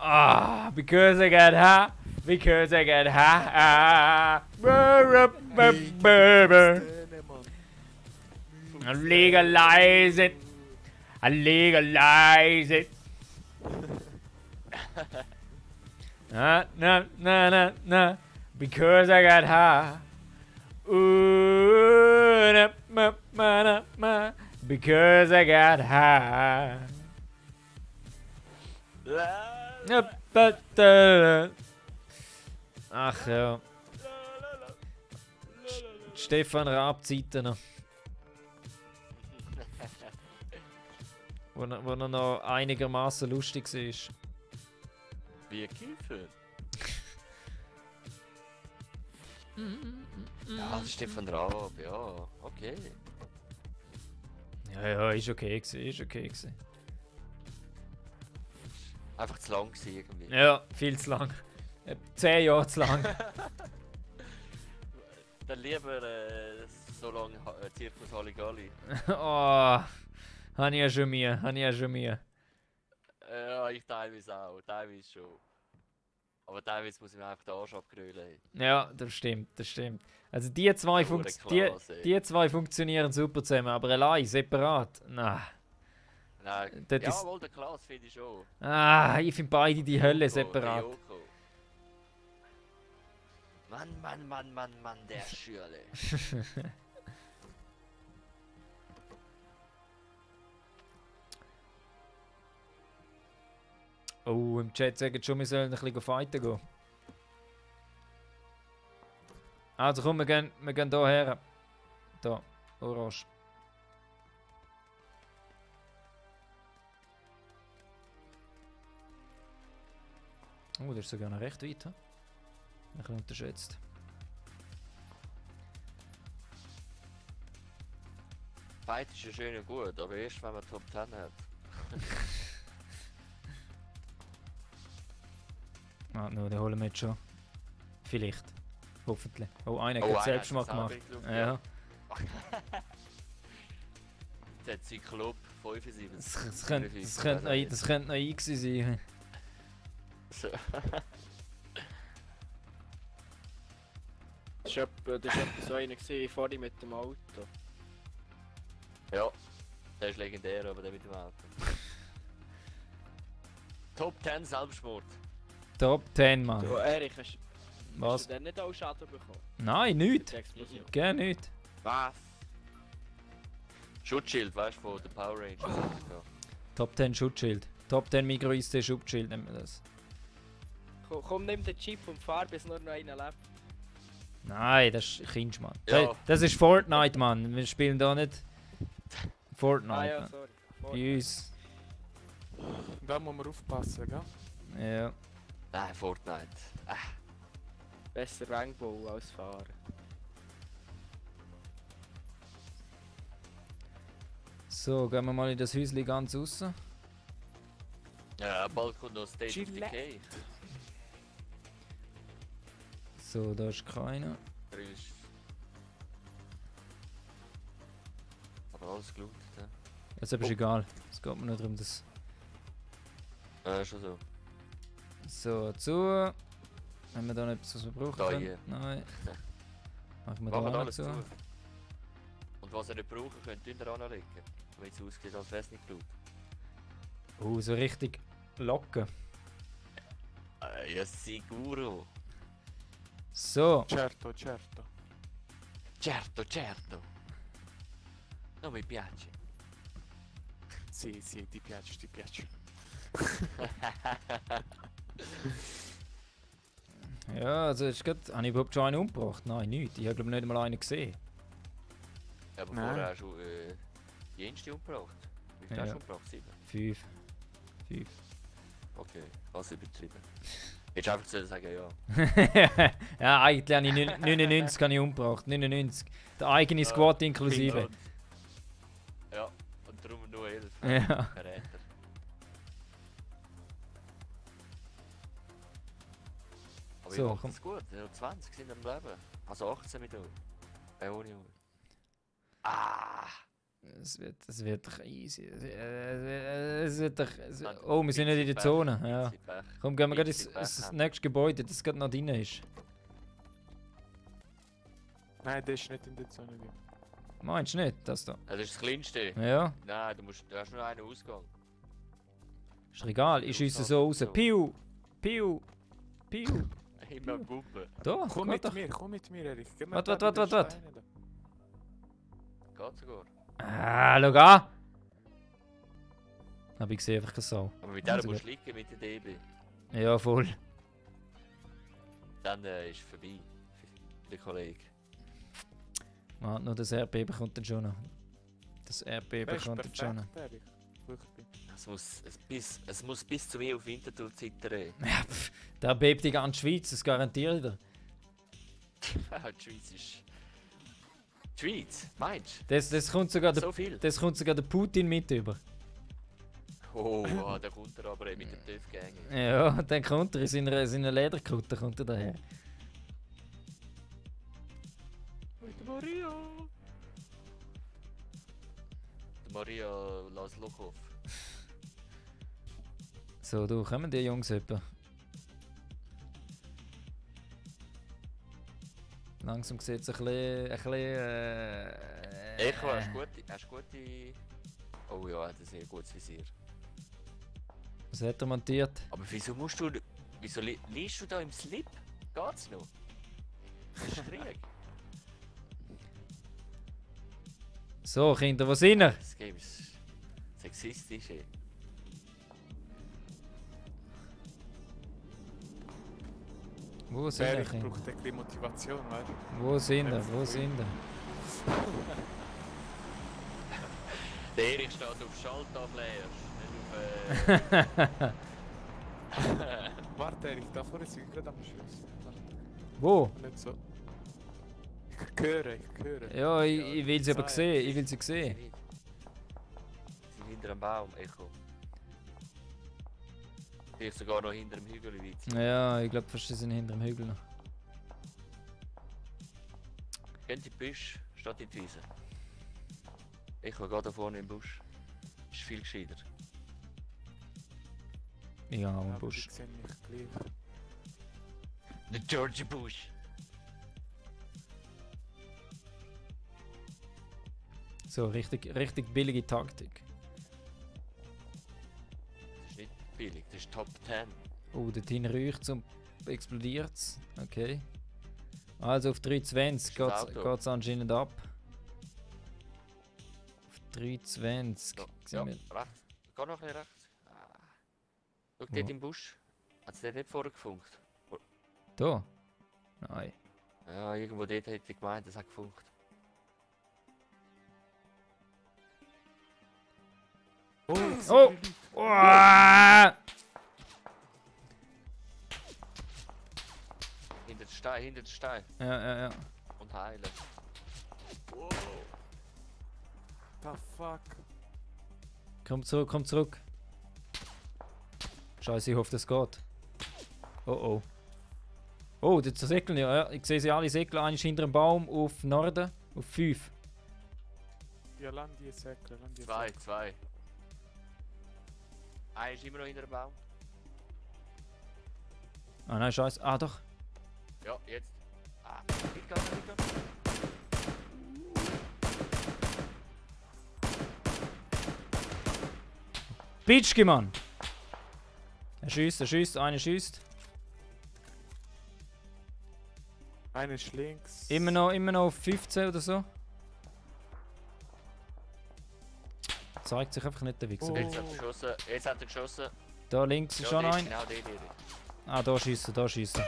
Ah, because I got high. Because I got high. I legalize it. I legalize it. Na, na, na, na, na. Because I got high. Ooh, na, ma, ma, na, ma. Because I got high. Ja, ach ja. Stefan Raab Zeiten noch. Wo er noch einigermaßen lustig war. Wie Kiefer. Ja, das ist Stefan Raab, ja, okay. Ja, ist okay gewesen, ist okay gewesen. Einfach zu lang gewesen irgendwie. Ja, viel zu lang. 10 Jahre zu lang. Dann lieber so lange Zirkus Halligalli. Oh, habe ich ja schon Mühe, habe ich ja schon Mühe. Ja, ich teilweise auch, teilweise schon. Aber teilweise muss ich mir einfach den Arsch abgrölen. Ja, das stimmt, das stimmt. Also die zwei, die zwei funktionieren super zusammen, aber allein, separat, nein. Nein, Das ja, ist- wohl der Klaas finde ich schon. Ah, ich finde beide die Hölle Der separat. Joko. Mann, der Schürle. Oh, im Chat sagen schon, wir sollen ein bisschen fighten gehen. Also komm, wir gehen hier her. Da, orange. Oh, das ist sogar noch recht weit. Ein bisschen unterschätzt. Fight ist ja schön und gut, aber erst wenn man Top 10 hat. Ah, no, den holen wir jetzt schon. Vielleicht. Hoffentlich. Oh, einer Oh, hat einer selbst mal hat selber gemacht. in die Luft Ja. Der Zyklop 75. Das könnte noch ich gewesen sein. So. Das war etwa so einer gewesen, vorhin mit dem Auto. Ja, der ist legendär, aber der mit dem Auto. Top 10 Selbstmord. Top 10, Mann. Du, Erich, hast Was? du denn nicht auch Schaden bekommen? Nein, Mit nichts. der Explosion? Gar nicht. Was? Schutzschild, weißt du, von der Power Rangers. Ja. Top 10 Schutzschild. Top 10 Micro-IST Schutzschild nennt man das. Komm, nimm den Chip und fahr, bis nur noch einer lebt. Nein, das ist Kinsch, Mann. Ja. Das ist Fortnite, Mann. Wir spielen da nicht Fortnite. Ah ja, Mann. sorry. Bei uns. Da muss man aufpassen, gell? Ja. Nein, Fortnite. Besser Wangbau als fahren. So, gehen wir mal in das Häuschen ganz raus. Ja, bald kommt noch State of Gillette. Decay. So, da ist keiner. Der ist... Aber alles gelootet, ja. Das ist aber egal. Es geht mir nur darum, dass. Schon so. So, zu. Haben wir da noch etwas, was wir brauchen? Da können? hier. Nein. Machen wir Machen wir da noch alles zu. zu. Und was ihr nicht brauchen könnt, ihr anlegen. Damit es aussieht, als wäre es nicht gelootet. So richtig locken. Ja, sicuro. So. Certo, certo. Certo, certo. Non mi piace. Sì, ti piace. Ja, also jetzt gerade... Habe ich überhaupt schon einen umgebracht? Nein, nicht. Ich habe glaube nicht mal einen gesehen. Aber Nein. vorher hast du die Jenste umgebracht. Wie viel Ja. hast du umgebracht? 7? 5. Okay, was übertrieben. Hättest einfach zu sagen, ja. Ja, eigentlich habe ich 99 habe ich umgebracht. 99. Der eigene Squad inklusive. Ja, und darum nur 11. Ja. Verräter. Aber So, ich mache komm. es gut, ja, 20 sind am Leben. Also 18 mit euch. Ohne euch. Ah! Es wird doch easy. Es wird doch... Oh, wir sind nicht in der Zone. Ja. Komm, gehen wir gerade ins nächste Gebäude, das gerade noch drin ist. Nein, der ist nicht in der Zone drin. Meinst du nicht, das da? Das ist das Kleinste. Ja. Nein, du hast nur einen Ausgang. Ist doch egal, ich schiesse so raus. Piu! Piu! Piu! Immer Puppe. Da, Komm geht doch. mit mir, Erich. Geh mal Wart. da bei den Steinen da. Geht sogar. Ah, schau an! Hab ich gesehen, einfach keine Sau. Aber mit der Also musst du liegen mit der DB. Ja, voll. Dann ist vorbei. Der Kollege. Man, nur das RP bekommt dann schon noch. Das RP Das ist bekommt dann schon noch. perfekt, Erich. Wirklich. Es muss bis zu mir auf Winterthur zittern. Ja, da bebt die ganze Schweiz, das garantiert er. Die Schweiz ist... Die Schweiz? Meinst Das kommt sogar du? der, So viel? das kommt sogar der Putin mit über. Oh, der kommt er aber mit dem TÜV-Gang. Ja, dann kommt er in seiner Lederkutte kommt er daher. Mit Maria! Der Maria Laszlokow. So, du, kommen die Jungs etwa? Langsam sieht es ein bisschen Echo, hast du gute... Oh ja, er hat ein sehr gutes Visier. Was hat er montiert? Aber wieso liest du da im Slip? Geht's noch? Das ist Krieg. So, Kinder, wo sind wir? Das Game ist sexistisch, ey. Wo sind wir, Erich Kinder? braucht ein bisschen Motivation, weißt du? Wo sind wir? Wo sind wir? Der Erich steht auf Schalttafel erst, nicht auf... Warte, Erich, da vorne sind wir gerade am Schluss. Wo? Nicht so. Ich höre. Ja, ich will sie aber sehen. Ich will sie sehen. Sie sind hinter einem Baum, Echo. Vielleicht sogar noch hinter dem Hügel weit. Ja, ich glaube fast, sie sind hinter dem Hügel noch. Gehen in die Büsche, statt in die Wiese. Echo, geh da vorne im Busch. Ist viel gescheiter. Ja, am Aber Busch. die sehen mich gleich. Der George Bush. So, richtig billige Taktik. Das ist nicht billig, das ist Top 10. Oh, dort hinten riecht und explodiert's. Okay. Also auf 320 Das ist das Auto. geht's anscheinend ab. Auf 320. So, Sehen ja, wir- rechts. Geh noch ein bisschen rechts. Schau dort im Busch. Hat es der nicht vorher gefunkt? Da? Nein. Ja, irgendwo dort hätte ich gemeint, es hat gefunkt. Oh, ich sehe Oh! die Leute. Uah! Hinter den Stein. Ja. Und heilen. Wow. The fuck? Komm zurück. Scheiße, ich hoffe, das geht. Oh. Oh, dort säckeln ja. Ich sehe sie alle säckeln. Einer ist hinter dem Baum auf Norden. Auf 5. Ja, land die Säckle, land die Zwei. Einer ist immer noch hinter dem Baum. Ah nein, scheiße. Ah doch. Ja, jetzt. Ah, mitgehen. Bitschki, Mann! Er schießt, einer schießt. Einer ist links. Immer noch auf 15 oder so. zeigt sich einfach nicht der Wichser. Oh. Jetzt hat er geschossen. Jetzt hat er geschossen. Da links ist schon der ein. Genau, der. Ah, da schießen, da schießen.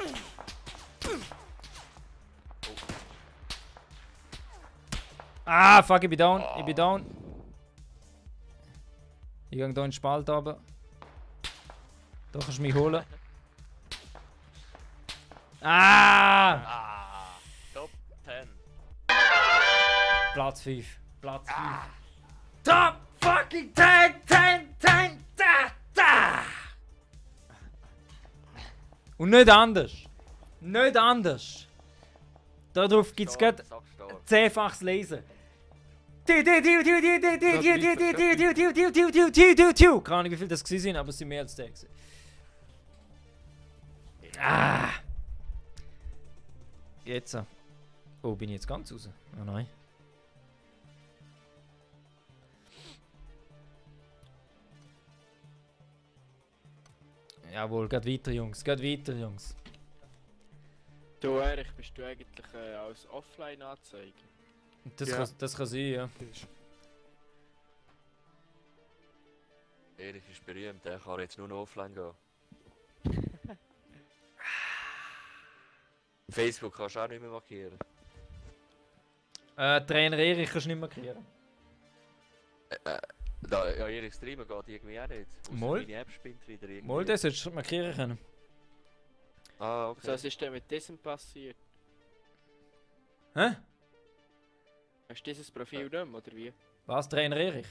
Ah, fuck, ich bin down, ich bin down. Ich gehe hier in den Spalt runter. Da kannst du mich holen. Ah! Ah, Top 10. Platz 5. Platz 5. Top fucking 10, 10, 10, da! Und nicht anders. Nicht anders. Darauf gibt es gerade Sackstark. 10-faches Lesen. Keine Ahnung, wie viel das gewesen sind, aber es sind mehr als 10 gewesen. Ah! Jetzt. Oh, bin ich jetzt ganz raus? Oh nein. Jawohl, geht weiter, Jungs. Geht weiter, Jungs. Du, Erich, bist du eigentlich als Offline-Anzeige? Das, Ja. das kann sein, ja. Erich ist berühmt, der kann jetzt nur noch offline gehen. Facebook kannst du auch nicht mehr markieren. Trainer Erich kannst du nicht markieren. Ja, Erich streamen geht irgendwie auch nicht. Ausser Mal. Meine App spinnt wieder irgendwie. Mal, das hättest du markieren können. Ah, okay. Was ist denn mit diesem passiert? Hä? Hast du dieses Profil nicht mehr, oder wie? Was, Trainer Erich?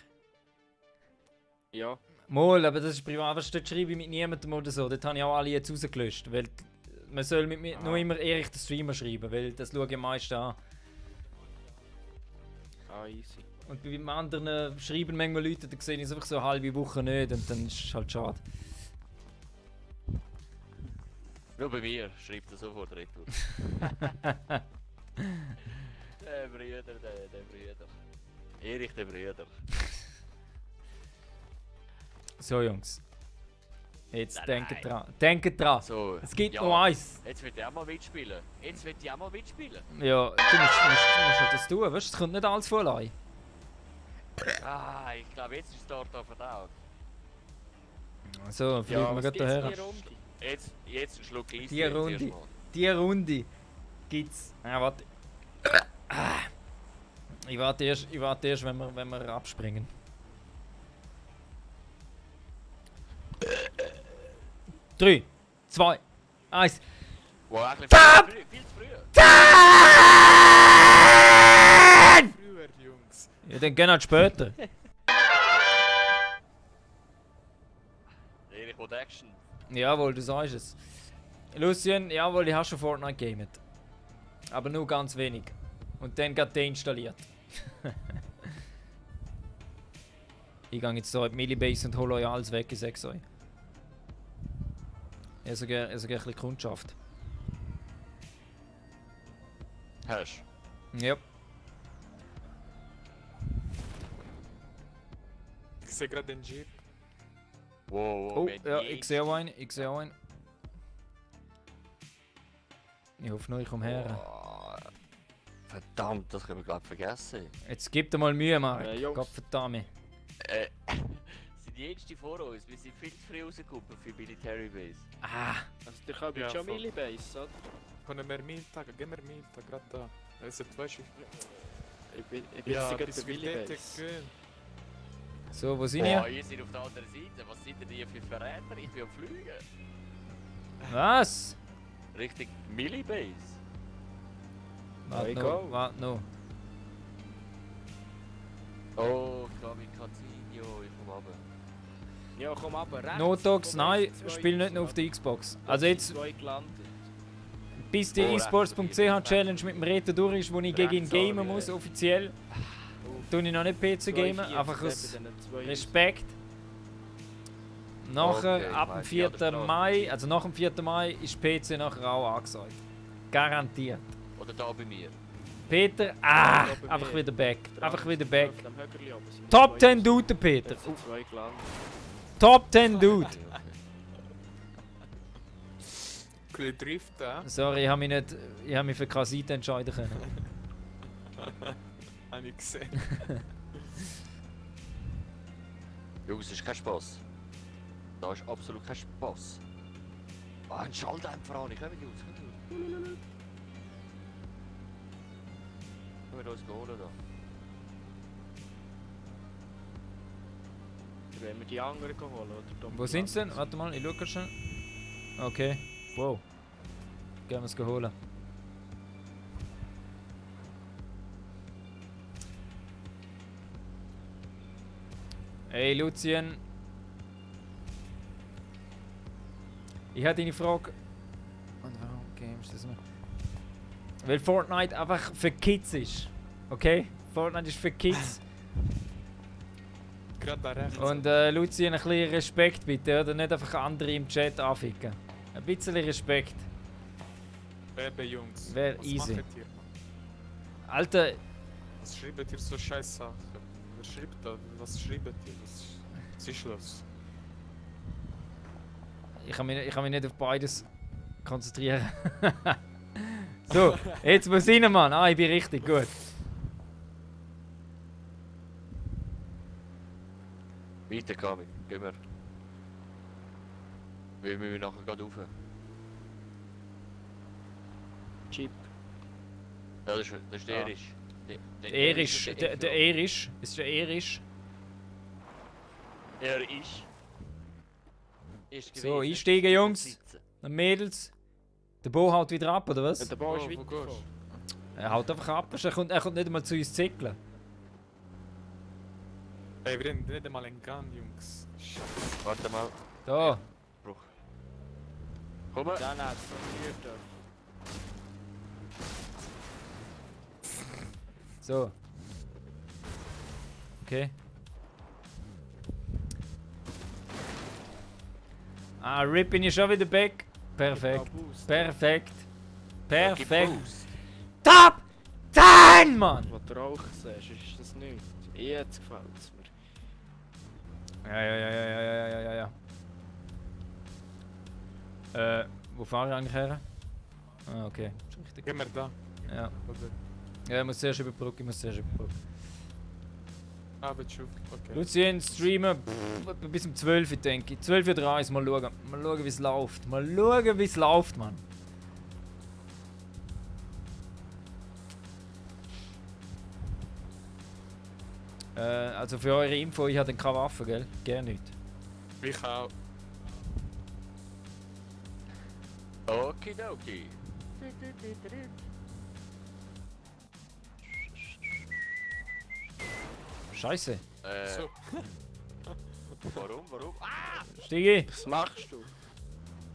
Ja. Mal, aber das ist privat. Was dort schreibe ich mit niemandem oder so. Dort habe ich auch alle jetzt rausgelöscht. Weil man soll mit mir nur immer Erich den Streamer schreiben, weil das schaue ich am meisten an. Ah, easy. Und bei dem anderen schreiben manchmal Leute, da sehe ich es einfach so eine halbe Woche nicht und dann ist es halt schade. Nur bei mir schreibt er sofort retour. Der Brüder, der Brüder. Erich, der Brüder. So, Jungs. Jetzt Nein, denkt dran. Denkt dran. So, Es gibt ja, noch eins. Jetzt wird er auch mal mitspielen. Jetzt wird er auch mal mitspielen. Ja, du musst halt das tun, weißt du? Es kommt nicht alles von allein. Ah, ich glaube, jetzt ist es dort verdaut. So, fliegen wir was gerade gibt's daher. die Runde? Jetzt ein Schluck Eis. Die Runde. Die Runde gibt's. Ah, warte. Ah. Ich warte erst, wenn wir abspringen. Drei, 2, 1. Wow, eigentlich viel zu früh. Früher, Jungs. Ja, dann gehen halt später. Erich will Action. Jawohl, du sagst es. Lucien, jawohl, ich habe schon Fortnite gamet. Aber nur ganz wenig. Und dann gerade deinstalliert. Ich gehe jetzt hier in die Millibase und hole euch alles weg, ich sag's euch. Ich sage ein bisschen Kundschaft. Hast Ja. Ich sehe gerade den Jeep. Wow, Oh, mit ja, Jeans. ich sehe auch einen, ich sehe auch einen. Ich hoffe nur, ich komme her. Oh, verdammt, das können wir gerade vergessen. Jetzt gib dir mal Mühe, Marek. Jungs. Gottverdammt. Sind die Jüngsten vor uns, wir sind viel zu früh rausgekommen für Military Base. Ah, Also, der kommt Ja, schon voll. Millibase, oder? Können wir Miltag, gehen wir Miltag, gerade da. Also, du weißt, Ich bin jetzt gerade bis bei wir dort Millibase. gehen. so, wo sind Boah, ihr? ihr seid auf der anderen Seite. Was sind denn die für Verräter? Ich bin am Fliegen. Was? Richtig Millibase. Warte go. noch, warte noch. Oh, Kamikazinho, ich komm runter. Ja, komm aber rechts. Notox, Wo nein, wir zwei spiel nicht nur raus- auf der Xbox. wo Also wir jetzt, zwei gelandet. bis die Oh, esports.ch Challenge mit dem Reto durch ist, wo ich gegen ihn Rechts, gamen sorry, muss, ey. offiziell, tue ich noch nicht PC gamen, 42 einfach aus neben diesen zwei Respekt. Nachher, Okay, ab dem weiss ich, 4. ja, das ist Mai, also nach dem 4. Mai, ist PC nachher auch angesagt. Garantiert. Oder da bei mir. Peter, Ja, bei einfach mir. wieder back. Einfach wieder Auf back. dem Högerli oben sind Top zwei 10 Dude, Peter. Jetzt sind zwei gelandet. Top 10 Dude. Okay, okay. Ein bisschen Drift, ja? Sorry, ich habe mich für keine Seite entscheiden können. Habe ich gesehen. Jungs, das ist kein Spaß. Da ist absolut kein Spaß. Ah, ein Schalldämpfer an, ich komme Jungs, kommen wir uns holen da. Wenn wir die anderen holen, oder? Wo sind sie denn? Warte mal, ich schaue schon. Okay, wow. Gehen wir es holen. Hey Lucien. Ich habe deine Frage. Und warum gamest du das noch? Weil Fortnite einfach für Kids ist. Okay? Fortnite ist für Kids. Gerade da rechts. Und Lucien, ein bisschen Respekt bitte, oder? Nicht einfach andere im Chat anficken. Ein bisschen Respekt. Bebe Jungs. Wär was easy. macht ihr, Mann? Alter, Was schreibt ihr so scheiß Sachen? Wer schreibt da? Was schreibt ihr? Was ist los? ich kann mich nicht auf beides konzentrieren. So, jetzt muss ich rein, Mann. Ah, ich bin richtig gut. Weiter, Kami, gehen wir. Wir müssen nachher gerade rauf. Chip. Ja, das ist der Erisch. Der Erisch, der Erisch, ist der Erisch. Er ist So, gewesen. einsteigen, Jungs. Sitzen. Und Mädels. Der Bo haut wieder ab, oder was? Der Ball ist Oh, wo weitergekommen. gehst Er haut einfach ab, er kommt nicht einmal zu uns zickeln. du? Ey, wir haben nicht einmal einen Gun, Jungs. Scheiße. Warte mal, Da, Bruch. Komm mal. Dann hat es noch vier. so. Okay. Ah, Rip bin ich schon wieder back. Perfekt. Perfekt. Perfekt. Top 10, Mann! Was du rauchen siehst, ist das nicht. Jetzt gefällt es mir. Ja. Wo fahre ich eigentlich her? Ah, okay. Ist richtig. Gehen wir da. Ja. Oder? Ja, ich muss zuerst über die Brücke, Ah, wird schon. Okay. Lucien streamen bis um 12 Uhr, denke ich. 12.30 Uhr, mal schauen. Mal schauen, wie es läuft. Mal schauen, wie es läuft, Mann. Also für eure Info, ich hatte keine Waffe, gell? Gerne nicht. Ich auch. Okidoki. Scheiße. So. Warum? Ah! Stigi, Was machst du?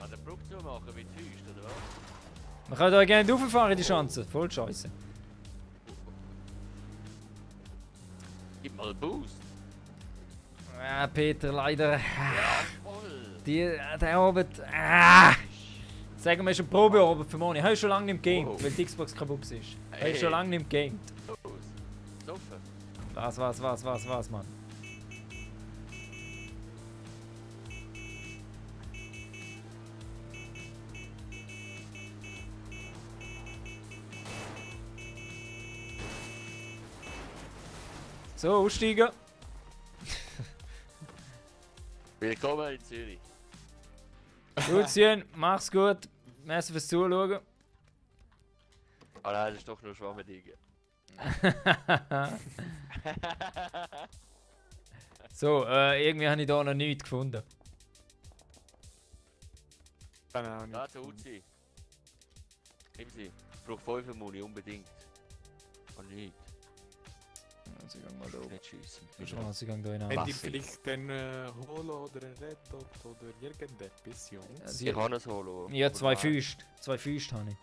An der Brücke zu machen mit Füßen, oder was? man kann da gerne rauffahren, die Chance. Voll scheiße. Gib mal einen Boost. Ja, Peter, leider. Jawohl. Der Abend. Sagen wir, es ist ein Probeabend für Moni. Hast du schon lange nicht gamed, Oh. weil die Xbox kaputt ist. Hast du Hey. schon lange nicht gamed. Los. Soffen. Was, Mann? So, aussteigen. Willkommen in Zürich. Lucien, mach's gut. Merci fürs Zuschauen. Ah nein, das ist doch nur Schwammerdinge. So, irgendwie habe ich da noch nichts gefunden. Keine Ahnung. Da, der Uzi. Nimm sie. Ich brauche 5 Muni unbedingt. Und nicht. Also, ich gang mal da oben. Nicht schiessen. Also, ich gang da hinein. Habt ihr Was? vielleicht den Holo oder einen Red Dot oder irgendetwas, Jungs? Also, Ich habe ein Solo. Ja, zwei Füße. Zwei Füße habe ich.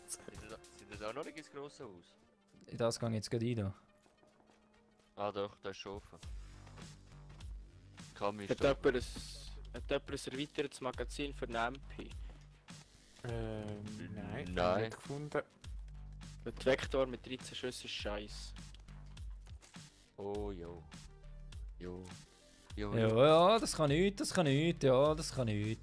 Sieht das auch noch nicht ins grosse Haus? In das gehe ich jetzt gerade rein. Da. Ah doch, das ist schon offen. Kann mich Hat jemand ein erweitertes Magazin für einen MP? Nein. Nein. Nicht gefunden. Der Vektor mit 13 Schüssen ist scheiße. Oh jo. Jo. Jo. Ja, das kann nicht, ja, das kann nicht.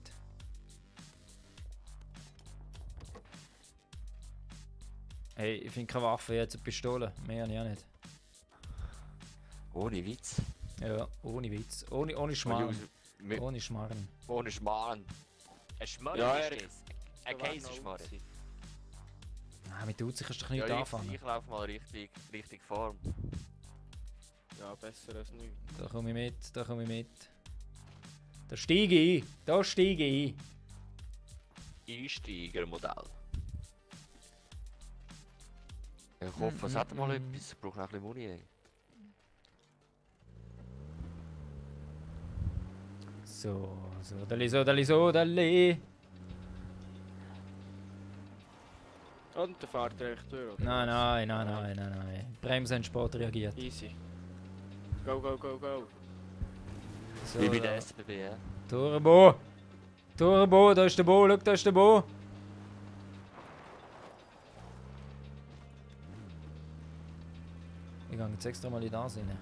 Hey, ich finde keine Waffe, jetzt eine Pistole. Mehr habe ich auch nicht. Ohne Witz. Ja, ohne Witz. Ohne Und Schmarrn. Jungs, Ohne Schmarrn. ohne Schmarrn. Ein Schmarrn Ja, ist Erik. das. Ein Käseschmarrn. Ah, mit Uzi kannst du doch Ja, nicht anfangen. ich laufe mal richtig Form. Ja, besser als nichts. Da komme ich mit, da komme ich mit. Da steige ich ein. Da steige ich ein. Einsteigermodell. Ich hoffe, es hat mal etwas. Ich brauche noch ein bisschen Muni. Ey. So, Sodali. Und der fährt er echt durch, oder? Nein. Bremse hat Sport reagiert. Easy. Go, go, go, go. So, Wie bei der SBB, ja. Turbo, da ist der Bo, schau, da ist der Bo. Ich gehe jetzt extra mal in das rein.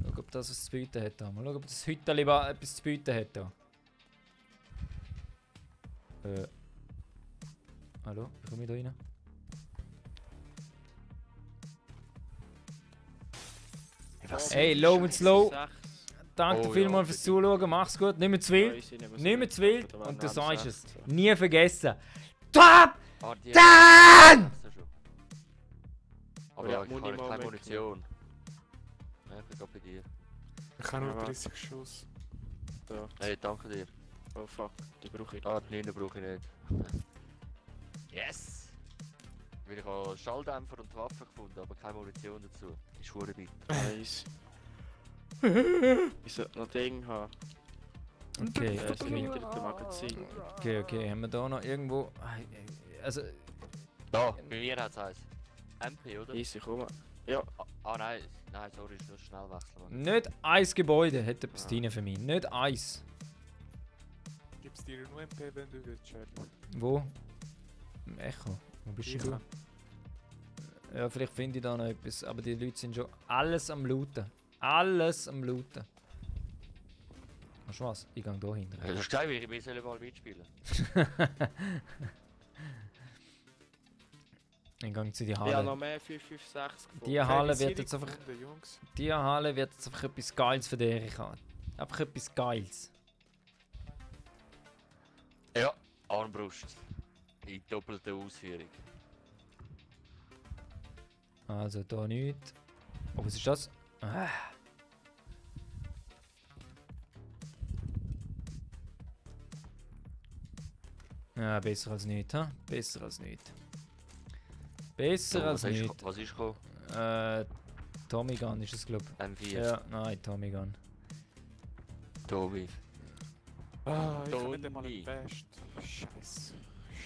Schau, ob das was zu bieten hat. Mal schauen, ob das Hütterli etwas zu bieten hat. Da. Hallo, wie komme ich da rein? Was? Hey, low und slow. 6. Danke Oh, ja, vielmals fürs Zuschauen, mach's gut, nicht mehr zu wild. Nicht mehr zu wild und du sagst es. Nie vergessen. Top! Ah, die Dann! Aber Ja, ja, ich Muni habe mal keine mitnehmen. Munition. Ja, ich bin gerade bei dir. Ich habe nur Ja, 30 Schuss. Da. Hey, danke dir. Oh fuck, die brauche ich. Ah, die 9 brauche ich nicht. Yes! Weil ich habe Schalldämpfer und Waffen gefunden, aber keine Munition dazu. Ist schwere bitter. Nice. Ich sollte noch Ding haben. Okay, Das okay. hinter Magazin. Okay, haben wir da noch irgendwo. Also, Da, bei mir hat es eins. MP, oder? Easy, komm. Ja, Nein, sorry, ist nur schnell wechseln. Mann. nicht ein Gebäude hat etwas drin für mich. Nicht eins. Gib's dir nur MP, wenn du willst, Charlie. Wo? Im Echo. Wo bist Ich. du? Ja, vielleicht finde ich da noch etwas. Aber die Leute sind schon alles am Looten. Alles am Looten. Weißt du was? Ich gehe hier hinten. Du hast gesagt, wir sollen mal mitspielen. Ich gehe zu die ich habe Halle. noch mehr 556 gefunden. Die Halle wird jetzt einfach. Gefunden, Jungs. Die Halle wird jetzt einfach etwas Geiles für dich haben. Einfach etwas Geiles. Ja, Armbrust. In doppelter Ausführung. Also da nichts. Oh, was ist das? Ah. Ja, besser als nichts, ha? Besser als nichts. Besser als nichts. Was ist gekommen? Tommy Gun ist es, glaub ich. M4. Ja, nein, Tommy Gun. Tobi. Ah, ich habe Toni. nicht einmal einen West. Scheiße.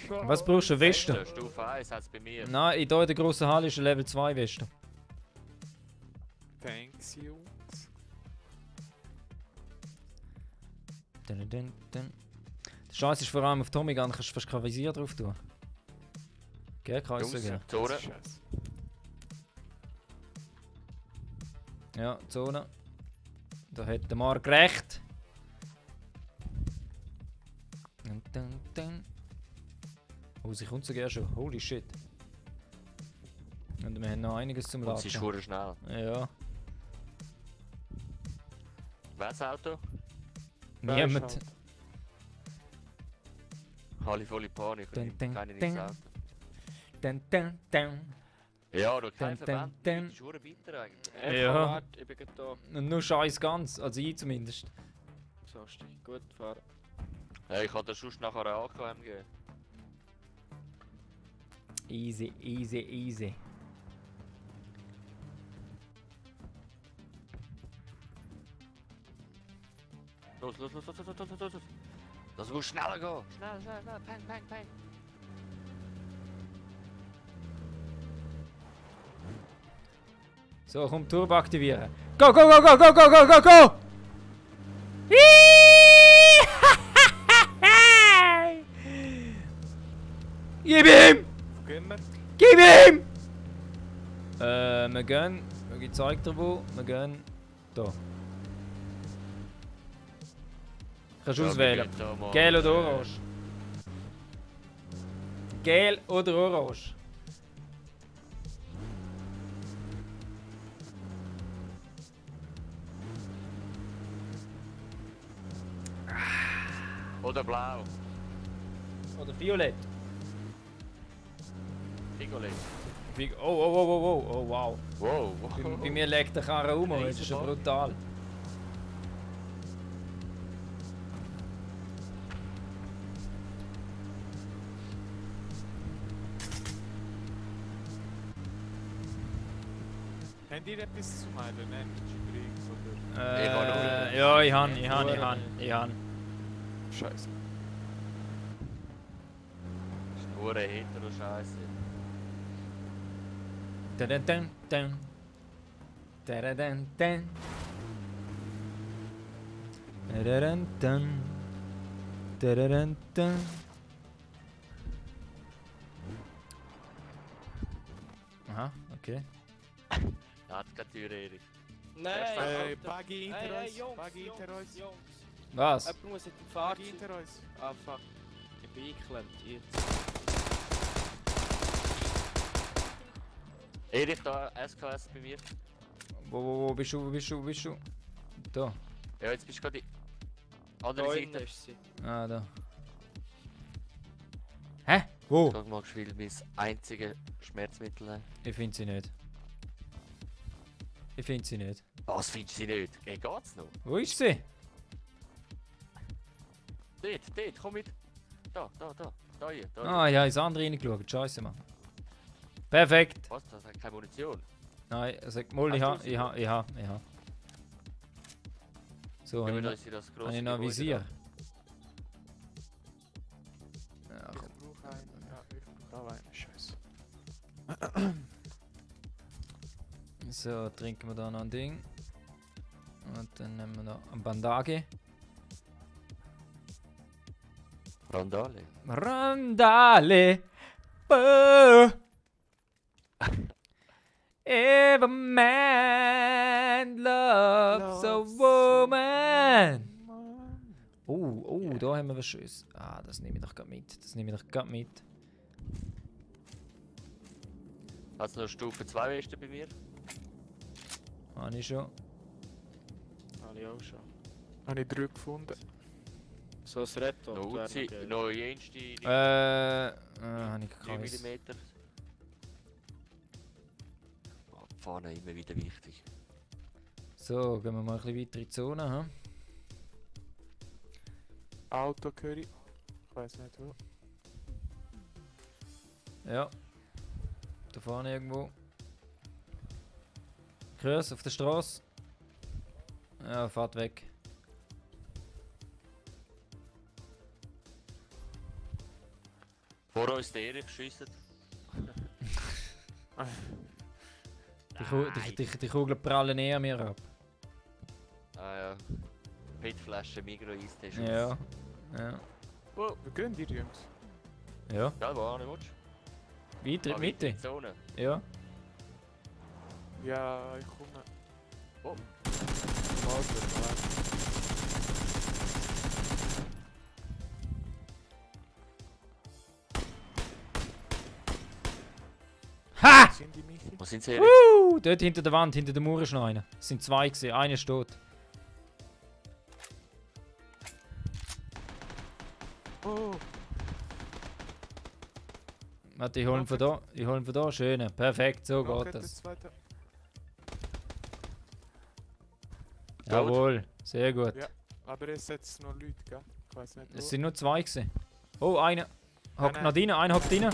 Was brauchst du, eine Weste? Ja, Stufe 1 hat es bei mir. Nein, hier in der grossen Halle ist eine Level 2 Weste. Thanks, Jungs. Dun, dun, dun. Der Scheiß ist vor allem auf Tommy Gun, kannst du fast kein Visier drauf tun. Gell, kann ich Jungs, sagen. Zone. Scheiße. Ja, Zone. Da hat der Mark recht. Dun, dun, dun. Oh, sie kommt sogar schon. Holy shit. Und wir haben noch einiges zum Und sie ist Laden. verdammt schnell. Ja. Welches Auto? Niemand. Alle volle Panik. Dun, Ich dun, keine dun. nichts Auto. Dun, dun, dun. Ja, du kein Dun, Verband. dun, dun. Das ist verdammt bitter eigentlich. Ja. Warte, ich bin gerade da. Und nur Scheiß ganz. Also ich zumindest. So, steig. Gut, fahren. Hey, ich kann dir sonst nachher eine AKM geben. Easy, easy, easy. Los. Das muss schneller gehen. Schnell. Peng. So, komm, Turbo aktivieren. Go! Gib ihm! Wo gehen wir? Gib ihm! Wir gehen. Ich zeig dir wo. Wir gehen. Da. Kannst du auswählen. Gel oder orange? Gel oder orange? Oder blau. Oder violett. Figolett. Oh, wow. Wow. Bei mir legt der Karre um, das ist schon brutal. Habt ihr etwas zu meinen Energy Drinks oder? Ja, ich han. Scheiße. Das ist nur eine Hetero-Scheiße. Dun. Aha, okay. Da hat keine Tür, Erich. Nein! Buggy hinter uns. Buggy hinter uns. Jungs. Was? Jemand muss in dem Buggy Fahrzeug. hinter uns. Ah, fuck. Ich bin eingeklemmt. Jetzt. Erich, da SKS bei mir. Wo bist du? Da. Ja, jetzt bist du gerade die andere Da innen Seite. ist sie. Ah, da. Hä? Wo? Schau mal, ich will mein einziges Schmerzmittel nehmen. Ich finde sie nicht. Was findest du sie nicht? Hey, geht's noch? Wo ist sie? Dort, komm mit. Da hier. Ah, ja, ins andere reingeschaut. Scheiße, Mann. Perfekt. Was? Das hat keine Munition. Nein, er sagt mal, ich Hast du ha. So, Gehen wir habe uns in das grosse ich noch Gebäude Visier. da. Ja, Ich komm. brauche einen. Ja, ich brauche da einen. Scheiße. So, trinken wir da noch ein Ding. Und dann nehmen wir noch eine Bandage. Randale. Randale. Oh. If a man loves a woman. Da haben wir was Schönes. Ah, das nehme ich doch gerade mit. Hast du noch Stufe 2 Weste bei mir? Habe ich schon. Habe ich auch schon. Habe ich 3 gefunden. So ein Retto. Noch wäre Uzi, noch geil. noch jenste Habe ich 9 gekauft. mm. Vorne immer wieder wichtig. So, gehen wir mal ein bisschen weiter in die Zone. Hm? Auto höre ich. Ich weiß nicht wo. Ja. Da vorne irgendwo. Grüß auf der Straße. Ja, fahrt weg. Vor uns der Erich schiessen. Die Kugeln prallen eher mir ab. Ah ja. Petflasche, Migro, Eistee. Ja. Wo gehen die Jungs? Ja. Gell, wo nicht willst? Weiter in die Mitte. Mitte. Zone. Ja. Ja, ich komme. Oh. Ha! Sind die Michi? Wo sind sie, Erich? Dort hinter der Wand, hinter der Mauer ist noch einer. Es sind 2 gewesen, einer ist tot. Oh, Warte, ich hol ihn von da. Schöne. Perfekt, so noch geht der das. zweite. Jawohl, sehr gut. Ja. Aber es setzt noch Leute, gell? Ich weiß nicht wo. Es sind nur 2 gewesen. Oh, einer hockt Nein, noch rein, einer hockt rein.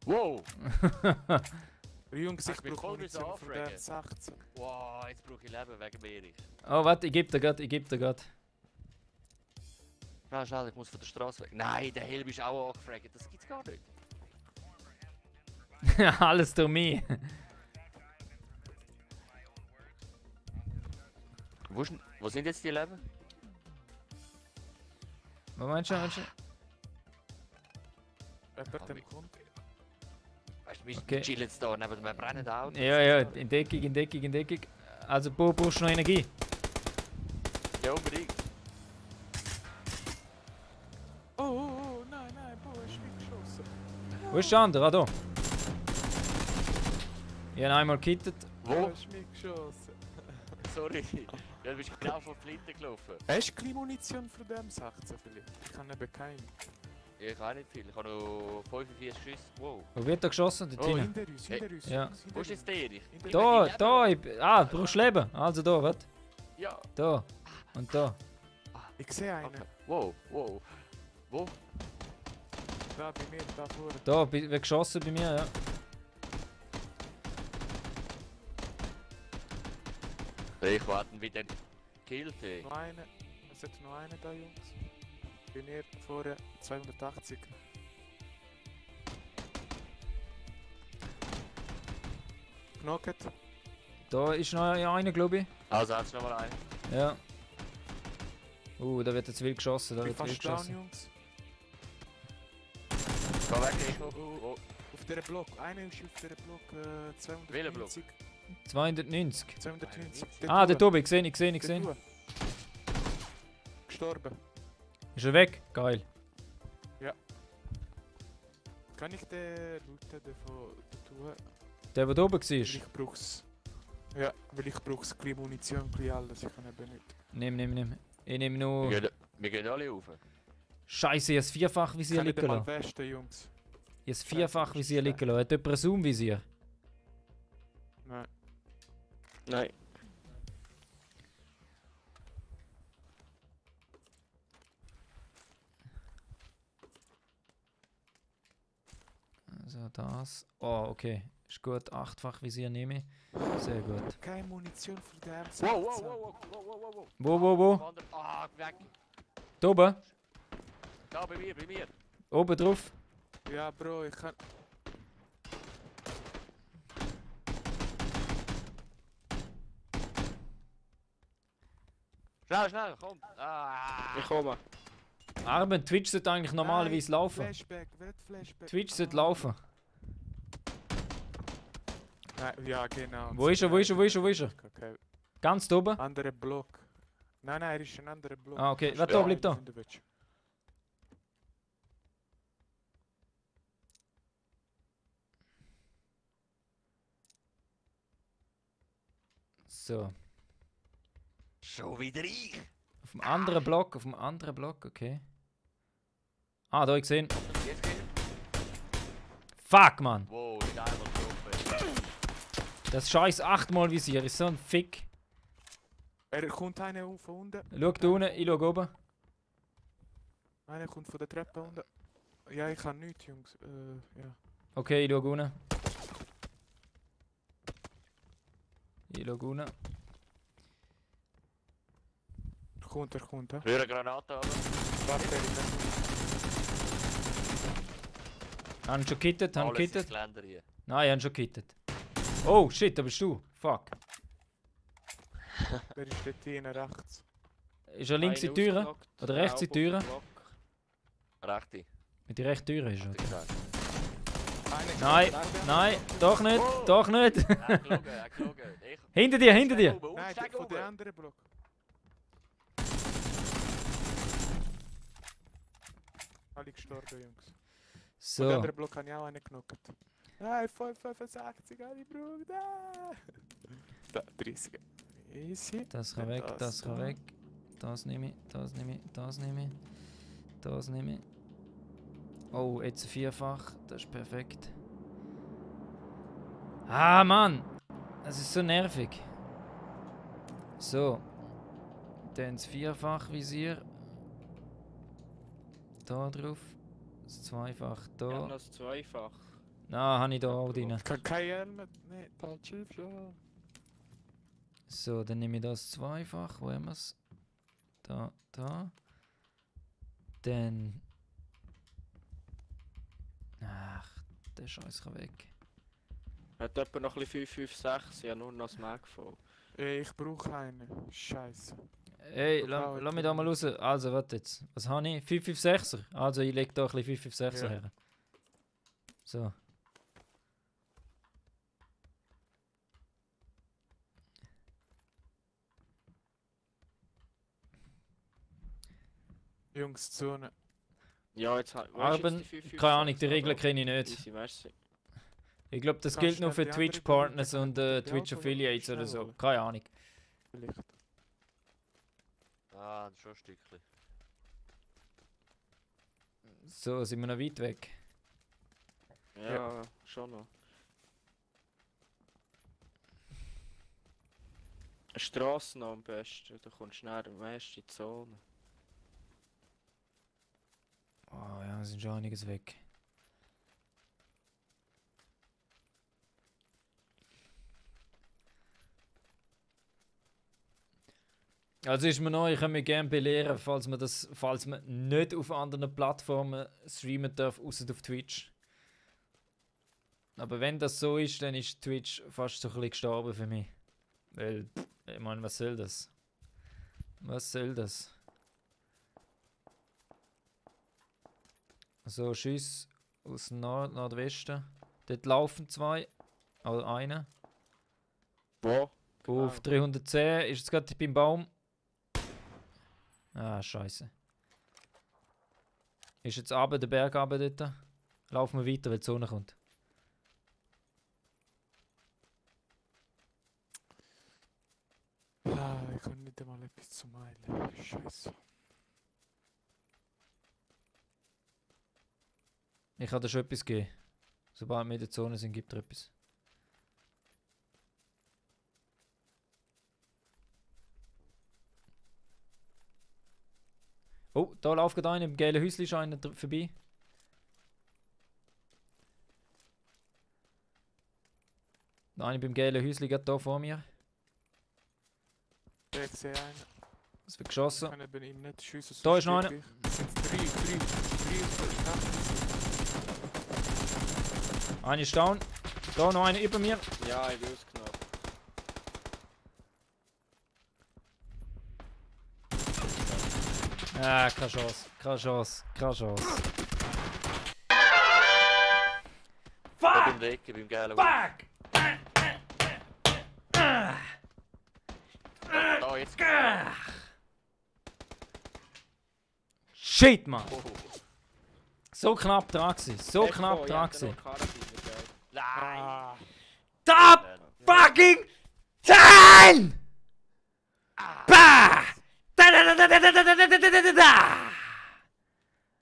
Wow! Jungs, ich Hast du mich brauche voll Munition von anfragen? der 16. Wow, jetzt brauche ich Leben wegen mir, Erich. Oh, warte, ich geb dir grad. Schnell, ich muss von der Straße weg. Nein, der Helm ist auch angefragt. Das gibt's gar nicht. Alles durch mich. Wo sind jetzt die Leben? Was meinst du? Jemand Aber dem wie- kommt. Weißt du, wir Okay. chillen jetzt hier neben einem brennenden Auto. Ja, in Deckung. Also, brauchst du noch Energie? Ja, unbedingt. Oh, nein, boah, ist weggeschossen. Wo ist der andere? Ah, da. Ich habe einmal gekittet. Wo? Ist weggeschossen. Sorry. Ja, du bist genau von Flinte gelaufen. Hast du keine Munition für den M16 vielleicht? Ich kann eben keinen. Ich habe auch nicht viel, ich habe noch 45 Schüsse. Wow. Wo wird da geschossen? Dort Oh, hinten. hinter uns, hinter uns. Ja. Jungs, hinter Wo ist jetzt uns. der Erich? Hinter Da, Leben. da, du brauchst Leben. Also da, was? Ja. Da. Und da. Ich sehe einen. Okay. Wow, wow. Wo? Da bei mir, da vorne. Da, wird geschossen bei mir, ja. Ich warte wieder gekillt, ey. Noch einen. Es hat noch einen da, Jungs. Bei mir vorne 280. Knocket. Da ist noch einer, glaube ich. Also, hast du noch mal einen? Ja. Da wird jetzt wild geschossen, da Ich bin wird wild fast down, geschossen. Jungs. Geh weg, Echo. Oh, auf der Block. Einer ist auf der Block Welcher Block? 290. 290. 290. Ah, der Tour. Tobi, ich sehe. Der Tour. Gestorben. Ist er weg? Geil. Kann ich den looten davon tun? Der da oben Weil war. ich brauch's. Ja, weil ich brauch's kleine Munition, kleine alles. Ich kann eben nicht. Nimm. Ich nehme nur... Wir gehen alle rauf. Scheiße, ich habe das Vierfach-Visier Kann ich liegen mal lassen. westen, Jungs? Ich habe das Vierfach-Visier liegen lassen. Hat jemand ein Zoom-Visier? Nein. Nein. Also das... Oh, okay. Ist gut. Achtfach-Visier nehme ich. Sehr gut. Keine Munition für den M16. Wow. Wo? Ah, weg. Da oben? Da, bei mir. Oben drauf? Ja, Bro, ich kann. Schnell, komm. Ah. Ich komme. Arben, Twitch sollte eigentlich normalerweise laufen. Flashback, wird Flashback. Twitch sollte laufen. Nein, ja, genau. Wo ist er? Okay. Ganz da oben? Anderer Block. Nein, er ist ein anderer Block. Ah, okay. Kannst Warte, du da, den bleib da. finden, willst du? So. Schon wieder ich. Auf dem anderen Block, okay. Ah, da, ich gesehen. Jetzt geht Fuck, Mann! Wow, nicht einmal getroffen. Das scheiß 8-mal Visier ist so ein Fick. Er kommt einer von unten. Schau da unten, ich schau oben. Einer kommt von der Treppe unten. Ja, ich kann nichts, Jungs. Ja. Okay, ich schau unten. Er kommt, ja. Rühre Granate aber. Warte, er ist Haben schon gekittet, Alles ins Geländer hier. Nein, ich habe schon gekittet. Oh, shit, da bist du. Fuck. Der ist dort hinten rechts. Ist er links in die Türe? Oder rechts in die Türe? Rechte. Mit der rechten Türe ist er. Hat er gesagt. Nein, doch nicht, Oh. doch nicht. Er gelogen. Ich- Hinter dir. Steig oben, Nein, steig von oben. der anderen Block. Alle gestorben, Jungs. Von der So, anderen Block habe ich auch einen genockt. Nein, 565, alle Bruder. Da, 30. Easy. das kann weg, das kann weg. Das nehme ich. Oh, jetzt ein Vierfach, das ist perfekt. Ah, Mann! Das ist so nervig. So. Dann das Vierfach-Visier. Da drauf. Das Zweifach Ja, da. noch das Zweifach. Na, habe ich da auch drin. Ich kann keinen Helm. Nein, da Schiff schon. So, dann nehme ich das Zweifach. Wo haben wir es? Da. Dann. Ach, der Scheiß kann weg. Hat jemand noch ein bisschen 556? Ja, nur noch das Magfall. Ich brauche einen. Scheiße. Ey, Du lass brauchst mich da mal raus. Also, warte jetzt. Was habe ich? 556er. Also, ich lege da ein bisschen 556er Ja. her. So. Jungs, Zone. Ja, jetzt hat Aber, keine Ahnung, die Regeln kenne ich nicht. Easy, merci. Ich glaube, das Kannst gilt du nur für die andere Twitch-Partners Variante und die Twitch Auto- Affiliates oder so. schnell, Keine Ahnung. Vielleicht. Ah, schon ein Stückchen. So, sind wir noch weit weg. Ja, schon noch. Eine Strasse noch am besten, da kommst du schnell am meisten in die Zone. Oh ja, sind schon einiges weg. Also ist mir neu, ich kann mich gerne belehren, falls man nicht auf anderen Plattformen streamen darf, außer auf Twitch. Aber wenn das so ist, dann ist Twitch fast so ein bisschen gestorben für mich. Weil, ich meine, was soll das? Was soll das? So, Schuss aus dem Nordwesten. Dort laufen zwei. Oder einer. Wo? Auf 310 ist jetzt gerade beim Baum. Ah, scheiße. Ist jetzt runter, der Berg runter dort. Laufen wir weiter, weil die Sonne kommt. Ah, ich kann nicht einmal etwas zu meilen. Scheiße. Ich kann dir schon etwas geben. Sobald wir in der Zone sind, gibt er etwas. Oh, da läuft gerade einer im gelben Häuschen schon einer vorbei. Der eine beim gelben Häuschen geht da vor mir. Ich sehe einen. Es wird geschossen. Ich kann eben ihm nicht schiessen. Da ist noch einer. Es sind drei Einer ist down. Da noch einer über mir. Ja, ich will es knapp. Ah, keine Chance. Keine Chance. Keine Chance. Da beim Decken, beim geilen Fuck! Da, jetzt. Shit, Mann! Oh. So knapp dran gewesen. So knapp dran gewesen. Nein! Ah, Top fucking 10! Bah! Da, da, da, da, da, da, da, da, da, da, da, da.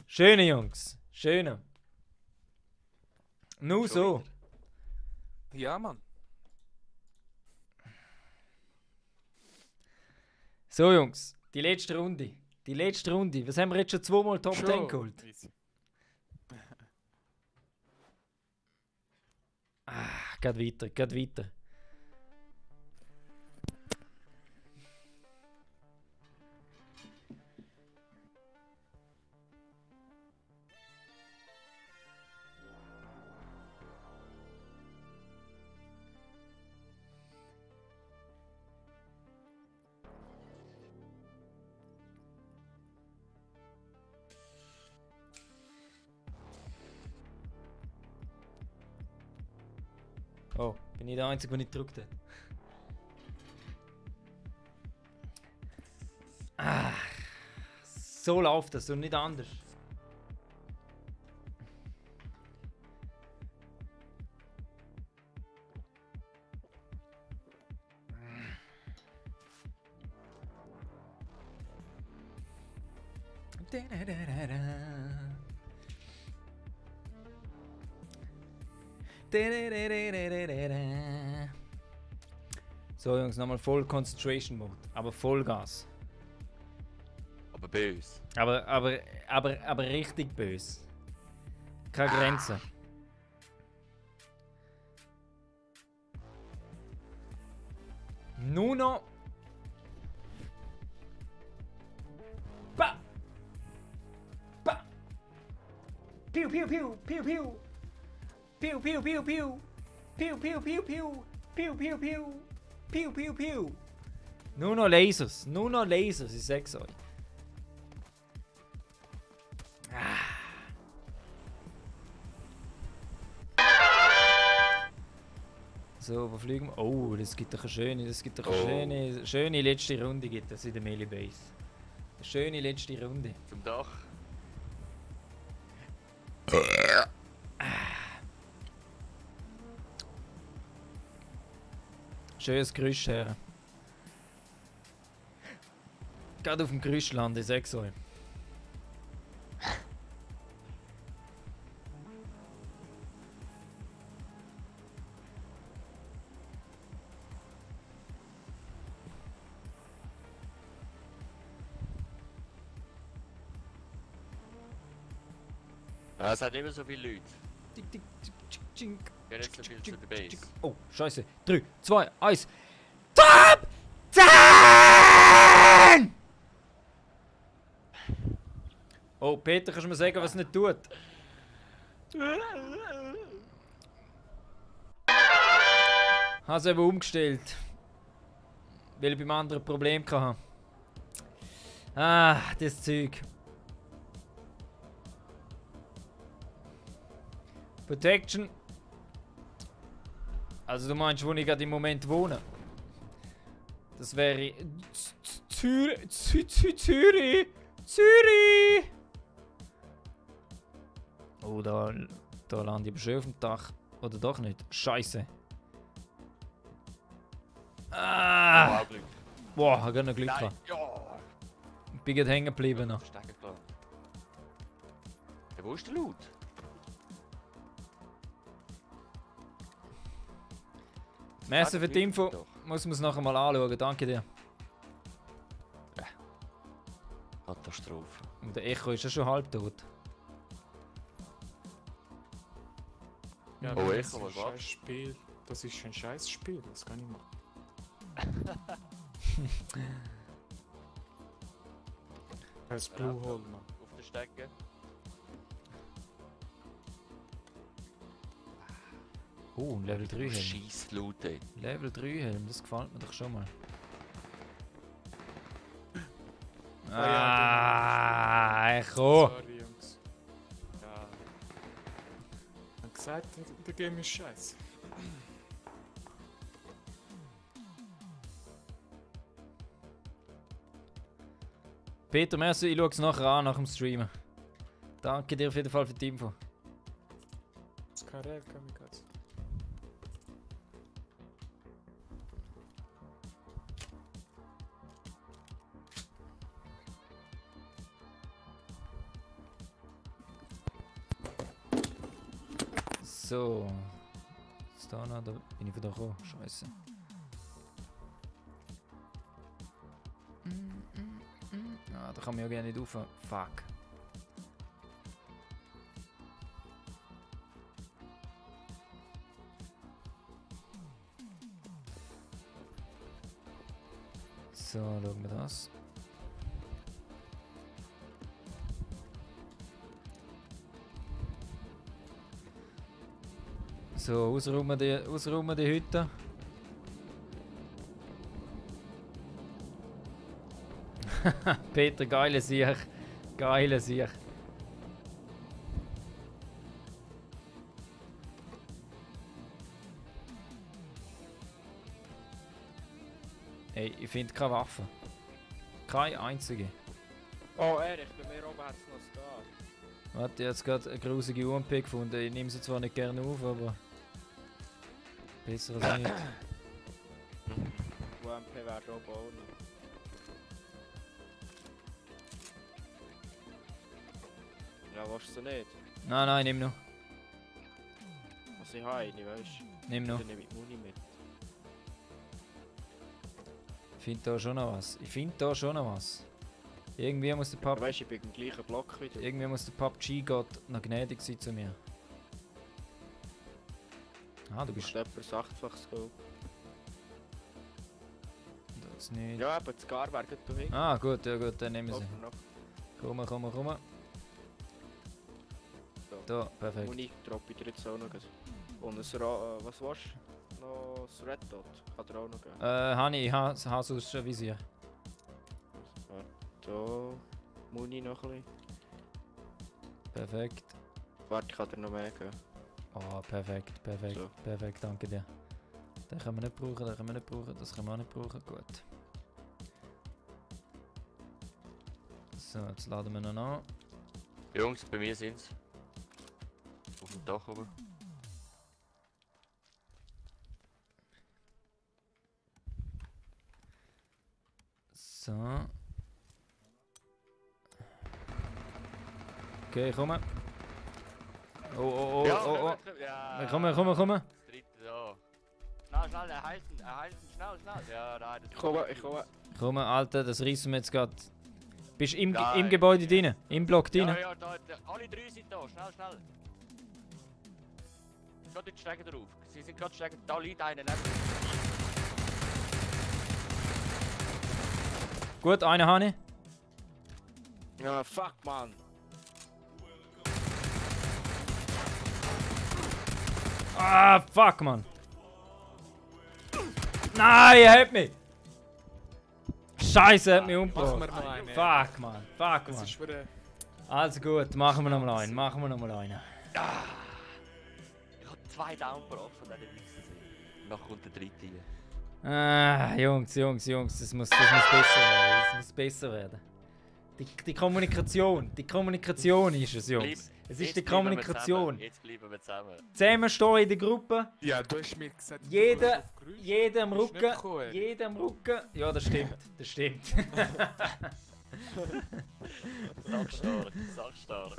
Schöne Jungs. Schöne. Nur so. ja, Mann. So, Jungs. Die letzte Runde. Die letzte Runde. Was haben wir jetzt schon zweimal Top 10 Schon. geholt? Easy. Geht weiter, geht weiter. Oh, bin ich der Einzige, der nicht gedrückt hat? Ah, so läuft das und nicht anders. So Jungs, nochmal voll Concentration Mode, aber Vollgas. Aber böse. Aber richtig böse. Keine Grenze. Nur noch. Ba! Ba! Piu piu piu piu piu! Piu piu piu piu! Piu piu piu piu! Piu piu piu! Piu piu piu! Nur noch Lasers, ich sag's euch. So, wo fliegen wir? Oh, das gibt doch eine schöne letzte Runde gibt es in der Melee Base. Eine schöne letzte Runde. Zum Dach. Schönes Geräusch her. Gerade auf dem Gerüst landen, ich sag's euch. Ja, es hat immer so viele Leute. Tick, tick, tick, tick, tick. Gehen nicht so viel zu der Base. Oh, scheiße. 3, 2, 1. Top 10! Oh, Peter, kannst du mir sagen, was es nicht tut? Habe es eben umgestellt. Weil ich beim anderen Problem hatte. Ah, das Zeug. Protection. Also du meinst, wo ich gerade im Moment wohne? Das wäre Zürich. Oh, da lande ich aber schön auf dem Dach. Oder doch nicht? Scheiße. Ah! Wow, Glück. Boah, ich habe gerade noch Glück Nein, gehabt. ja! Ich bin gerade hängen geblieben noch. Verstecken klar. Ja, wo ist der Loot? Merci für die Info. Doch. Muss man es nachher mal anschauen. Danke dir. Katastrophe. Und der Echo ist ja schon halb tot. Ja, Oh, das ist Echo, ein was war's? scheiß Spiel. Das ist ein scheiß Spiel, das kann ich machen. Das Blue Hole, Mann. Auf der Stecke. Oh, ein Level 3 Helm. Scheiß Loot, ey. Level 3 Helm, das gefällt mir doch schon mal. ja, Echo! Sorry, Jungs. Ja. Ich hab gesagt, der Game ist scheiße. Peter, merci, ich schaue es nachher an, nach dem Streamen. Danke dir auf jeden Fall für die Info. Das Karel Kamikaze. So. Ist da noch, da bin ich wieder gekommen. Scheiße. Ah, da kann man ja gerne nicht rauf. Fuck. So, schauen wir das. So, ausräumen die Hütte. Peter, geile Sieg. Geile Sieg. Ey, ich finde keine Waffe. Keine einzige. Oh, Erich, bei mir oben hat es noch Star. Warte, ich habe gerade eine grusige UMP gefunden. Ich nehme sie zwar nicht gerne auf, aber... Besser als nicht. UMP wäre oben auch noch. Ja, willst du nicht? Nein, nein, nimm noch. Also ich habe eine, weißt du? Nimm noch. Dann nehme ich die Muni mit. Ich finde da schon noch was. Irgendwie muss der Ja, Pub... weißt du, ich bin im gleichen Block wie du. Irgendwie muss der PUBG-Gott noch gnädig sein zu mir. Ah, du Du bist... bist etwas 8-faches Go. Das nicht... Ja, aber das Gar wäre gut dahin. Ah, gut, ja gut, dann nehmen wir sie. Offen noch. Komm. So. Da, perfekt. Muni droppe ich dir jetzt auch noch. Und ein was warst du? Noch das Red Dot. Kann dir auch noch geben. Ich habe sonst ein Visier. So. Muni noch ein bisschen. Perfekt. Warte, ich kann dir noch mehr geben. Oh, perfekt, So. danke dir. Den können wir nicht brauchen, das können wir auch nicht brauchen, gut. So, jetzt laden wir noch an. Jungs, bei mir sind's. Auf dem Dach oben. So. Okay, komm. Oh. Ja. Komm. Das dritte, so. Schnell, erhalten, schnell. Ja, nein, das Ich komme. Komm, Alter, das reissen wir jetzt gerade. Bist im Geil. Gebäude drin? Im Block drin? Ja, da, alle drei sind da, schnell. Geht nicht steigen drauf. Sie sind gerade steigen, da liegt einer neben uns. Gut, einen habe ich. Ja, fuck, man. Ah, fuck, Mann. Nein, er hat mich. Scheiße, er hat mich Machen wir umgebracht. noch einen. Fuck, Mann. Das Mann. ist für Also gut, machen wir nochmal einen. Ich habe 2 Down gebracht von diesen Wichsen. Noch kommt der dritte hier. Ah, Jungs, das muss besser werden. Das muss besser werden. Die Kommunikation ist es, Jungs. Es ist die Kommunikation. Jetzt bleiben wir zusammen. Zusammenstehen in der Gruppe. Ja, du hast mir gesagt, du Jeder gehst auf Grüß. Jeder am Bist Rücken. nicht gekommen, Jeder am Rücken. Ja, das stimmt. Sachstark.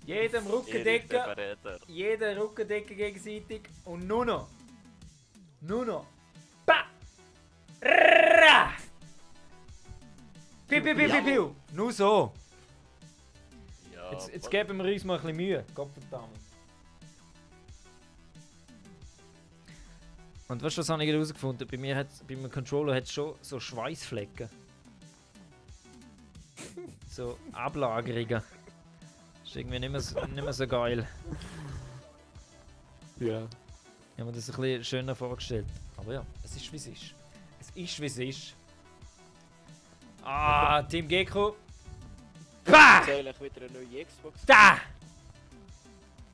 Jeder am Rücken decken. Verräter. Jeder Rücken decken gegenseitig. Und nur noch. Pa! Ra! Piu. Nur so. Ja, Jetzt geben wir uns mal ein bisschen Mühe. Gottverdammt. Und weißt du, was habe ich herausgefunden? Bei meinem Controller hat es schon so Schweißflecken. So Ablagerungen. Das ist irgendwie nicht mehr so geil. Ja. Ich habe mir das ein bisschen schöner vorgestellt. Aber ja, es ist wie es ist. Es ist wie es ist. Ah, Team Gecko. Bah! Zähle ich wieder eine neue Xbox? Da!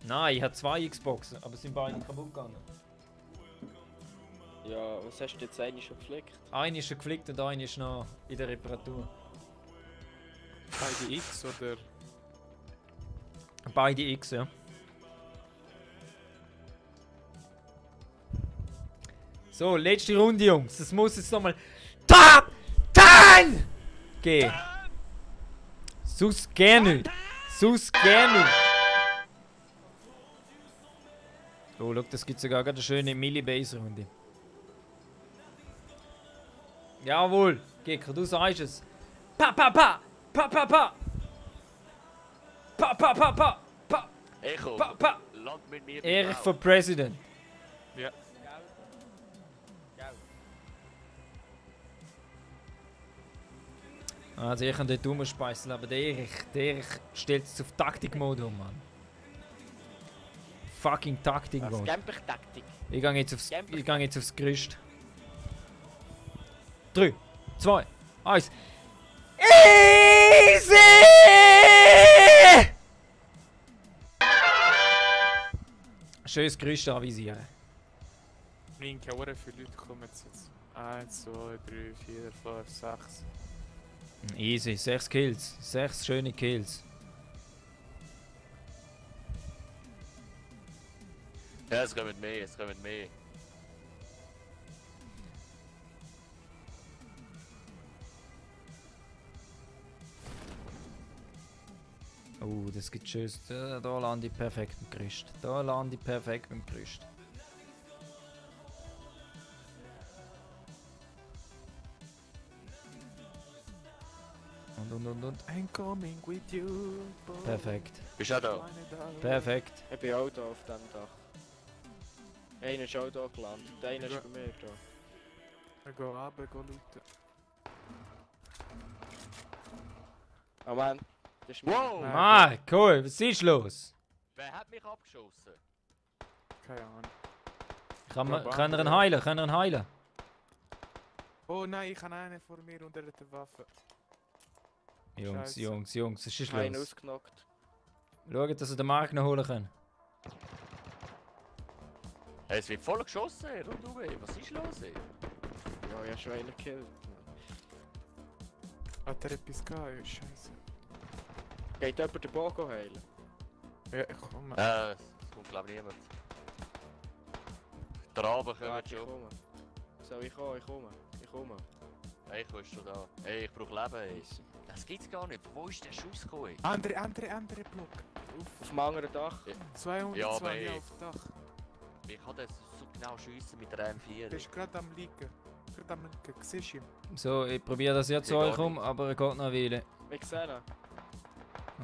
Nein, ich habe 2 Xboxen, aber sind beide kaputt gegangen. Ja, was hast du jetzt eigentlich schon gepflegt? Eine ist schon geflickt und eine ist noch in der Reparatur. Beide X oder? Beide X, ja. So, letzte Runde, Jungs. Das muss jetzt nochmal Top 10 gehen. Sus gerne. Oh, schau, das gibt sogar eine schöne Milli-Base-Runde. Jawohl, Gekko, du sagst es. Pa. Echo, Pa. land mit mir. Erich for President. Ja. Also ich kann dort rumspeißen, aber der Erich stellt es auf Taktikmode um, Mann. Fucking Taktikmode. Camper-Taktik. Ich gehe jetzt aufs Gerüst. 3, 2, 1. Easy! Schönes Gerüst anvisieren. Minke, wie viele Leute kommen jetzt? 1, 2, 3, 4, 5, 6. Easy, 6 Kills. 6 schöne Kills. Ja, es kommen mehr. Oh, das gibt Tschüss. Da lande ich perfekt im Gerüst. Und. I'm coming with you. boy. Perfekt. Bist du auch da? Perfekt. Ich bin auch da auf dem Dach. Einer ist auch da gelandet. Der eine ist bei mir da. Ich gehe runter, gehe lauten. Oh Mann, das ist Wow! Nein. Ah, cool. Was ist los? Wer hat mich abgeschossen? Keine Ahnung. Kann er ihn heilen? Oh nein, ich habe einen vor mir unter der Waffe. Scheiße. Jungs, was ist Einer los? ausgenockt. Schaut, dass ihr den Mark noch holen könnt. Hey, es wird voll geschossen, rundum. Was ist los? Ey? Ja, ich habe schon einen gekillt. Hat er etwas gehabt? Ja, Scheiße. Geht jemand den Bogen heilen? Ja, ich komme. Es kommt glaube ich niemand. Der Abend kommt Warte, ich schon. komme. Soll ich kommen? Ich komme. Ey, ich bin schon da. Ey, ich brauche Leben, ey. Das gibt's gar nicht. Wo ist der Schuss gekommen? Ey? Andere Block. Auf dem anderen Dach. 202 Ja, aber ey. auf dem Dach. Ich kann das so genau schiessen mit der M4. Der ist gerade am liegen. Gerade am liegen. Siehst du ihn? So, ich probiere das jetzt zu Ich euch gar um, aber er geht noch eine Weile. Wir sehen ihn.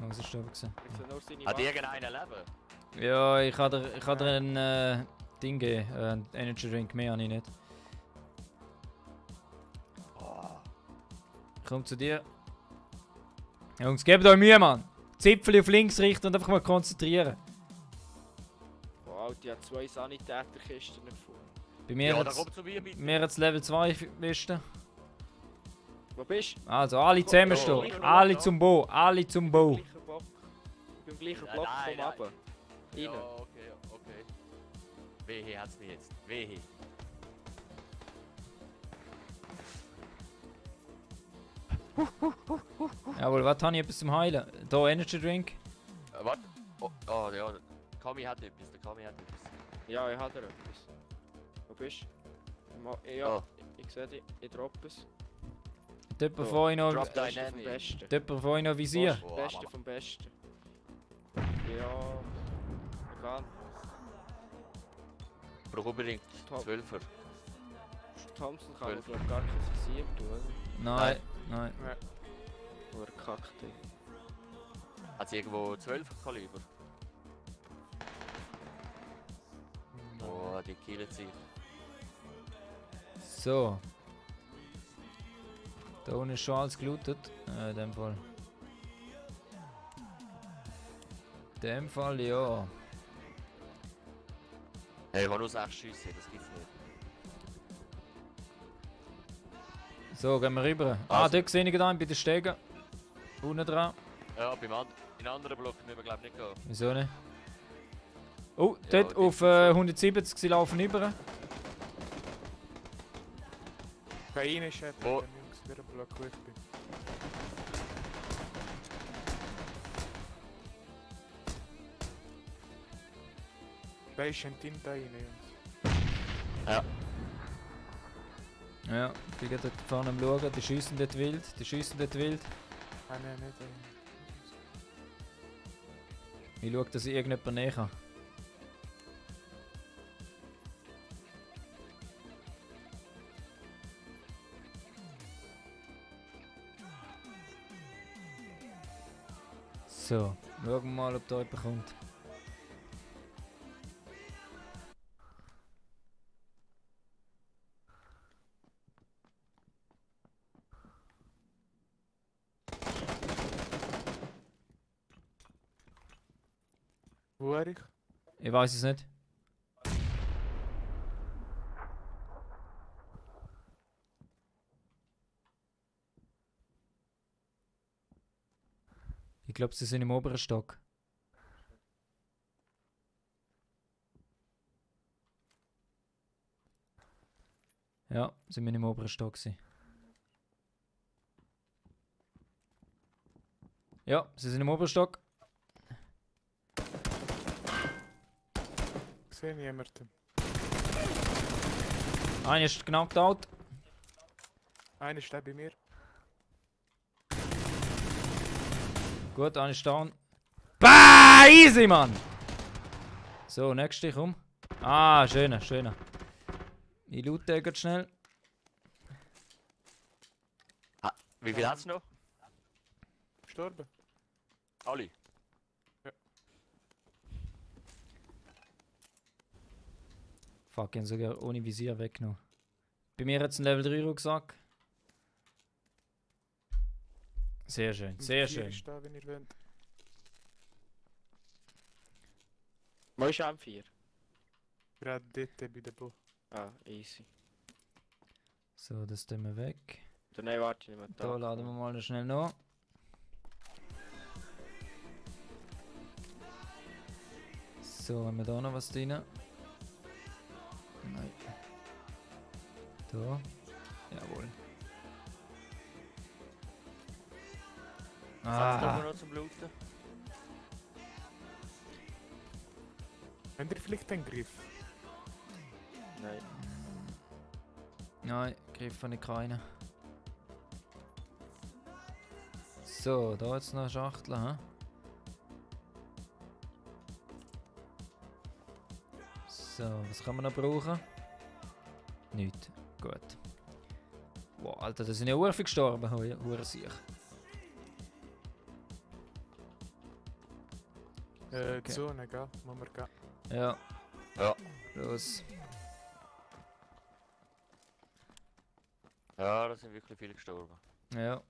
Oh, was ist da gewesen? Wir sehen nur seine Hat Waffe. irgendeiner Leben? Ja, ich kann dir ein Ding geben, ein Energy Drink, mehr habe ich nicht. Ich komm zu dir. Jungs, gebt euch Mühe, Mann! Zipfel auf links richten und einfach mal konzentrieren. Wow, die hat 2 Sanitäterkisten gefunden. Bei mir Ja, da hat's- kommt zu mir mit. mir hat's Level 2 Wisten. Wo bist du? Also, alle zusammenstehen. Ja. Alle zum Bo, alle zum Bo. Beim gleichen Nein, Block, nein, komm nein. runter. Ja, Rein. okay. Wehe hat's mir jetzt. Wehe. Jawohl, was habe ich etwas zum Heilen? Da Energy Drink. Warte. Oh, ja. Kami hat etwas. Der Kami hat etwas. Ja, ich habe etwas. Wo bist du? Ja, Oh. ich sehe dich. Ich droppe es. Dort So, von euch noch, drop Beste vom Dynamic. Besten. dort von euch noch Visier. Oh, Beste aber- vom Besten. Ja. Egal. Ich brauche unbedingt Top. 12er. Thompson kann 12. vielleicht gar kein Visier tun, oder? Nein, nein. Oder kackt. Hat sie irgendwo 12er Kaliber? Oh, die killen sich. So. Da unten ist schon alles gelootet. In dem Fall. In dem Fall ja. Hey, ich kann nur 6 Schüsse, das gibt's nicht. So, gehen wir rüber. Also. Dort sehe ich da einen bei den Stegen. Unten dran. Ja, in anderen Block müssen wir glaube ich nicht gehen. Wieso nicht? Oh, Ja, dort die auf sind 170, sie laufen rüber. Bei ihnen ist er, Wo? Jungs, der Block, wo ich bin. Wer ist ein Team da rein, Jungs? Ja. Ja, ich bin gerade dort vorne am schauen. Die schiessen dort wild. Die schiessen dort wild. Ah, nein, nicht da rein. Ich schaue, dass ich irgendjemand näher kann. So, schauen wir mal, ob da jemand kommt. Wo er ich? Ich weiß es nicht. Ich glaube, sie sind im oberen Stock. Ja, sie sind im oberen Stock. Gewesen. Ja, sie sind im oberen Stock. Ich sehe niemanden. Einer ist knackt out. Einer ist der bei mir. Gut, einer ist down. Bah, easy, Mann! So, nächste, komm. Ah, schöner, schöner. Ich loote den grad schnell. Wie viel hat's noch? Gestorben. Alle. Fuck, ich hab sogar ohne Visier weggenommen. Bei mir hat es einen Level 3 Rucksack. Sehr schön, sehr Hier schön. ist da, wenn ihr wollt. Wo ist M4? Gerade dort bei der Bo. Ah, easy. So, das tun wir weg. Dann nein, warte, ich nehme Da laden wir mal schnell noch. So, haben wir da noch was drin? Nein. Da. Jawohl. Hat's Ah. da noch zum Looten? Habt ihr vielleicht einen Griff? Nein. Nein, Griff habe ich keinen. So, da jetzt noch eine Schachtel, hä? So, was kann man noch brauchen? Nichts. Gut. Wow, Alter, da sind ja Urfi gestorben, hure sicher. Okay. Die Zone, gell? Muss wir gehen. Ja. Ja. Los. Ja, da sind wirklich viele gestorben. Ja.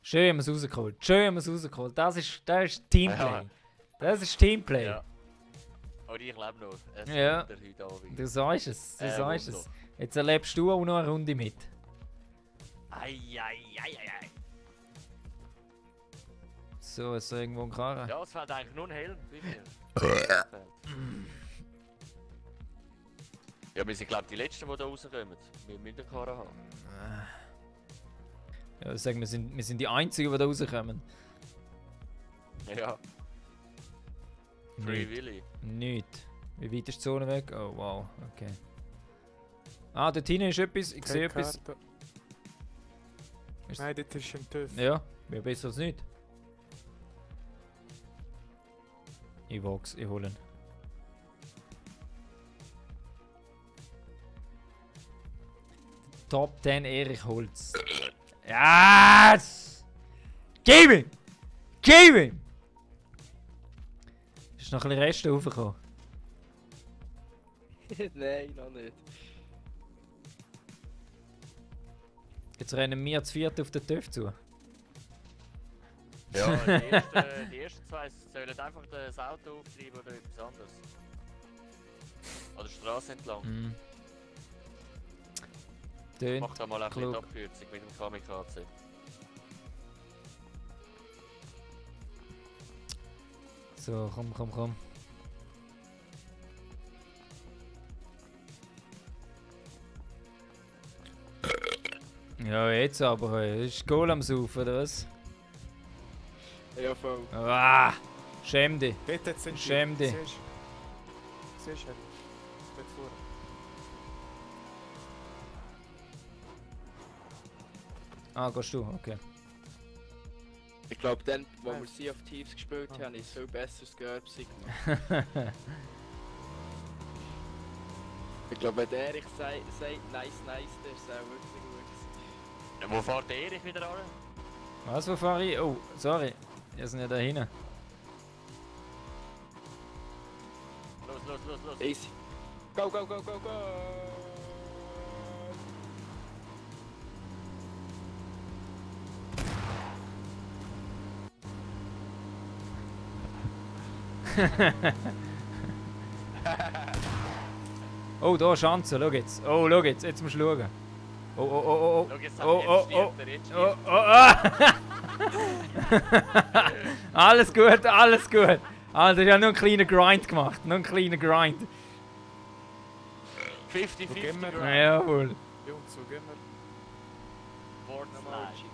Schön haben wir es rausgeholt. Schön haben wir es rausgeholt. Das ist Teamplay. Ja. Das ist Teamplay. Ja. Aber ich lebe noch. Es Ja. ist heute Abend. Du sagst es. Du sagst Wunder. es. Jetzt erlebst du auch noch eine Runde mit. Ei. So, ist da irgendwo ein Karren? Ja, es fehlt eigentlich nur ein Helm bei mir. Ja, wir sind glaube ich die Letzten, die da rauskommen. Wir müssen eine Karre haben. Ja, ich sage, wir sind die Einzigen, die da rauskommen. Ja, Free Nicht. Willy. Nicht. Wie weit ist die Zone weg? Oh, wow. Okay. Ah, dort hinten ist etwas. Ich sehe Keine etwas. Karte. Ist- Nein, das ist ein TÜV. Ja, wäre besser als nicht. Ich wag's, ich hole ihn. Top 10 Erich Holz. Yes! Gib ihm! Gib ihm! Ist noch ein bisschen Reste raufgekommen. Nein, noch nicht. Jetzt rennen wir zu viert auf den TÜV zu. Ja, die ersten zwei sollen einfach das Auto auftreiben oder etwas anderes. Oder die Straße entlang. Mhm. Tönt Mach da mal ein bisschen klug. Abkürzung mit dem Kamikaze. So, komm. Ja, jetzt aber. Ist Goal am Saufen, oder was? Ja, voll. Ah! Schäm dich. Dort hat es Schäm dich. Siehst du? Dort vorne. Ah, gehst du? Okay. Ich glaube, dann, wo Nein. wir Sea of Thieves gespielt Ah. haben, ist viel besseres Gerbsignal. Ich glaube, wenn der Erich sagt, nice, dann ist es auch wirklich gut. Ja, wo fährt der Erich wieder an? Was, wo fahre ich? Oh, sorry. Wir sind ja da hinten. Los. Easy. Go! Oh, da Schanze, schau jetzt. Oh, schau jetzt. Jetzt musst du schauen. Oh. Schau jetzt, Oh. jetzt Oh, ah. Alles gut. Also, ich habe nur einen kleinen Grind gemacht. 50-50 Wo gehen wir? Grind. Jawohl. Jungs, so gehen wir. Board Nochmal. Slide.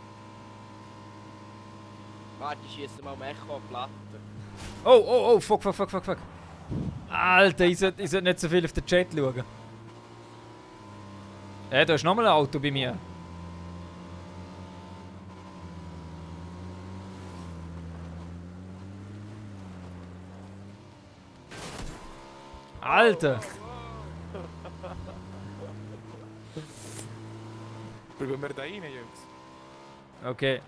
Warte, ich schieße mal am Echo an die Platte. Oh, fuck. Alter, ich sollte nicht so viel auf den Chat schauen. Da ist nochmal ein Auto bei mir. Alter! Probieren wir da rein, Jungs? Okay.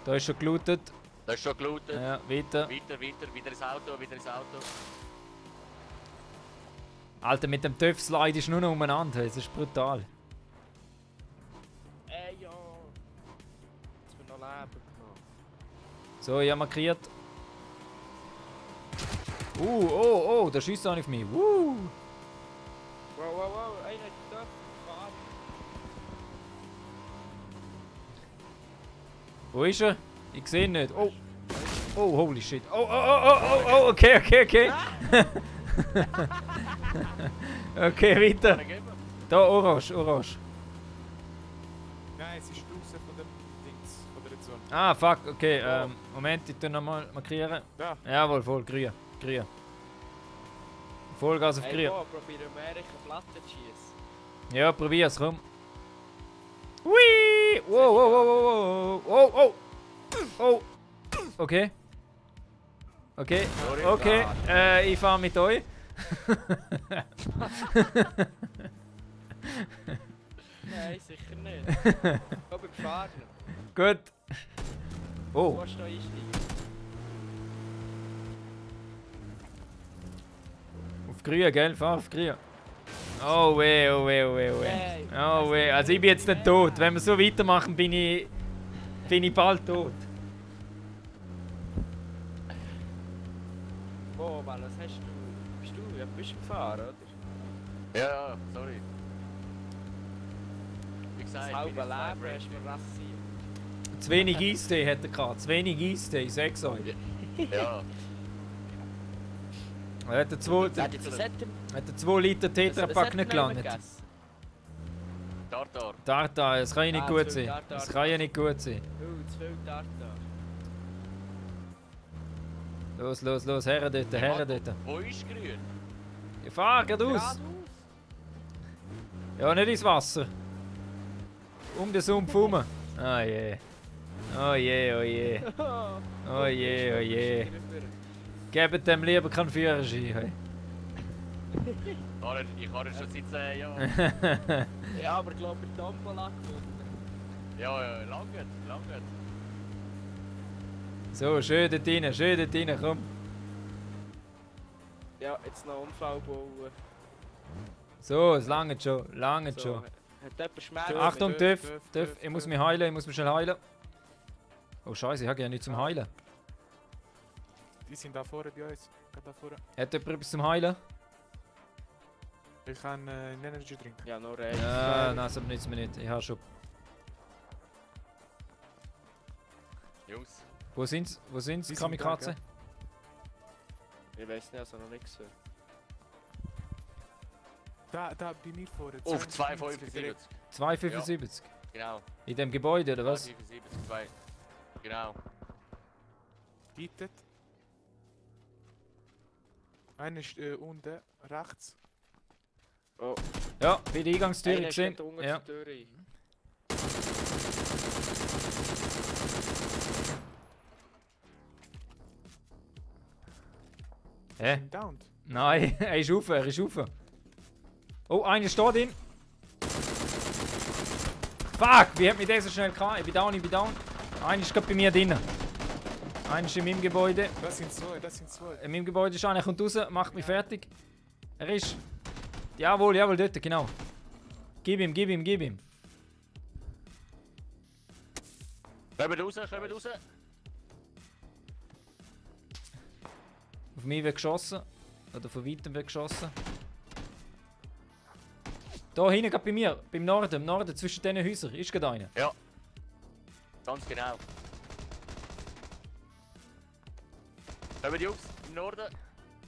Da ist schon gelootet. Das ist schon gelootet. Ja, weiter. Wieder ins Auto. Alter, mit dem TÜV slide ist nur noch umeinander. Das ist brutal. Ey, ja! Dass wir noch leben können. So, ich habe markiert. Oh, der schießt auch nicht auf mich. Wow, einer hat gedacht, fahren. Wo ist er? Ich sehe ihn nicht. Oh, holy shit. Oh, okay. Okay, weiter. Da, orange. Nein, es ist draußen von dem Dings, von der Zone. Ah, fuck, okay. Moment, ich tu nochmal markieren. Da. Jawohl, voll, grün. Vollgas auf Hey, grün. probieren wir eine Platte zu schießen. Ja, probier's, komm. Wow, wow, wow, wow, wow, wow, oh. Okay. Okay, Sorry. okay, ich fahre mit euch. Nein, sicher nicht. Ich glaube, ich fahre noch. Gut. Du Oh, kannst da einsteigen. auf grün, gell? Fahr auf grün. Oh weh, oh weh, oh weh, oh weh. Hey, Oh weh, also ich bin jetzt nicht tot. Wenn wir so weitermachen, bin ich bald tot. Wo, Mann, was hast du? Bist du? Ja, bist du gefahren, oder? Ja, sorry. Wie gesagt, Das ich halbe bin Leben jetzt hast du mir rasiert. Zu wenig Eistee hat er gehabt. Zu wenig Eistee, ich sag's euch. Ja. Er hat 2 Liter Tetrapack nicht gelangt. Tartar. Tartar, das kann ja nicht Ah, gut zu sein. Tartar. Das kann ja nicht gut sein. Oh, zu viel Tartar. Los, los, los, her dort, her dort. Wo ist grün? Ich fahr geradeaus. Ja, nicht ins Wasser. Um den Sumpf herum. Ah je. Oh je, oh je. Oh je, oh je. Gebt dem lieber keinen Führerschein. Hey. Ich habe ihn schon seit 10 Jahren. Ja, aber ich glaube, der Tombola gewonnen. Ja, lange, lange. So, schön dort rein, komm. Ja, jetzt noch Unfall bauen. So, es langt schon, So, langt schon. hat jemand Schmerzen? Achtung, Töff, Töff, Töff, Töff, Töff, ich muss Töff. mich heilen, ich muss mich schnell heilen. Oh Scheiße, ich habe ja nichts zum Heilen. Die sind da vorne bei uns. Gerade da vorne. Hat jemand etwas zum Heilen? Ich kann einen Energy Drink. Ja, noch Ja, recht. nein, so nützt mir nicht. Ich habe schon. Jungs, Wo sind's? Wo sind's? Die sind Kamikaze? da, Ich weiß nicht, also noch nichts gesehen. Da bei mir vorne. auf 2,75 direkt. 2,75. genau. In dem Gebäude, oder was? 75, 2. Genau. Bietet. Einer ist unten, rechts. Oh, Ja, bei der Eingangstür einer gesehen. steht unten Ja. zur Tür rein. Hä? Sind downed. Nein, er ist rauf, er ist rauf. Oh, einer steht drin. Fuck, wie hat mich der so schnell gehabt? Ich bin down, ich bin down. Einer ist gerade bei mir drin. Einer ist in meinem Gebäude. Das sind zwei, das sind zwei. In meinem Gebäude ist einer, er kommt raus, macht mich fertig. Er ist... Jawohl, jawohl, dort, genau. Gib ihm, gib ihm, gib ihm. Kommt raus, kommt raus. Auf mich wird geschossen. Oder von weitem wird geschossen. Da hinten, gerade bei mir, beim Norden, im Norden, zwischen diesen Häusern, ist gerade einer. Ja. Ganz genau. Kommen die Jungs im Norden?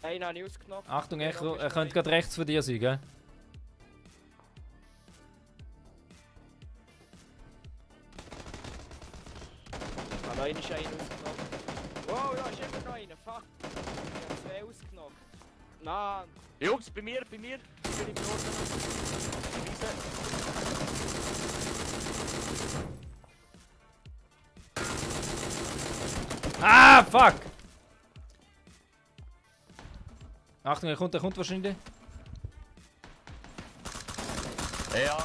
Einen habe ich ausgenommen. Achtung, Der Echo, ist er da könnte gerade rechts von dir sein, gell? Allein ist einer ausgenommen. Wow, da ist immer noch einer. Fuck. Ich habe zwei ausgenommen. Nein. Jungs, bei mir, bei mir. Ich bin im Norden. Wiese. Ah, fuck! Achtung, er kommt wahrscheinlich. Ja.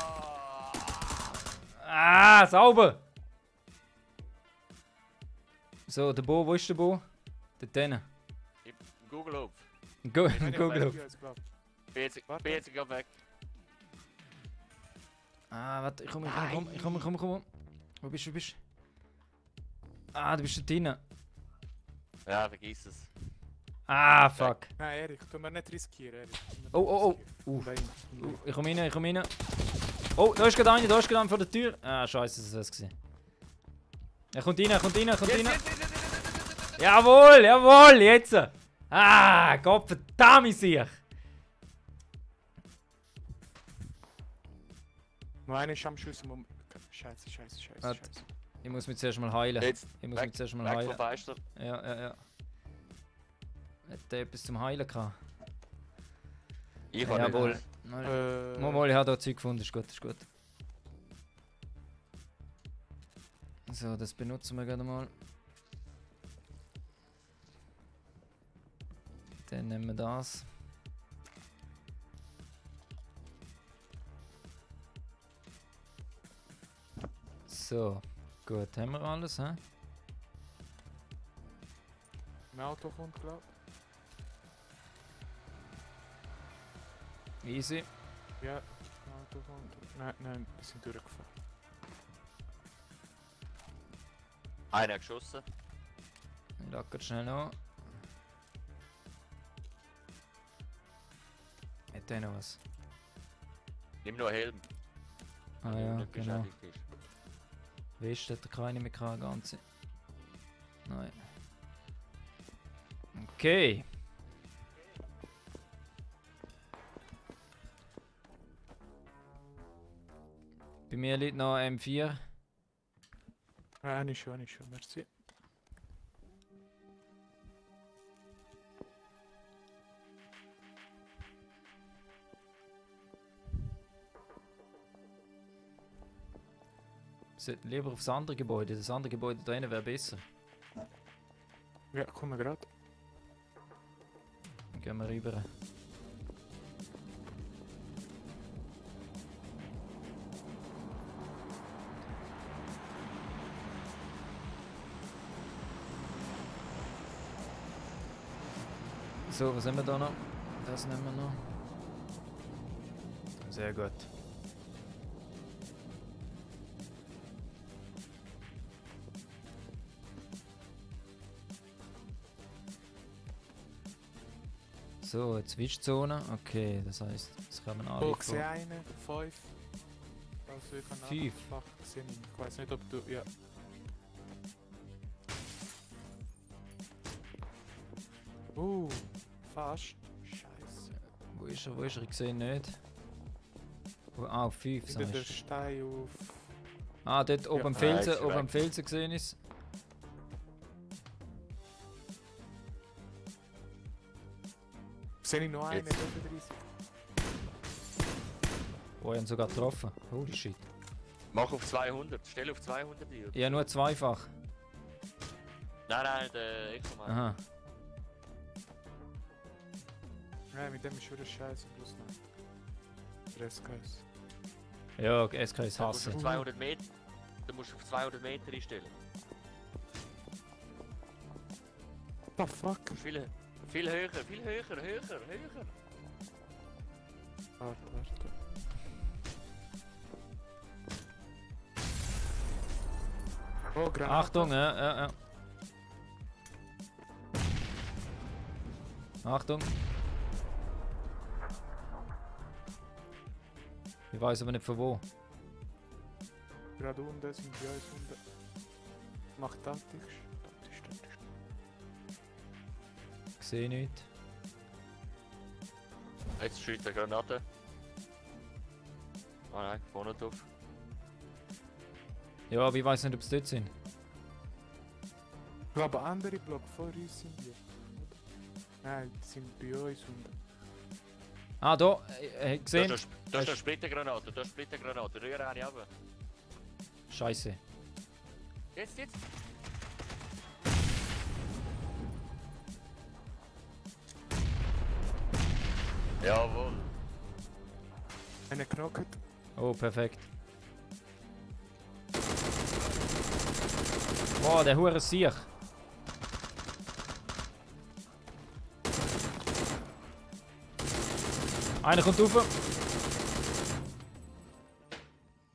Ah, sauber! So, der Bo, wo ist der Bo? Dort hinten. Google auf. Google auf. Bin jetzt gerade weg. Ah, warte, ich komme. Wo bist du, Ah, du bist da drinnen. Ja, vergiss es. Ah, fuck. Nein, Erik, tu mir nicht riskieren, Erik. Oh. Ich komme rein. Oh, da ist gerade einer, vor der Tür. Ah, scheiße, das war es. Er kommt rein. Jawohl, jetzt! Ah, Gott verdammt sich! Nur einer ist am Schuss. Scheiße. Warte. Ich muss mich zuerst mal heilen. Jetzt. Weg Vom Fenster. Ja. Hat der etwas zum Heilen gehabt? Ich habe Jawohl. nicht. Mal, ich habe da Zeug gefunden, ist gut. So, das benutzen wir gerade mal. Dann nehmen wir das. So, gut, haben wir alles, hä? Ein Auto kommt, glaub Easy. ich. Ja, ein Auto kommt. Nein, wir sind durchgefahren. Einer geschossen. Ich lag grad schnell an. Hat der noch was? Nimm nur einen Helm. Ah wenn ja, du nicht genau. beschädigt bist. West hat er keine mehr gehabt, ganze. Nein. Okay. Bei mir liegt noch M4. Eine schon, merci. Sollten lieber aufs andere Gebäude. Das andere Gebäude da hinten wäre besser. Ja, kommen wir gerade. Dann gehen wir rüber. So, was haben wir da noch? Das nehmen wir noch. Sehr gut. So, jetzt Wischzone. Okay, das heisst, das kann man alle. Oh, gesehen einen, 5. Also ich habe Fünf. nachgefragt gesehen. Ich weiß nicht, ob du. Ja. Fast. Scheiße. Wo ist er? Wo ist er? Ich sehe ihn nicht. Wo, ah, auf 5, Wieder der sagst du. Stein auf. Ah, dort oben am Ja, Felsen, ist oben am weg. Felsen gesehen ist. Sehe ich noch einen, Jetzt. 35. Oh, ich habe ihn sogar getroffen. Holy shit. Mach auf 200. Stell auf 200 ein. oder? Ja, nur zweifach. Nein, der Eco-Mann. Aha. Nein, mit dem ist schon der Scheiße bloß noch. Der SKS. Ja, SK ist Du musst hassen. auf 200 Meter. Du musst auf 200 Meter einstellen. What the fuck? Viel höher, höher. Warte. Oh, Granate. Achtung, ja. Achtung. Ich weiß aber nicht von wo. Gerade unten sind die uns unten. Mach taktisch. Ich sehe nichts. Jetzt schießt eine Granate. Ah nein, vorne drauf. Ja, aber ich weiß nicht, ob sie dort sind. Ich glaube, andere Block vor uns sind die. Nein, die sind bei uns unten. Ah, da, Da gesehen. ist eine Splittergranate, Rühre eine runter. Scheiße. Jetzt! Jawohl. Einer knockt. Oh, perfekt. Boah, der hure Siech. Einer kommt rauf.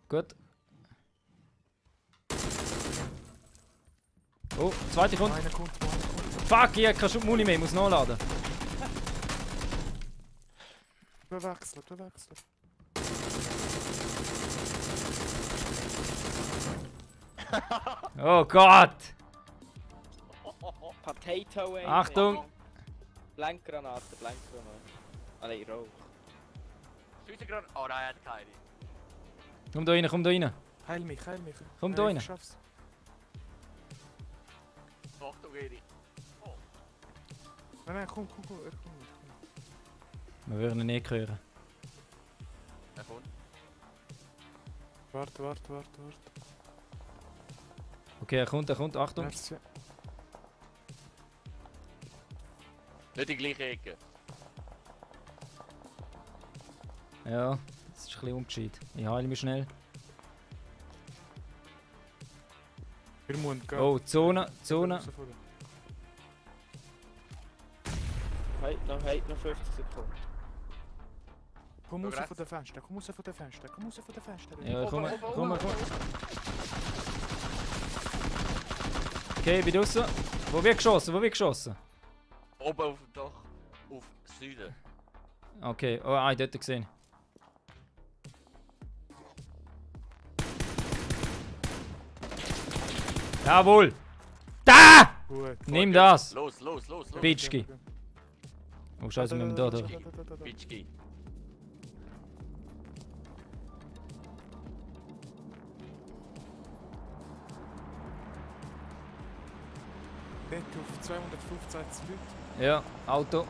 Gut. Oh, zweite kommt. Einer kommt. Fuck, ich hab keine Muni mehr, ich muss nachladen. Bewechseln. Oh Gott! Potato Aim. Achtung! Blankgranate. Ah nein, Rauch. Splittergranate. Oh nein, er hat keine. Komm da rein. Heil mich. Komm da rein. Ich schaff's. Achtung, Eri. Nein, komm. Wir würden ihn nicht hören. Er kommt. Warte. Okay, er kommt, Achtung. Merci. Nicht die gleiche Ecke. Ja, das ist ein bisschen ungescheit. Ich heile mich schnell. Wir müssen gehen. Oh, Zone. Rausfahren. Noch 50 Sekunden. Komm Geh raus rechts. von den Fenstern, komm raus von den Fenstern, komm raus von den Fenstern. Ja, komm. Oben. Okay, ich bin draussen. Wo wird geschossen? Oben auf dem Dach. Auf Süden. Okay, oh, ich dort gesehen. Jawohl! Da! Gut. Nimm das! Los. Bitschki. Oh, scheiße, wir müssen da. Bitschki. Dort auf 215 Leute. Ja, Auto.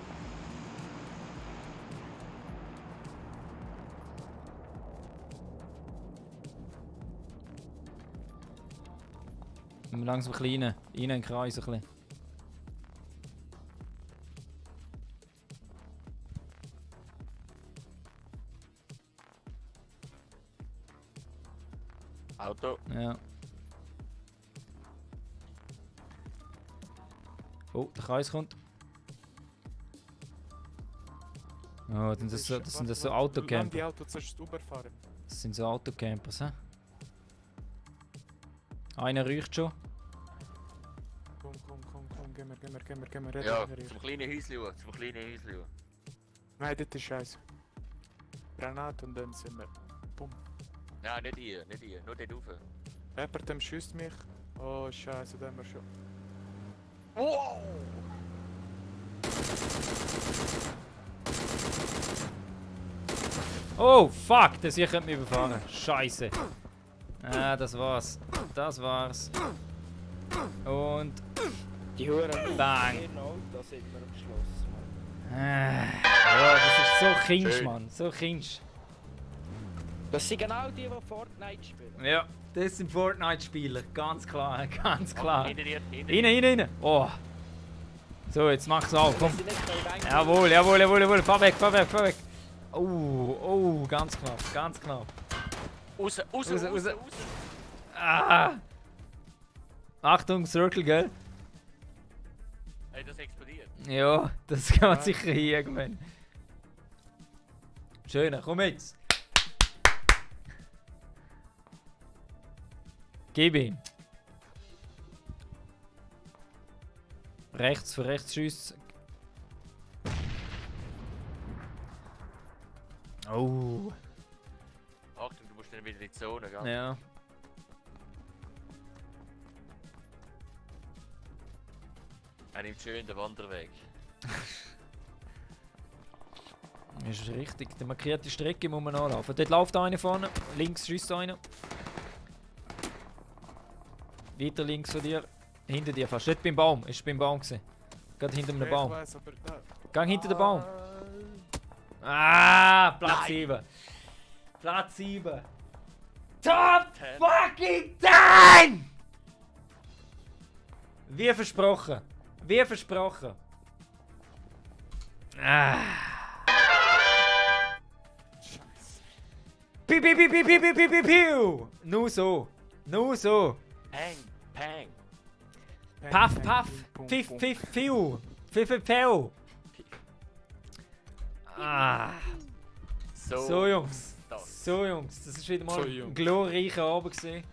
Wir langsam ein bisschen rein in den Kreis. Ein bisschen. Auto. Ja. Oh, der Kreis kommt. Oh, das sind so Lass Autocamper. die Auto zuerst überfahren. Das sind so Autocampers, hä? Einer riecht schon. Komm, gehen wir. Ja, Retten. zum kleinen Häuschen. Nein, das ist scheiße. Granate und dann sind wir. Bumm. Nein, nicht hier, nur dort rauf. Jemand dem schießt mich. Oh scheiße, den haben wir schon. Wow! Oh, fuck! Das hier könnte mich überfahren. Scheiße. Ah, das war's. Und Die Huren. bang! Da sind wir am Schluss. Ja, das ist so kinsch, Schön. Mann. So kinsch. Das sind genau die Fortnite spielen. Ja, das sind Fortnite-Spieler. Ganz klar, ganz klar. Hinter dir. Rein! Oh! So, jetzt mach's auf, komm. Sie nicht rein. Jawohl. Fahr weg. Oh, ganz knapp. Raus. Ah! Achtung, Circle, gell? Hey, das explodiert. Ja, das kann man sicher hier irgendwann. Schöner, komm jetzt! Gib ihn! Rechts für rechts schiessen. Oh! Achtung, du musst dann wieder in die Zone gehen. Ja. Er nimmt schön den Wanderweg. Ist richtig. Die markierte Strecke muss man anlaufen. Dort läuft einer vorne. Links schießt einer. Weiter links von dir. Hinter dir fast. Dort beim Baum. Ist beim Baum gewesen. Gerade hinter einem Baum. Ich weiß, aber da. Gang hinter den Baum. Ah, Platz Nein. 7. Platz 7. Top 10. fucking 10! Wie versprochen. Ah. Piu. Nur so. Pang. Paff. Pum, Pfiff, pum. pfiff, piu. Pfiff. Ah. So, Jungs. Das. So, Jungs. Das ist wieder mal So, ein Jungs. glorreicher Abend gewesen.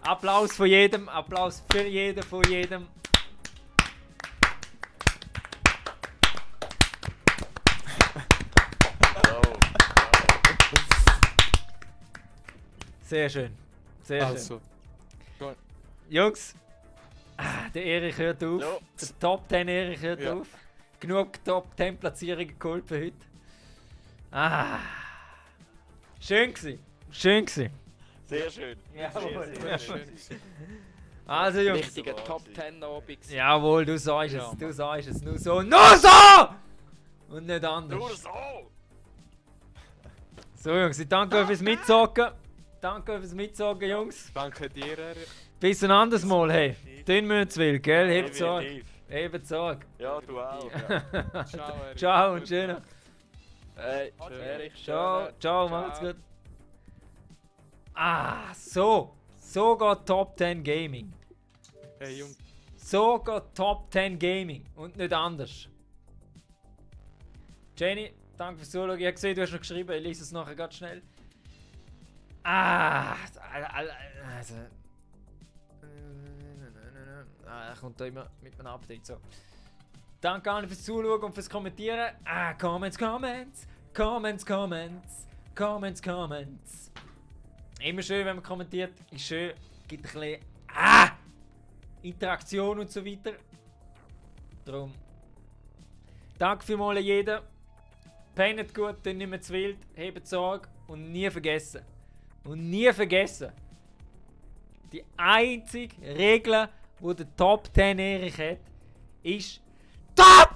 Applaus von jedem. Applaus für jeden von jedem. Wow. Sehr schön. Also, Jungs. Der Erich hört auf. Ja. Der Top 10 Erich hört Ja. auf. Genug Top 10 Platzierungen geholt für heute. Schön gewesen. Sehr schön. Jawohl. Sehr schön. Also Jungs. Richtiger Top 10 Abend. Jawohl, du sagst Ja, es. Du sagst es. Nur so. Nur so! Und nicht anders. Nur so! So Jungs, ich danke euch fürs Mitzocken. Jungs. danke dir, Erich. Bis ein anderes Mal, hey. Tun wir uns will, gell? Hebt Sorge. Definitiv. Hebt Sorge. Ja, du auch. Ciao, Erik. Ciao und schön. Hey, Adieu. Erich, Ciao, schön. ciao, macht's gut. So geht Top 10 Gaming. Hey, Junge. So geht Top 10 Gaming und nicht anders. Jenny, danke fürs Zuschauen. Ich habe gesehen, du hast noch geschrieben, ich lese es nachher ganz schnell. Also. Er kommt da immer mit einem Update. So. Danke allen fürs Zuschauen und fürs Kommentieren. Comments. Immer schön, wenn man kommentiert. Ist schön. Gibt ein bisschen Interaktion und so weiter. Darum. Danke vielmals an jeden. Pennt gut, dann nicht mehr zu wild. Hebt Sorge und nie vergessen. Die einzige Regel, die der Top 10 Erich hat, ist Top